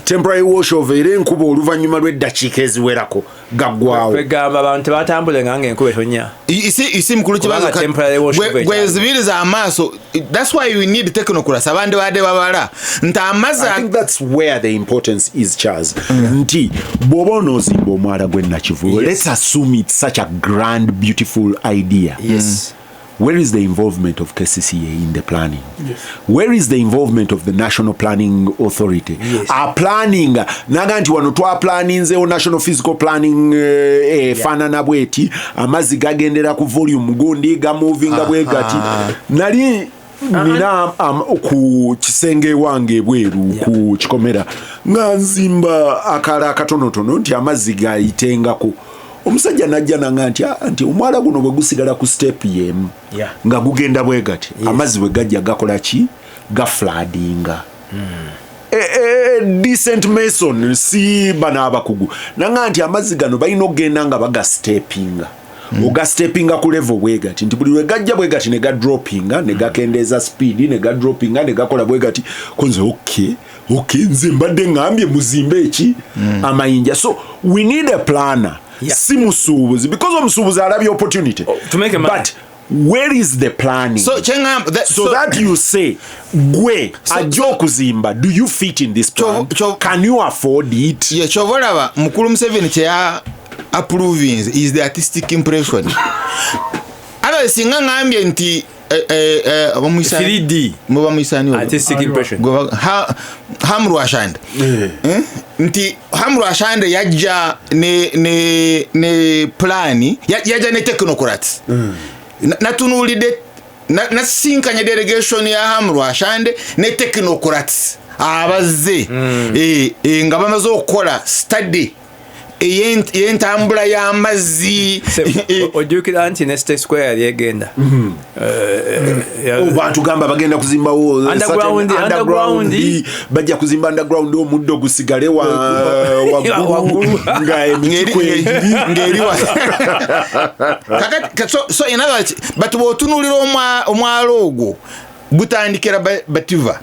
Speaker 2: temporary washover, era enkuba oluvannyuma lw'eddakiika eziwerako gaggwawo.
Speaker 3: Kwegamba abantu tebatambule nga ng'enkuba etonnya.
Speaker 4: Isi mukulu kibazo.
Speaker 3: Kubanga temporary washover
Speaker 4: Gwezibiriza amaaso. That's why we need technocrats, abandi badde babala nti amazzi.
Speaker 2: I think that's where the importance is, Charles. Nti bw'oba onoozimba omwala gw'e Nakivubo, let's assume it's such a grand, beautiful idea. Where is the involvement of KCCA in the planning? Where is the involvement of the National Planning Authority?
Speaker 3: Yes.
Speaker 2: A planning naga nti wano twaplaninzeewo national physical planning efaanana bweti, amazzi gagendera ku volume gundi, gamovinga bwe gati. Nali nina ku kisenge ewange ebweru ku kikomera nga nzimba akala akatonotono nti amazzi gayitengako. Omusajja najja nanga nti, "Ah, nti omwala guno bwe gusigala ku step yemu nga gugenda bwe gati, amazzi bwe gajja gakola ki? Gafloodinga." Decent mason, si bano abakugu, nanga nti amazzi gano balina okugenda nga bagastepinga, ogastepinga ku level bwe gati, nti buli lwe gajja bwe gati ne gadropinga, ne gakendeeza speed, ne gadropinga, ne gakola bwe gati. Konze okay, nze mbadde ŋŋambye muzimbe eki? Amayinja. So we need a planner. Si musuubuzi, because omusuubuzi alabye opportunity.
Speaker 3: Oh, to make a money.
Speaker 2: But where is the planning?
Speaker 4: So kyengamba
Speaker 2: So that you say, gwe ajja okuzimba, do you fit in this plan? Can you afford it?
Speaker 4: Ye kyova olaba mukulu Museveni kyeya approving is the artistic impression. Otherwise singa ngambye nti
Speaker 3: 3D.
Speaker 4: Muba muyisani oyo?
Speaker 3: Artistic impression.
Speaker 4: Ham Rwashande. Eh? Nti Ham Rwashande yajja ne plani, yajja ne technocrats. Natunuulidde nasisinkanye delegation ya Ham Rwashande ne technocrats abazze nga bamaze okukola study ey'entambula y'amazzi.
Speaker 3: Ojjukira nti ne State Square yali egenda.
Speaker 2: Bantu gamba bagenda kuzimbawo
Speaker 3: Underground,
Speaker 2: certain
Speaker 3: underground.
Speaker 2: Bajja kuzimba underground, omuddo gusigale waggulu
Speaker 3: Waggulu.
Speaker 2: nga emiti kwegiri.
Speaker 4: Ng'eri Kakati, so in other words, but bw'otunuulira omwalo ogwo gutandikira Bativa.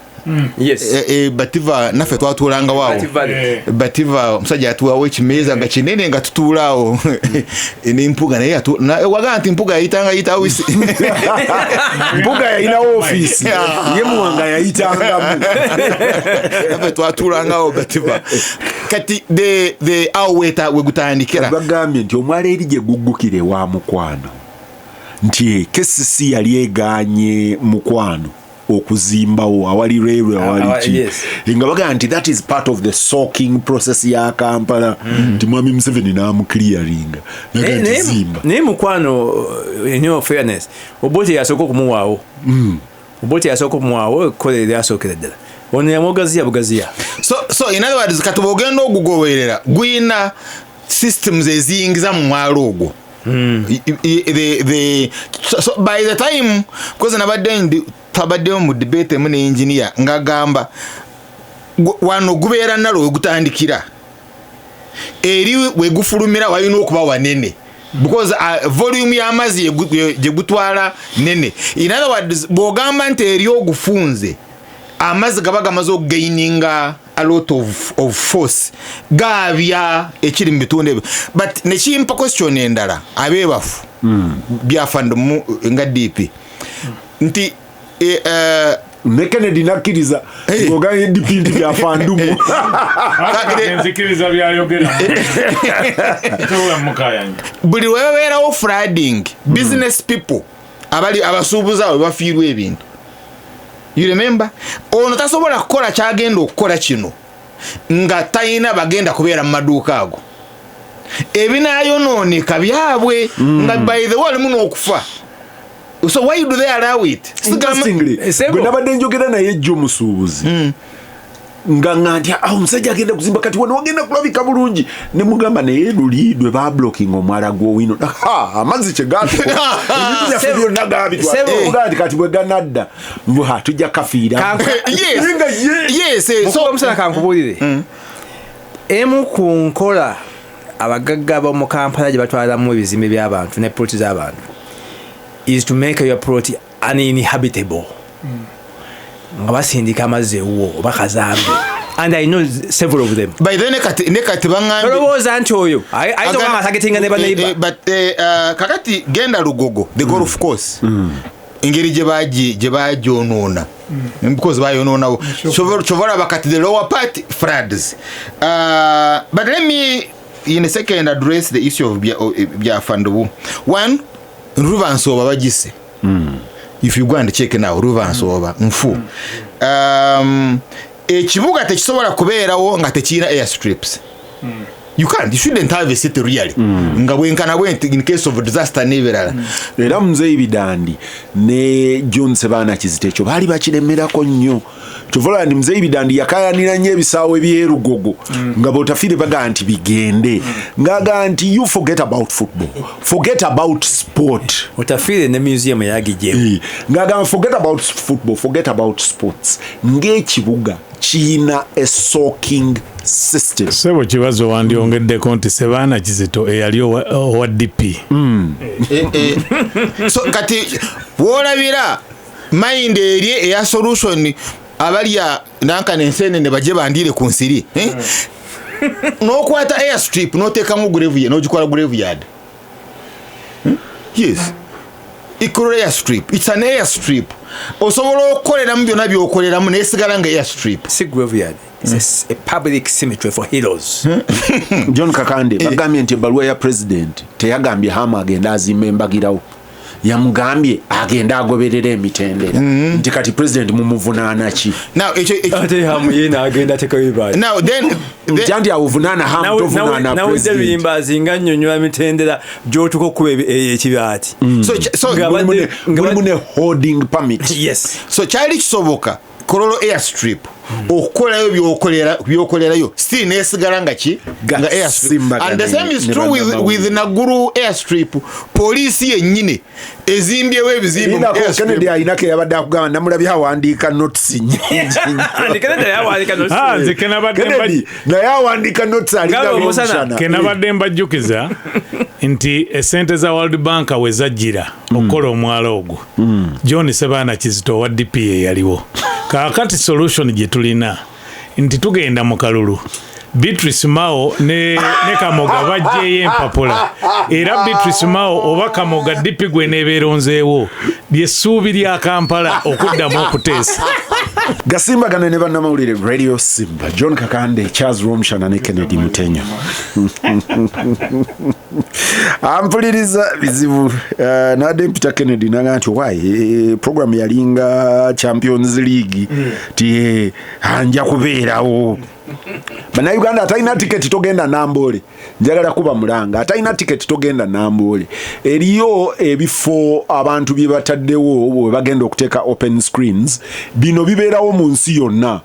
Speaker 4: Bativa naffe twatuulangawo awo.
Speaker 3: Bativa.
Speaker 4: Bativa omusajja atuwawo ekimeeza nga kinene nga tutuulaawo nempuga, naye wagaa nti Mpuga yayitanga yitawo
Speaker 2: Mpuga yalinawo ofiisi ye, Muwanga yayitangamu.
Speaker 4: Naffe twatuulangawo Bativa. Kati the awo weta wegutandikira.
Speaker 2: Bagambye nti omwala eri gye guggukira ewa Mukwano, nti KCC yali eganye Mukwano okuzimbawo awali railway, awali ki. Nga bagamba nti that is part of the soaking process ya Kampala, nti mwami Museveni n'amuclearinga naga nti zimba.
Speaker 3: Naye Mukwano, in all fairness, Obote yasooka okumuwaawo. Obote yasooka okumuwaawo ekkola eryasookera ddala. Ono yamugaziya bugaziya.
Speaker 4: So in other words, kati bwogenda ogugoberera guyina systems eziyingiza mu mwalo ogwo. So by the time, because nabadde ndi twabaddeyo mu debate emu ne engineer ng'agamba wano gubeera nalo wegutandikira eri wegufulumira walina okuba wanene, because volume y'amazzi gye gutwala nene. In other words, bw'ogamba nti eri ogufunze, amazzi gaba gamaze okugaininga a lot of force, gaabya ekiri mu bitundu ebyo. But nekimpa question endala, abeebafu byafandumu nga DP nti
Speaker 2: Ne Kennedy nakkiriza ng'ogambye DP nti byafandumu.
Speaker 1: Nzikiriza byayogera, tobola mukayanya.
Speaker 4: Buli lwebabeerawo flooding, business people abali abasuubuzi abo bafiirwa ebintu. You remember, ono tasobola kukola kyagenda okukola kino nga talina bagenda kubeera mu maduuka ago. Ebinayonooneka byabwe, nga by the way olimu n'okufa. So why do they allow it?
Speaker 2: Interestingly,
Speaker 3: Sebo.
Speaker 2: gwe nabadde njogera naye ejjo omusuubuzi. Nga nga nti awo omusajja agenda kuzimba kati wano wagenda kulabika bulungi, ne mugamba naye luli lwe bablocking omwala gw'owino, amazzi kye gatukola ebintu byaffe byonna gabitwala nti kati bwe ganadda mbu tujja kafiira.
Speaker 4: Yes,
Speaker 3: so omusana kankubuulire, emu ku nkola abagagga bo mu Kampala gye batwalamu ebizimbe by'abantu ne ploti z'abantu is to make your plot uninhabitable, nga basindika amazzi ewuwo oba kazambi, and I know several of them.
Speaker 4: By then ne kati baŋŋambye
Speaker 3: tolowooza nti oyo ayinza okuba nga atargetinga ne baneighbor.
Speaker 4: But kakati genda Lugogo, the golf course, engeri gye bagyonoona, because bayonoonawo, kyova olaba kati the lower part floods. But let me in a second address the issue of byafandubu. One, Ruvansooba bagise. If you go and check now, Ruvansooba nfu. Ekibuga tekisobola kubeerawo nga tekirina airstrips. You can't, you shouldn't have a city really nga bwenkana bwenti in case of disaster n'ebirala.
Speaker 2: Era muzeeyi Bidandi ne John Sebaana Kizito ekyo baali bakiremerako nnyo. Kyova olaba nti muzeeyi Bidandi yakayanira nnyo ebisaawe by'erugogo nga botafiire bagaa nti bigende, ng'agaa nti you forget about football, forget about sport.
Speaker 3: Otafiire ne museum yagigyewo.
Speaker 2: Ng'agamba forget about football, forget about sports, ng'ekibuga kiyina a soaking system.
Speaker 1: Sebo Kibazo, wandyongeddeko nti Sebaana Kizito eyali owa DP.
Speaker 4: So kati woolabira mind eri eya solution, abalya nankana ensenene bajje bandiire ku nsiri, eh? N'okwata airstrip n'oteekamu graveyard, n'ogikola graveyard. Yes, Ikololo airstrip, it's an airstrip. Osobola okukoleramu byonna byokoleramu nesigala nga airstrip.
Speaker 3: Si graveyard. It's a public cemetery for heroes.
Speaker 2: John Kakande, bagambye nti ebbaluwa ya president teyagambye Hamu agende azimba embagirawo, yamugambye agende agoberera emitendera, nti kati president mumuvunaana ki?
Speaker 4: Now ekyo
Speaker 3: Ate Hamu ye n'agenda atekayo ebibaati.
Speaker 4: Now then
Speaker 2: Nti anti awuvunaana Hamu, tovunaana
Speaker 3: Nawulidde
Speaker 2: president.
Speaker 3: Luyimbazi nga nnyonnyola mitendera gy'otuka okuba ekibaati.
Speaker 4: So
Speaker 2: Mulimu ne holding permit.
Speaker 3: Yes.
Speaker 4: So kyali kisoboka Kololo airstrip okukolayo byokolerayo still nesigala nga ki nga airstrip.
Speaker 2: Gasimbagane
Speaker 4: And the same is
Speaker 2: ne
Speaker 4: true
Speaker 2: bannamawulire.
Speaker 4: with Naguru airstrip. Poliisi yennyini ezimbyewo ebizimbe mu
Speaker 2: Linako
Speaker 4: airstrip.
Speaker 2: Kennedy ayinako eyabadde akugamba, namulabye awandiika notes nyingi.
Speaker 3: Andi Kennedy yawandiika notes.
Speaker 1: Ah, nze kenabadde
Speaker 2: Kennedy naye awandiika notes alinga
Speaker 3: Ngamba omusana.
Speaker 2: byomushana.
Speaker 1: Kenabadde mbajjukiza nti esente za World Bank we zajjira okukola omwala ogwo, John Sebaana Kizito owa DP yaliwo. Kaakati solution gye tulina nti tugenda mu kalulu, Beatrice Mao ne Kamoga bajjeeyo empapula, era Beatrice Mao oba Kamoga, DP gwe nebeeronzeewo, lyessuubi lya Kampala okuddamu okuteesa.
Speaker 2: Gasimbagane ne bannamawulire, Radio Simba, John Kakande, Charles Romshana ne Kennedy Mutenyo. Ampuliriza bizibu. Nadde mpita Kennedy naga nti why program yalinga Champions League, ti anja kubeerawo. Bannayuganda atalina tiketi togenda Namboole, njagala kuba mulanga, atalina tiketi togenda Namboole. Eriyo ebifo abantu bye bataddewo bwe bagenda okuteeka open screens. Bino bibeerawo mu nsi yonna,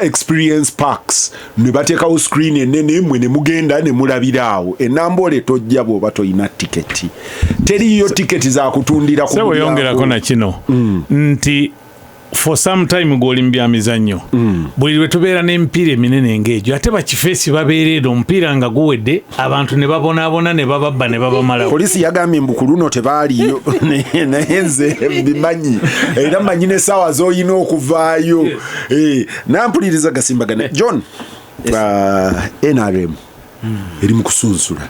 Speaker 2: experience parks, ne bateekawo screen enene, mwe ne mugenda ne mulabira awo. Enamboole tojja bw'oba tolina tiketi, teriyo tiketi zakutundira ku
Speaker 1: Sebo,
Speaker 2: mulyango.
Speaker 1: yongerako na kino nti for some time gw'oli mu byamizannyo, buli lwe tubeera n'emipiira eminene ng'egyo, ate bakifeesi babeera eno, omupiira nga guwedde abantu ne babonaabona ne bababba ne babamalawo.
Speaker 2: Poliisi yagambye mbu ku luno tebaaliyo, naye nze mbimanyi, era mmanyi n'essaawa z'olina okuvaayo. Nampuliriza gasimbagane. John, NRM eri mu kusunsula.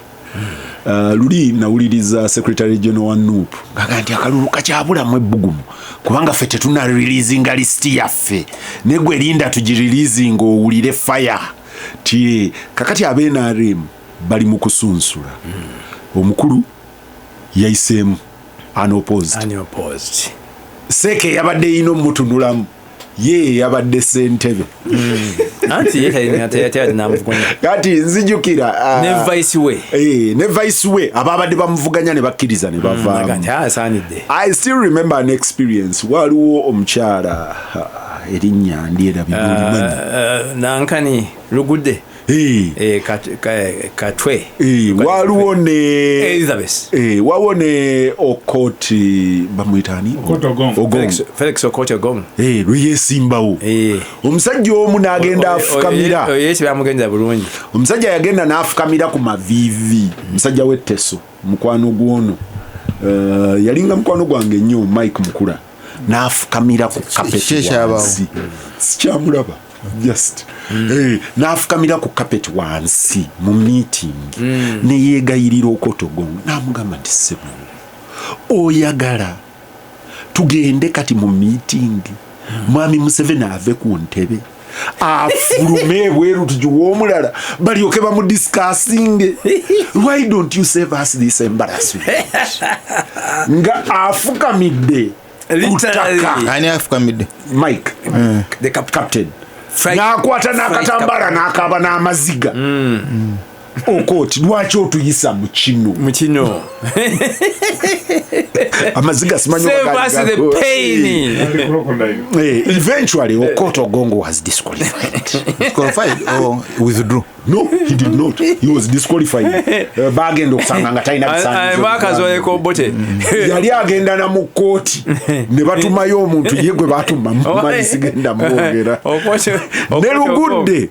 Speaker 2: Luli nawuliriza secretary general wa NUP ngaga nti akalulu kakyabulamu ebbugumu kubanga ffe tetunareleasinga lisiti yaffe, negwe linda tugireleasinga owulire fire. Ti kakati abe NRM bali mu kusunsula, omukulu yayiseemu unopposed.
Speaker 3: Unopposed.
Speaker 2: Seeke yabadde yina omutunulamu, ye yabadde ssentebe.
Speaker 3: Anti ye talina namuvuganya.
Speaker 2: Kati nzijukira
Speaker 3: Ne vice we.
Speaker 2: Ne vice we ababadde bamuvuganya ne bakkiriza ne bavaamu.
Speaker 3: Nti asaanidde.
Speaker 2: I still remember an experience. Waliwo omukyala, Erinnya ndyerabidde, olimanyi?
Speaker 3: Nankani Lugudde. Katwe.
Speaker 2: Waliwo ne
Speaker 3: Elizabeth.
Speaker 2: Waliwo ne Okot, bamuyita ani?
Speaker 1: Okot Ogong.
Speaker 2: Ogong.
Speaker 3: Felix Okot Ogong.
Speaker 2: Lwe yeesimbawo, omusajja omu n'agenda afukamira.
Speaker 3: Oyo ye kyebamugendera bulungi.
Speaker 2: Omusajja yagenda n'afukamira ku maviivi, musajja w'Etteso, mukwano gwono. Yalinga mukwano gwange nnyo, Mike Mukula, n'afukamira ku
Speaker 4: Ki
Speaker 2: kapeti
Speaker 4: ekyabaawo?
Speaker 2: wansi. Sikyamulaba just. N'afukamira ku kapeti wansi mu meeting, neyeegayirira Okot Ogong, n'amugamba nti, "Ssebo, oyagala tugende kati mu meeting, Mwami Museveni ave ku ntebe, afulume ebweru, tugiwe omulala balyoke bamudiscussinge? Why don't you save us this embarrassment?" Nga afukamidde ku
Speaker 3: Literally.
Speaker 2: ttaka.
Speaker 4: Ani afukamidde?
Speaker 2: Mike.
Speaker 3: The captain.
Speaker 2: Captain.
Speaker 3: N'akwata
Speaker 2: N'akwata n'akatambala n'akaaba n'amaziga. Okot, lwaki otuyisa mu kino?
Speaker 3: Mu kino.
Speaker 2: Amaziga simanyi.
Speaker 3: Save us the pain.
Speaker 1: Ali crocodile.
Speaker 2: Eventually Okot Ogongo was disqualified.
Speaker 4: Disqualified or withdrew?
Speaker 2: No, he did not. He was disqualified. Bagenda okusanga nga talina bisaanyizo.
Speaker 3: Mwakazoleko Obote.
Speaker 2: Yali agenda na mu kooti ne batumayo omuntu ye gwe batuma, mumanyi, sigenda mwogera. Ne Lugudde.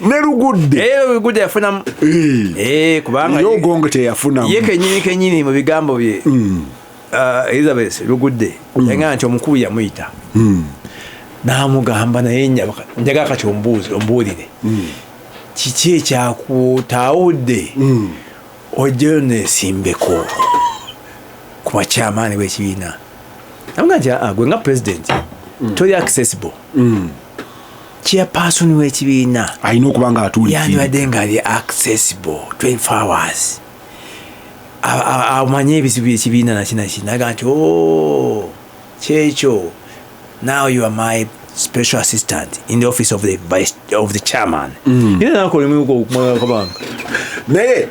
Speaker 2: Ne Lugudde.
Speaker 3: Lugudde yafunamu. Kubanga
Speaker 2: ye Ogongo teyafunamu.
Speaker 3: Ye kenyini kenyini mu bigambo bye, Elizabeth Lugudde yagamba nti omukulu yamuyita n'amugamba, "Naye njagala kati ombuuze, ombuulire kiki ekyakutaawudde ojjeyo neesimbeko ku bakyamaani b'ekibiina?" Namugamba nti, "Ah, gwe nga president toli accessible, chairperson w'ekibiina
Speaker 2: alina okuba nga atuulikire."
Speaker 3: Yandibadde ng'ali accessible 24 hours, amanye ebizibu byekibiina naki naki. Naga nti, "Oh, kyekyo, now you are my special assistant in the office of the vice of the chairman." Era nakola omulimu okumala akabanga.
Speaker 2: Naye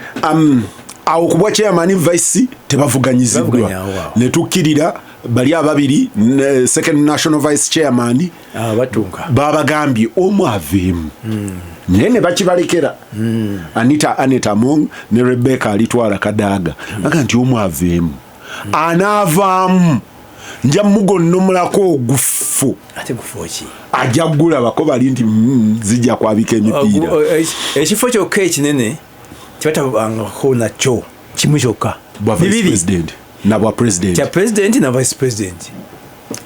Speaker 2: awo ku bwa chairman, vice tebavuganyiziddwa.
Speaker 3: Tebavuganyawo awo.
Speaker 2: Ne tukkirira bali ababiri, second national vice chairman.
Speaker 3: Ah, batunka.
Speaker 2: Babagambye omu aveemu, naye ne bakibalekera Anita Anet Among ne Rebecca Alitwala Kadaga. Baga nti omu aveemu, anaavaamu nja mugonnomulako ogufu.
Speaker 3: Ate gufo ki?
Speaker 2: Ajja gulabako bali nti zijja kwabika emipiira.
Speaker 3: Ekifo kyokka ekinene tebatabangako nakyo kimu kyokka.
Speaker 2: Bwa vice
Speaker 3: Bibiri.
Speaker 2: president na bwa president.
Speaker 3: Kya president na vice president.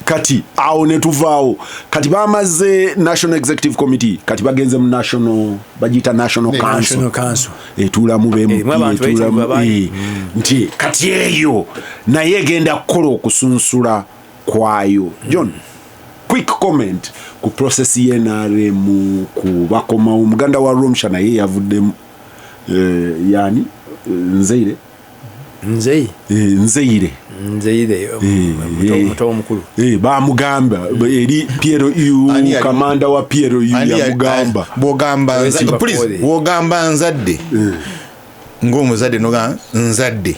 Speaker 2: Kati awo ne tuvaawo. Kati bamaze national executive committee, kati bagenze mu national, bagiyita national council.
Speaker 3: National council.
Speaker 2: Etuulamu
Speaker 3: Erimu abantu bayitirivu abangi.
Speaker 2: Nti kati eyo naye egenda kukola okusunsula kwayo. John, quick comment ku process y'NRM, ku bakomawo, muganda wa Romsha naye yavuddemu. Yani Nzeire.
Speaker 3: Nzeyi.
Speaker 2: Nzeire.
Speaker 3: Nzeire muto omukulu.
Speaker 2: Bamugamba eri PLU. Kamanda wa PLU yamugamba.
Speaker 4: Bwogamba
Speaker 3: Wesimba
Speaker 4: please,
Speaker 3: pole.
Speaker 4: bwogamba nzadde ng'omuzadde, nogamba nzadde,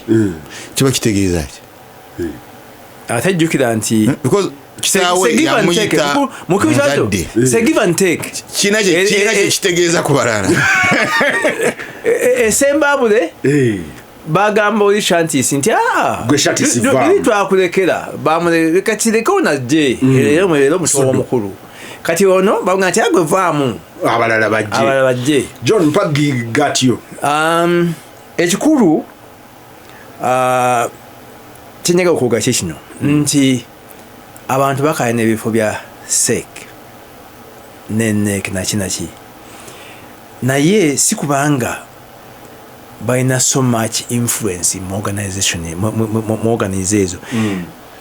Speaker 4: kiba kitegeeza ki?
Speaker 3: Ate jjukira nti
Speaker 4: Because kitaawe
Speaker 3: It's a give and take.
Speaker 4: yamuyita
Speaker 3: Mukulu Kyazo,
Speaker 4: nzadde.
Speaker 3: it's a give and take.
Speaker 4: Kina kyekitegeeza ku balala.
Speaker 3: Esembabule bagamba oli Shantis nti, "Ah,
Speaker 2: Gwe Shantis vaamu."
Speaker 3: luli twakulekera, bamuleka kireke onajje era omuto omukulu. Kati ono bagamba nti, "Agwe vaamu."
Speaker 2: Abalala bajje.
Speaker 3: Abalala bajje.
Speaker 2: John mpagi gatyo.
Speaker 3: Ekikulu kyenjaga okwoga kye kino nti abantu bakayana ebifo bya CEC ne NEC naki naki, naye si kubanga balina so much influence mu organization, mu organize ezo.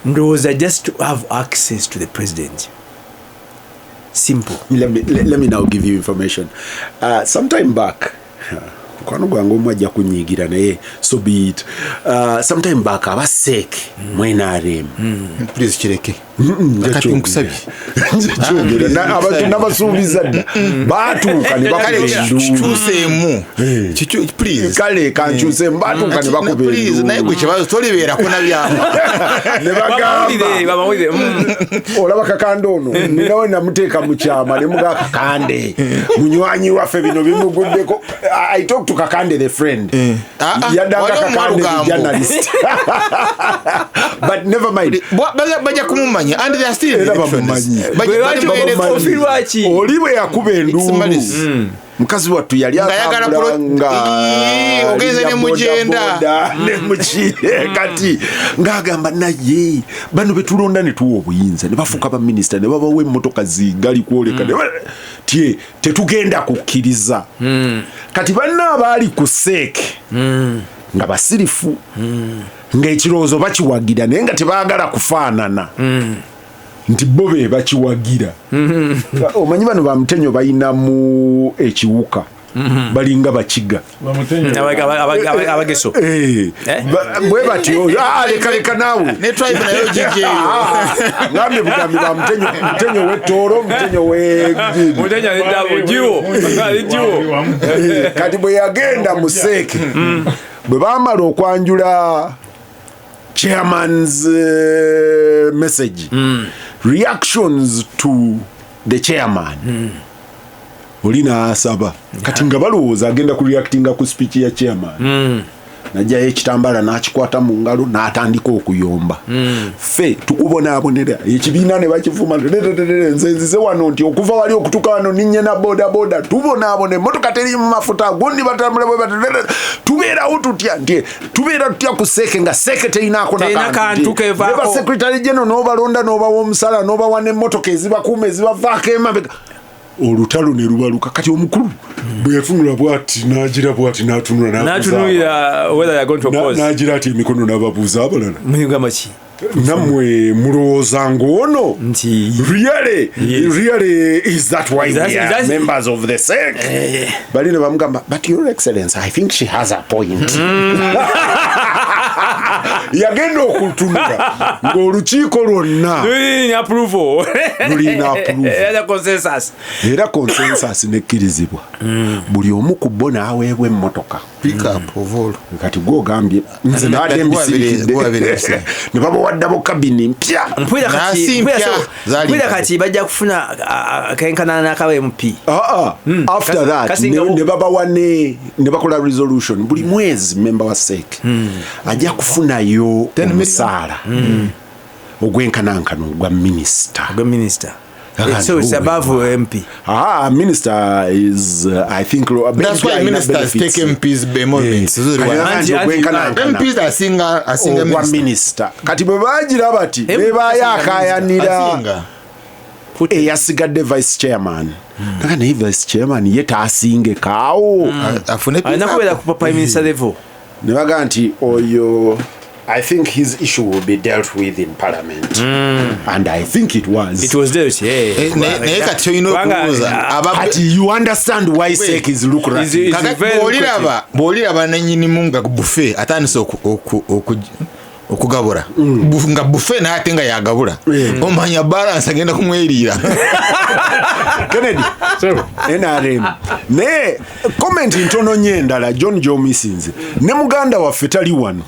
Speaker 3: Ndowooza just to have access to the president, simple.
Speaker 2: Let me now give you information. Some time back, Mukwano gwange omu ajja kunyiigira, naye so be it. Sometime back aba CEC mu NRM.
Speaker 4: Please, kireke. Kati nkusabye.
Speaker 2: Kyogera abantu nabasuubiza dda, baatuuka ne bakuba
Speaker 4: Kale
Speaker 2: enduulu.
Speaker 4: Kikyuseemu. Please.
Speaker 2: Kale kankyuseemu, baatuuka ne bakuba
Speaker 4: Please, naye
Speaker 2: enduulu
Speaker 4: gwe kibazo tolibeerako nabyama.
Speaker 2: Ne bagamba,
Speaker 3: Bamawulire,
Speaker 2: olaba Kakande ono, ninawe namuteeka mu kyama ne mugaa Kakande munywanyi waffe, bino bimuguddeko. I talk to Kakande the friend.
Speaker 4: Ah, ah,
Speaker 2: Yaddanga
Speaker 4: wali
Speaker 2: Kakande the
Speaker 4: omuwalugambo.
Speaker 2: journalist, but never mind.
Speaker 4: Bajja kumumanya and they are still in
Speaker 2: Era
Speaker 4: elections.
Speaker 2: bamumanyi.
Speaker 3: Gwe lwaki
Speaker 4: Bamumanyi.
Speaker 3: ofiirwa ki?
Speaker 2: Oli bwe yakuba enduulu,
Speaker 4: malice.
Speaker 2: Mukazi wattu yali
Speaker 4: Ng'ayagala
Speaker 2: atambula nga
Speaker 4: Ii, ogenze ne mugenda.
Speaker 2: bodaboda, ne muki. Kati ng'agamba, naye bano betulonda ne tuwa obuyinza ne bafuuka baminisita ne babawa emmotoka zigali kwoleka ne tye tetugenda kukkiriza. Kati banna abaali ku CEC nga basirifu, ng'ekirowoozo bakiwagira, naye nga tebaagala kufaanana nti bo be bakiwagira. Omanyi bano bamutenyo balinamu ekiwuka, balinga bakiga.
Speaker 3: Abageso.
Speaker 2: Eh,
Speaker 3: Eh?
Speaker 2: bwe batyo. Ah, leka leka naawe.
Speaker 4: Ne tribe nayo gijeeyo.
Speaker 2: Ngambye bugambi ba mutenyo, mutenyo w'ettooro, mutenyo we
Speaker 3: Mutenya nedabo jiwo jiwo.
Speaker 2: Eh, kati bwe yagenda mu CEC, bwe baamala okwanjula chairman's message, reactions to the chairman, oli n'asaba. Kati nga balowooza agenda ku reactinga ku speech ya chairman, najjayo ekitambala n'akikwata mu ngalo n'atandika okuyomba, ffe tukubonaabonera ekibiina ne bakivuma. Nze nzize wano nti okuva wali okutuuka wano ninnya na bodaboda, tubonaabona, emmotoka teri mu mafuta, gundi batambula bwe bati, tubeerawo tutya? Nti tubeera tutya ku CEC nga CEC terinaako?
Speaker 3: Terina kantu kevaako.
Speaker 2: Ne ba secretary general n'obalonda n'obawa omusala n'obawa n'emmotoka ezibakuuma ezibavaako emabega. Olutalo ne lubaluka. Kati omukulu bwe yatunula bwati n'agira bwati n'atunula n'abuuza
Speaker 3: Natunulira whether they are going to oppose.
Speaker 2: N'agira ati emikono n'ababuuza abalala,
Speaker 3: Muyigamba ki?
Speaker 2: Nammwe mulowooza ng'ono
Speaker 3: Nti
Speaker 2: really?
Speaker 3: Yes.
Speaker 2: Really, is that why we are members of the CEC?
Speaker 3: Eh.
Speaker 2: Bali ne bamugamba, but your excellence, I think she has a point. Yagenda okutunula ng'olukiiko lwonna
Speaker 3: Lulina approval.
Speaker 2: Lulina approval.
Speaker 3: Era consensus.
Speaker 2: Era consensus nekkirizibwa, buli omu ku bo n'aweebwa emmotoka.
Speaker 4: Pick up of all.
Speaker 2: Kati gwogambye nze nabadde mbisirikidde.
Speaker 4: Gwabirese.
Speaker 2: Ne babawaddabo kabini mpya.
Speaker 3: Mpulira kati
Speaker 4: Nasi
Speaker 3: mpulira
Speaker 4: mpya, zaali
Speaker 3: mpulira
Speaker 4: nkadde.
Speaker 3: Kati bajja kufuna akenkana n'akaba MP.
Speaker 2: Ah, ah. After that
Speaker 3: Kasingawo.
Speaker 2: ne babawa ne bakola resolution, buli mwezi member wa CEC ajja kufunayo
Speaker 4: 10 million.
Speaker 2: omusaala ogwenkanankana ogwa minisita.
Speaker 3: Gwe minister.
Speaker 2: Kakati
Speaker 3: So it's
Speaker 2: uwe.
Speaker 3: above MP.
Speaker 2: Ah, minister is I think
Speaker 4: That's why
Speaker 2: alina
Speaker 4: ministers
Speaker 2: benefits.
Speaker 4: take MPs emoluments.
Speaker 2: Eh,
Speaker 3: Anti-
Speaker 2: ogwenkanankana
Speaker 4: MPs asinga
Speaker 2: ogwa
Speaker 4: minister.
Speaker 2: minisita. Kati bwe bagira bati
Speaker 3: MP
Speaker 2: bebayo
Speaker 3: asinga
Speaker 2: akayanira
Speaker 4: Asinga.
Speaker 2: eyasigadde vice chairman. Kaka naye vice chairman ye taasinge kaawo.
Speaker 4: Afune pick
Speaker 3: Alina
Speaker 4: up.
Speaker 3: kubeera ku prime minister level.
Speaker 2: Ne bagaa nti oyo, I think his issue will be dealt with in parliament, and I think it was.
Speaker 3: It was dealt, yeah.
Speaker 4: Eh, naye kati olina
Speaker 3: Kubanga,
Speaker 4: okubuuza
Speaker 2: Kati you understand why CEC is lucrative.
Speaker 3: Is very
Speaker 4: Bw'oliraba nanyinimu nga buffet atandise okugabula nga buffet naye ate nga yagabula, omanya balance agenda kumweriira.
Speaker 2: Kennedy, NRM naye comment ntono nnyo endala John gyomisinze ne muganda waffe tali wano.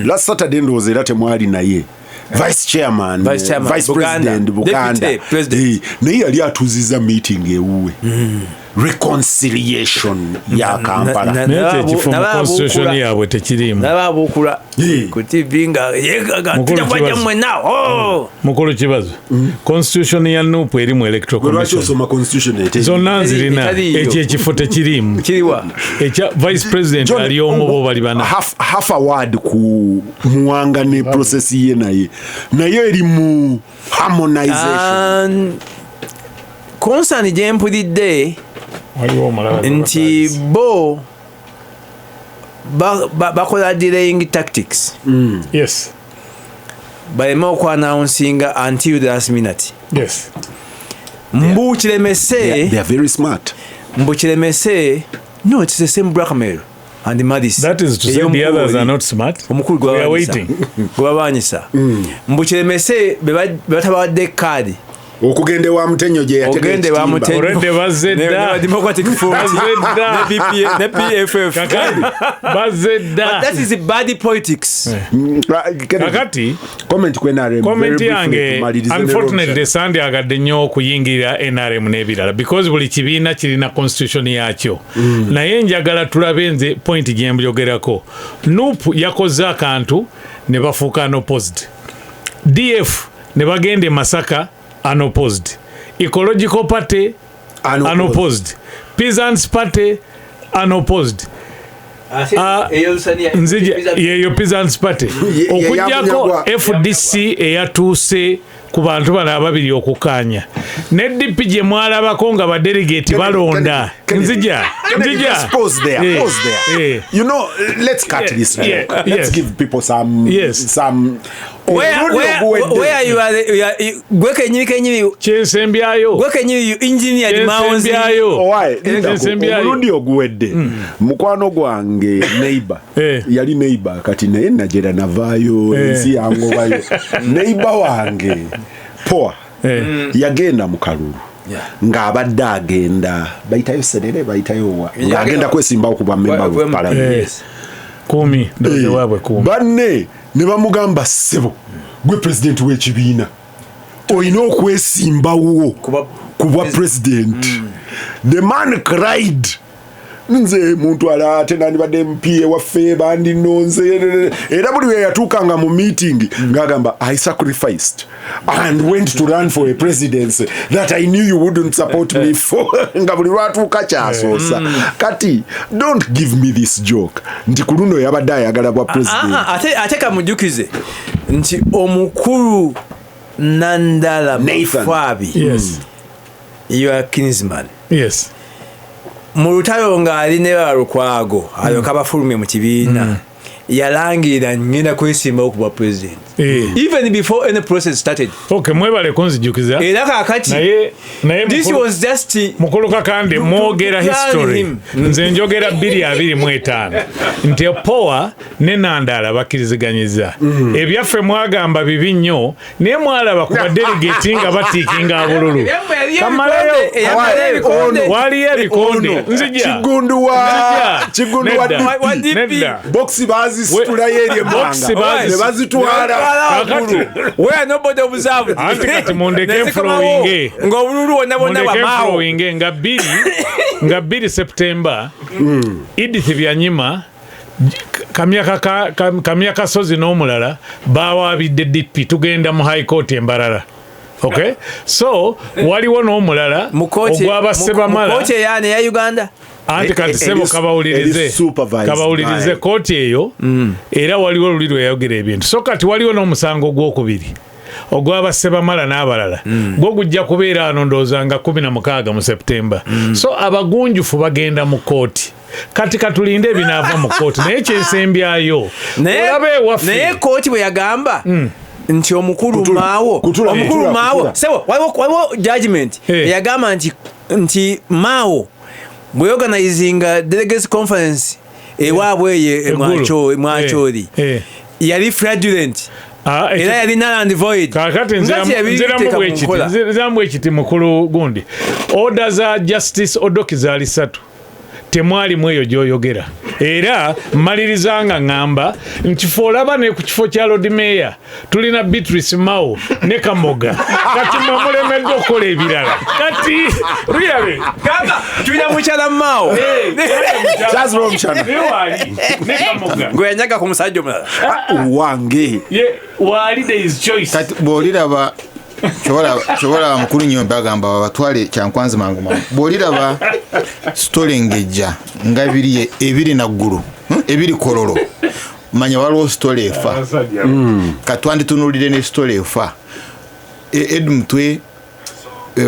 Speaker 2: Last Saturday ndowooza era temwali naye, vice chairman,
Speaker 3: Vice chairman,
Speaker 2: vice
Speaker 3: Buganda.
Speaker 2: president Buganda.
Speaker 3: Deputy president.
Speaker 2: Eh, naye yali atuuziza meeting ewuwe, reconciliation ya Kampala.
Speaker 1: Naye ekyo ekifo mu constitution yaabwe tekiriimu.
Speaker 3: Nababuukula
Speaker 2: Yeah.
Speaker 3: ku TV nga
Speaker 1: Mukulu
Speaker 3: tujja kubajja
Speaker 1: Kibazo.
Speaker 3: mmwenna. Oh!
Speaker 1: Mukulu Kibazo, constitution ya NUP erimu electoral
Speaker 2: Gwe lwaki
Speaker 1: commission.
Speaker 2: osoma constitution ete
Speaker 1: Zonna nzirina.
Speaker 3: Etaliiyo.
Speaker 1: Ekyo ekifo tekiriimu
Speaker 3: Kiriwa?
Speaker 1: Ekya vice president.
Speaker 2: John,
Speaker 1: Ali omu, bo bali bana.
Speaker 2: Half a word ku Muwanga ne process ye, naye eri mu harmonization.
Speaker 3: Concern gye mpulidde
Speaker 1: Waliwo omulala
Speaker 3: nti bo bakola delaying tactics baleme okwannouncinga until the last minute. Mbu kiremese
Speaker 2: They are very smart.
Speaker 3: Mbu kiremese No, it's the same blackmail and malice.
Speaker 1: That is to say the others are not smart.
Speaker 3: Omukulu
Speaker 1: We are waiting.
Speaker 3: Gwebabanyisa mbu kiremese be batabawadde kaadi
Speaker 2: okugenda ewa Mutenyo gye yatega
Speaker 3: ogende wa
Speaker 2: ekitimba.
Speaker 3: Mutenyo.
Speaker 1: Already bazze
Speaker 3: Ne
Speaker 1: dda.
Speaker 3: ne Democratic Front
Speaker 1: Bazze dda.
Speaker 3: ne PPA ne PFF.
Speaker 1: Kakati bazze dda.
Speaker 3: But that is bad politics.
Speaker 2: Kennedy,
Speaker 1: Kakati
Speaker 2: comment ku NRM
Speaker 1: comment
Speaker 2: very briefly,
Speaker 1: yange
Speaker 2: tumalirize ne
Speaker 1: unfortunately
Speaker 2: Robson.
Speaker 1: sandyagadde nnyo okuyingira NRM n'ebirala because buli kibiina kirina constitution yakyo. Naye njagala tulabe nze point gye mbyogerako. NUP yakoze akantu ne bafuuka unopposed, DF ne bagenda e Masaka unopposed, Ecological Party unopposed, Peasants Party unopposed. Nzija yeyo Peasants Party okujjako
Speaker 2: yabunyagwa.
Speaker 1: FDC eyatuuse ku bantu bano ababiri okukkaanya ne DP gye mwalabako nga badelegate balonda.
Speaker 2: Kennedy,
Speaker 1: Nzija
Speaker 2: Kennedy,
Speaker 1: nzija
Speaker 2: just pause there. Pause there. You know, let's cut this joke. Let's give people some some
Speaker 3: Where,
Speaker 2: Omulundi oguwedde.
Speaker 3: where you are, you are gwe kenyini kenyini
Speaker 1: Kyensembyayo.
Speaker 3: gwe kenyini you engineered Maonzi.
Speaker 1: Kyensembyayo.
Speaker 2: Owaye, Linda,
Speaker 1: Ensembyayo.
Speaker 2: omulundi oguwedde mukwano gwange neighbor yali neighbor kati naye najera navaayo ensi yangobayo neighbor wange poa yagenda mu kalulu ng'abadde agenda bayitayo serere bayitayo wa ng'agenda kwesimbawo kuba member of parliament.
Speaker 3: Yes.
Speaker 1: Kumi ndowooza waabwe kumi.
Speaker 2: Banne ne bamugamba ssebo gwe pulezidenti w'ekibiina olina okwesimbawo ku bwa president. The man cried, nze muntu ala ate nandibadde MP ewaffe bandinonze. Era buli we yatuukanga mu meeting ng'agamba, I sacrificed and went to run for a presidency that I knew you wouldn't support me for. Nga buli lwatuuka kyasoosa. Kati don't give me this joke nti ku luno yabadde ayagala bwa president.
Speaker 3: Ate kamujjukize nti omukulu Nandala
Speaker 2: Nathan.
Speaker 3: Mafwabi, your kinsman, mu lutalo ng'ali ne Balukwago alyoka abafulumye mu kibiina, yalangirira ngenda kwesimbawo ku bwa president even before any process started.
Speaker 1: Okay, mwebale kunzijukiza.
Speaker 3: Era kaakati
Speaker 1: Naye
Speaker 3: this was just
Speaker 1: mukulu Kakande mwogera
Speaker 3: to plan
Speaker 1: history.
Speaker 3: him.
Speaker 1: Nze njogera 2025 nti Poa ne Nandala bakkiriziganyiza. Ebyaffe mwagamba bibi nnyo naye mwalaba ku badelegate nga batiikinga abululu.
Speaker 3: Ebyaffe
Speaker 1: Kamalayo,
Speaker 3: yaliyo ebikonde.
Speaker 1: Waliyo ebikonde.
Speaker 2: Ono,
Speaker 1: Nzija.
Speaker 2: Kiggundu wa
Speaker 1: Nzija.
Speaker 2: Kiggundu wa
Speaker 1: Nedda.
Speaker 2: DP.
Speaker 3: Wa DP.
Speaker 1: Nedda.
Speaker 2: Boxi bazisitulayo eri
Speaker 1: Boxi
Speaker 2: emmanga ne bazitwala
Speaker 1: Kakati
Speaker 3: where nobody observed.
Speaker 1: Anti kati mundeke
Speaker 3: Ne zikomawo
Speaker 1: flowinge.
Speaker 3: ng'obululu bwonna bwonna
Speaker 1: Mundeke
Speaker 3: bwamaawo.
Speaker 1: flowinge nga 2 September Edith Byanyima Kamya Kasozi n'omulala bawaabidde DP tugenda mu High Court e Mbarara. Okay? So waliwo n'omulala
Speaker 3: Mu kooti
Speaker 1: ogw'abasebamala.
Speaker 3: mu kooti eyani eya Uganda.
Speaker 1: Anti kati sebo
Speaker 2: Eri supervised
Speaker 1: kabawulirize
Speaker 2: by-
Speaker 1: kooti eyo era waliwo oluli lwe yayogera ebintu. So kati waliwo n'omusango ogwokubiri ogw'abasebamala n'abalala gwo gujja kubeera ano ndowooza nga 16 mu September. So abagunjufu bagenda mu kooti. Kati katulinde ebinaava mu kooti naye kyensembyayo olaba ewaffe.
Speaker 3: Naye kooti bwe yagamba nti omukulu
Speaker 2: Kutula,
Speaker 3: Maawo,
Speaker 2: kutula,
Speaker 3: omukulu
Speaker 2: kutula,
Speaker 3: Maawo,
Speaker 2: kutula.
Speaker 3: sebo waliwo judgment eyagamba nti Maawo bwe organizinga delegates conference ewaabwe eyo
Speaker 1: Eggulu.
Speaker 3: Mwacholi yali fraudulent era yali null and void.
Speaker 1: Kakati
Speaker 3: Nga teyabiteeka mu nkola.
Speaker 1: nziramu bwekiti mukulu gundi order za Justice Odoki zaali 3 temwalimu eyo gy'oyogera. Era mmaliriza nga ŋŋamba nti fe olaba ne ku kifo kya Lord Mayor tulina Beatrice Mao ne Kamoga. Kati mwe mulemeddwa okukola ebirala. Kati really
Speaker 3: Gamba tulina mukyala Mao.
Speaker 2: Charles Rwomushana.
Speaker 1: Ne waali ne Kamoga.
Speaker 3: Gwe yanyaga ku musajja omulala.
Speaker 2: Wange.
Speaker 1: Ye waali there is choice.
Speaker 4: Kati bw'oliraba kyobalaba mukulu nnyo bagamba babatwale Kyankwanzi mangu mangu. Bw'oliraba story ng'ejja nga ebiri naggulu, ebiri Kololo, manya waliwo story efa. Kati twanditunuulire ne story efa. Ed Mutwe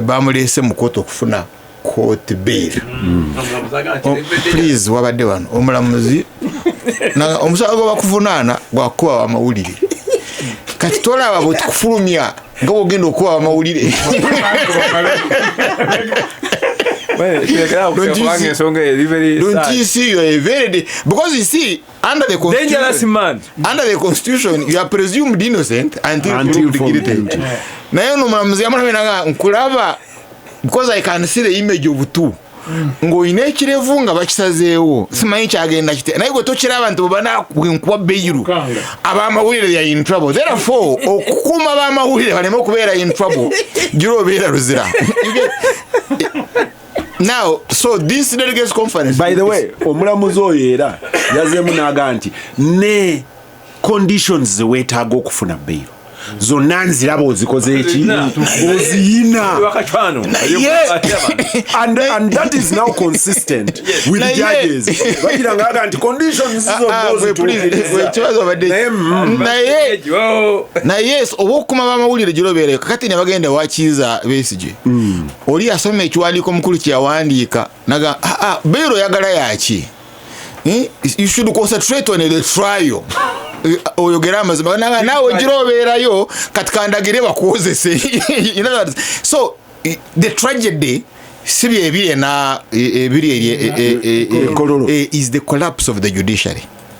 Speaker 4: bamuleese mu kooti okufuna court bail. Please wabadde wano omulamuzi omusango gwe bakuvunaana gwakuba amawulire. Kati tolaba bwe tukufulumya nga bw'ogenda okuba amawulire. Don't you see-
Speaker 3: ensonga eri very
Speaker 4: Don't
Speaker 3: sad.
Speaker 4: you see you are a very because you see under the constitution,
Speaker 3: Dangerous man.
Speaker 4: Under the constitution you are presumed innocent until,
Speaker 2: Until
Speaker 4: proved
Speaker 2: found
Speaker 4: guilty.
Speaker 2: guilty.
Speaker 4: Naye ono omulamuzi yamulabye nkulaba because I can see the image of two ng'olina ekirevu nga bakisazeewo, simanyi kyagenda kite, naye gwe tokiraba nti bwebanankuwa beiru
Speaker 1: Okanga.
Speaker 4: abamawulire they are in trouble. Therefore okukuuma abamawulire baleme okubeera in trouble, gira obeera luzira. You get- Now, so this delegates conference,
Speaker 2: By the way, omulamuzi oyo era yazeemu n'agaa nti ne conditions zeweetaaga okufuna bail zonna nziraba ozikoze eki, oziyina.
Speaker 3: Wakachwano.
Speaker 2: And that is now consistent with
Speaker 4: Naye-
Speaker 2: judges bagira nga aga nti conditions zonna
Speaker 4: Ah, gwe please, gwe
Speaker 2: ozituukiriza.
Speaker 4: ekibazo obadde-
Speaker 2: Naye,
Speaker 4: naye naye oba okukuma bamawulire girobeereyo kakati ne bagenda wakiiza Besigye, oli asoma ekiwandiiko omukulu kyeyawandiika naga, "Ah, ah, bail oyagala yaki? Eh, you should concentrate on the trial. Eh, oyogere amazima." Naga, naawe gira obeerayo kati kandagire bakwozese. In other words, so the tragedy si byebiri ena ebiri eri
Speaker 2: Kololo.
Speaker 4: is the collapse of the judiciary.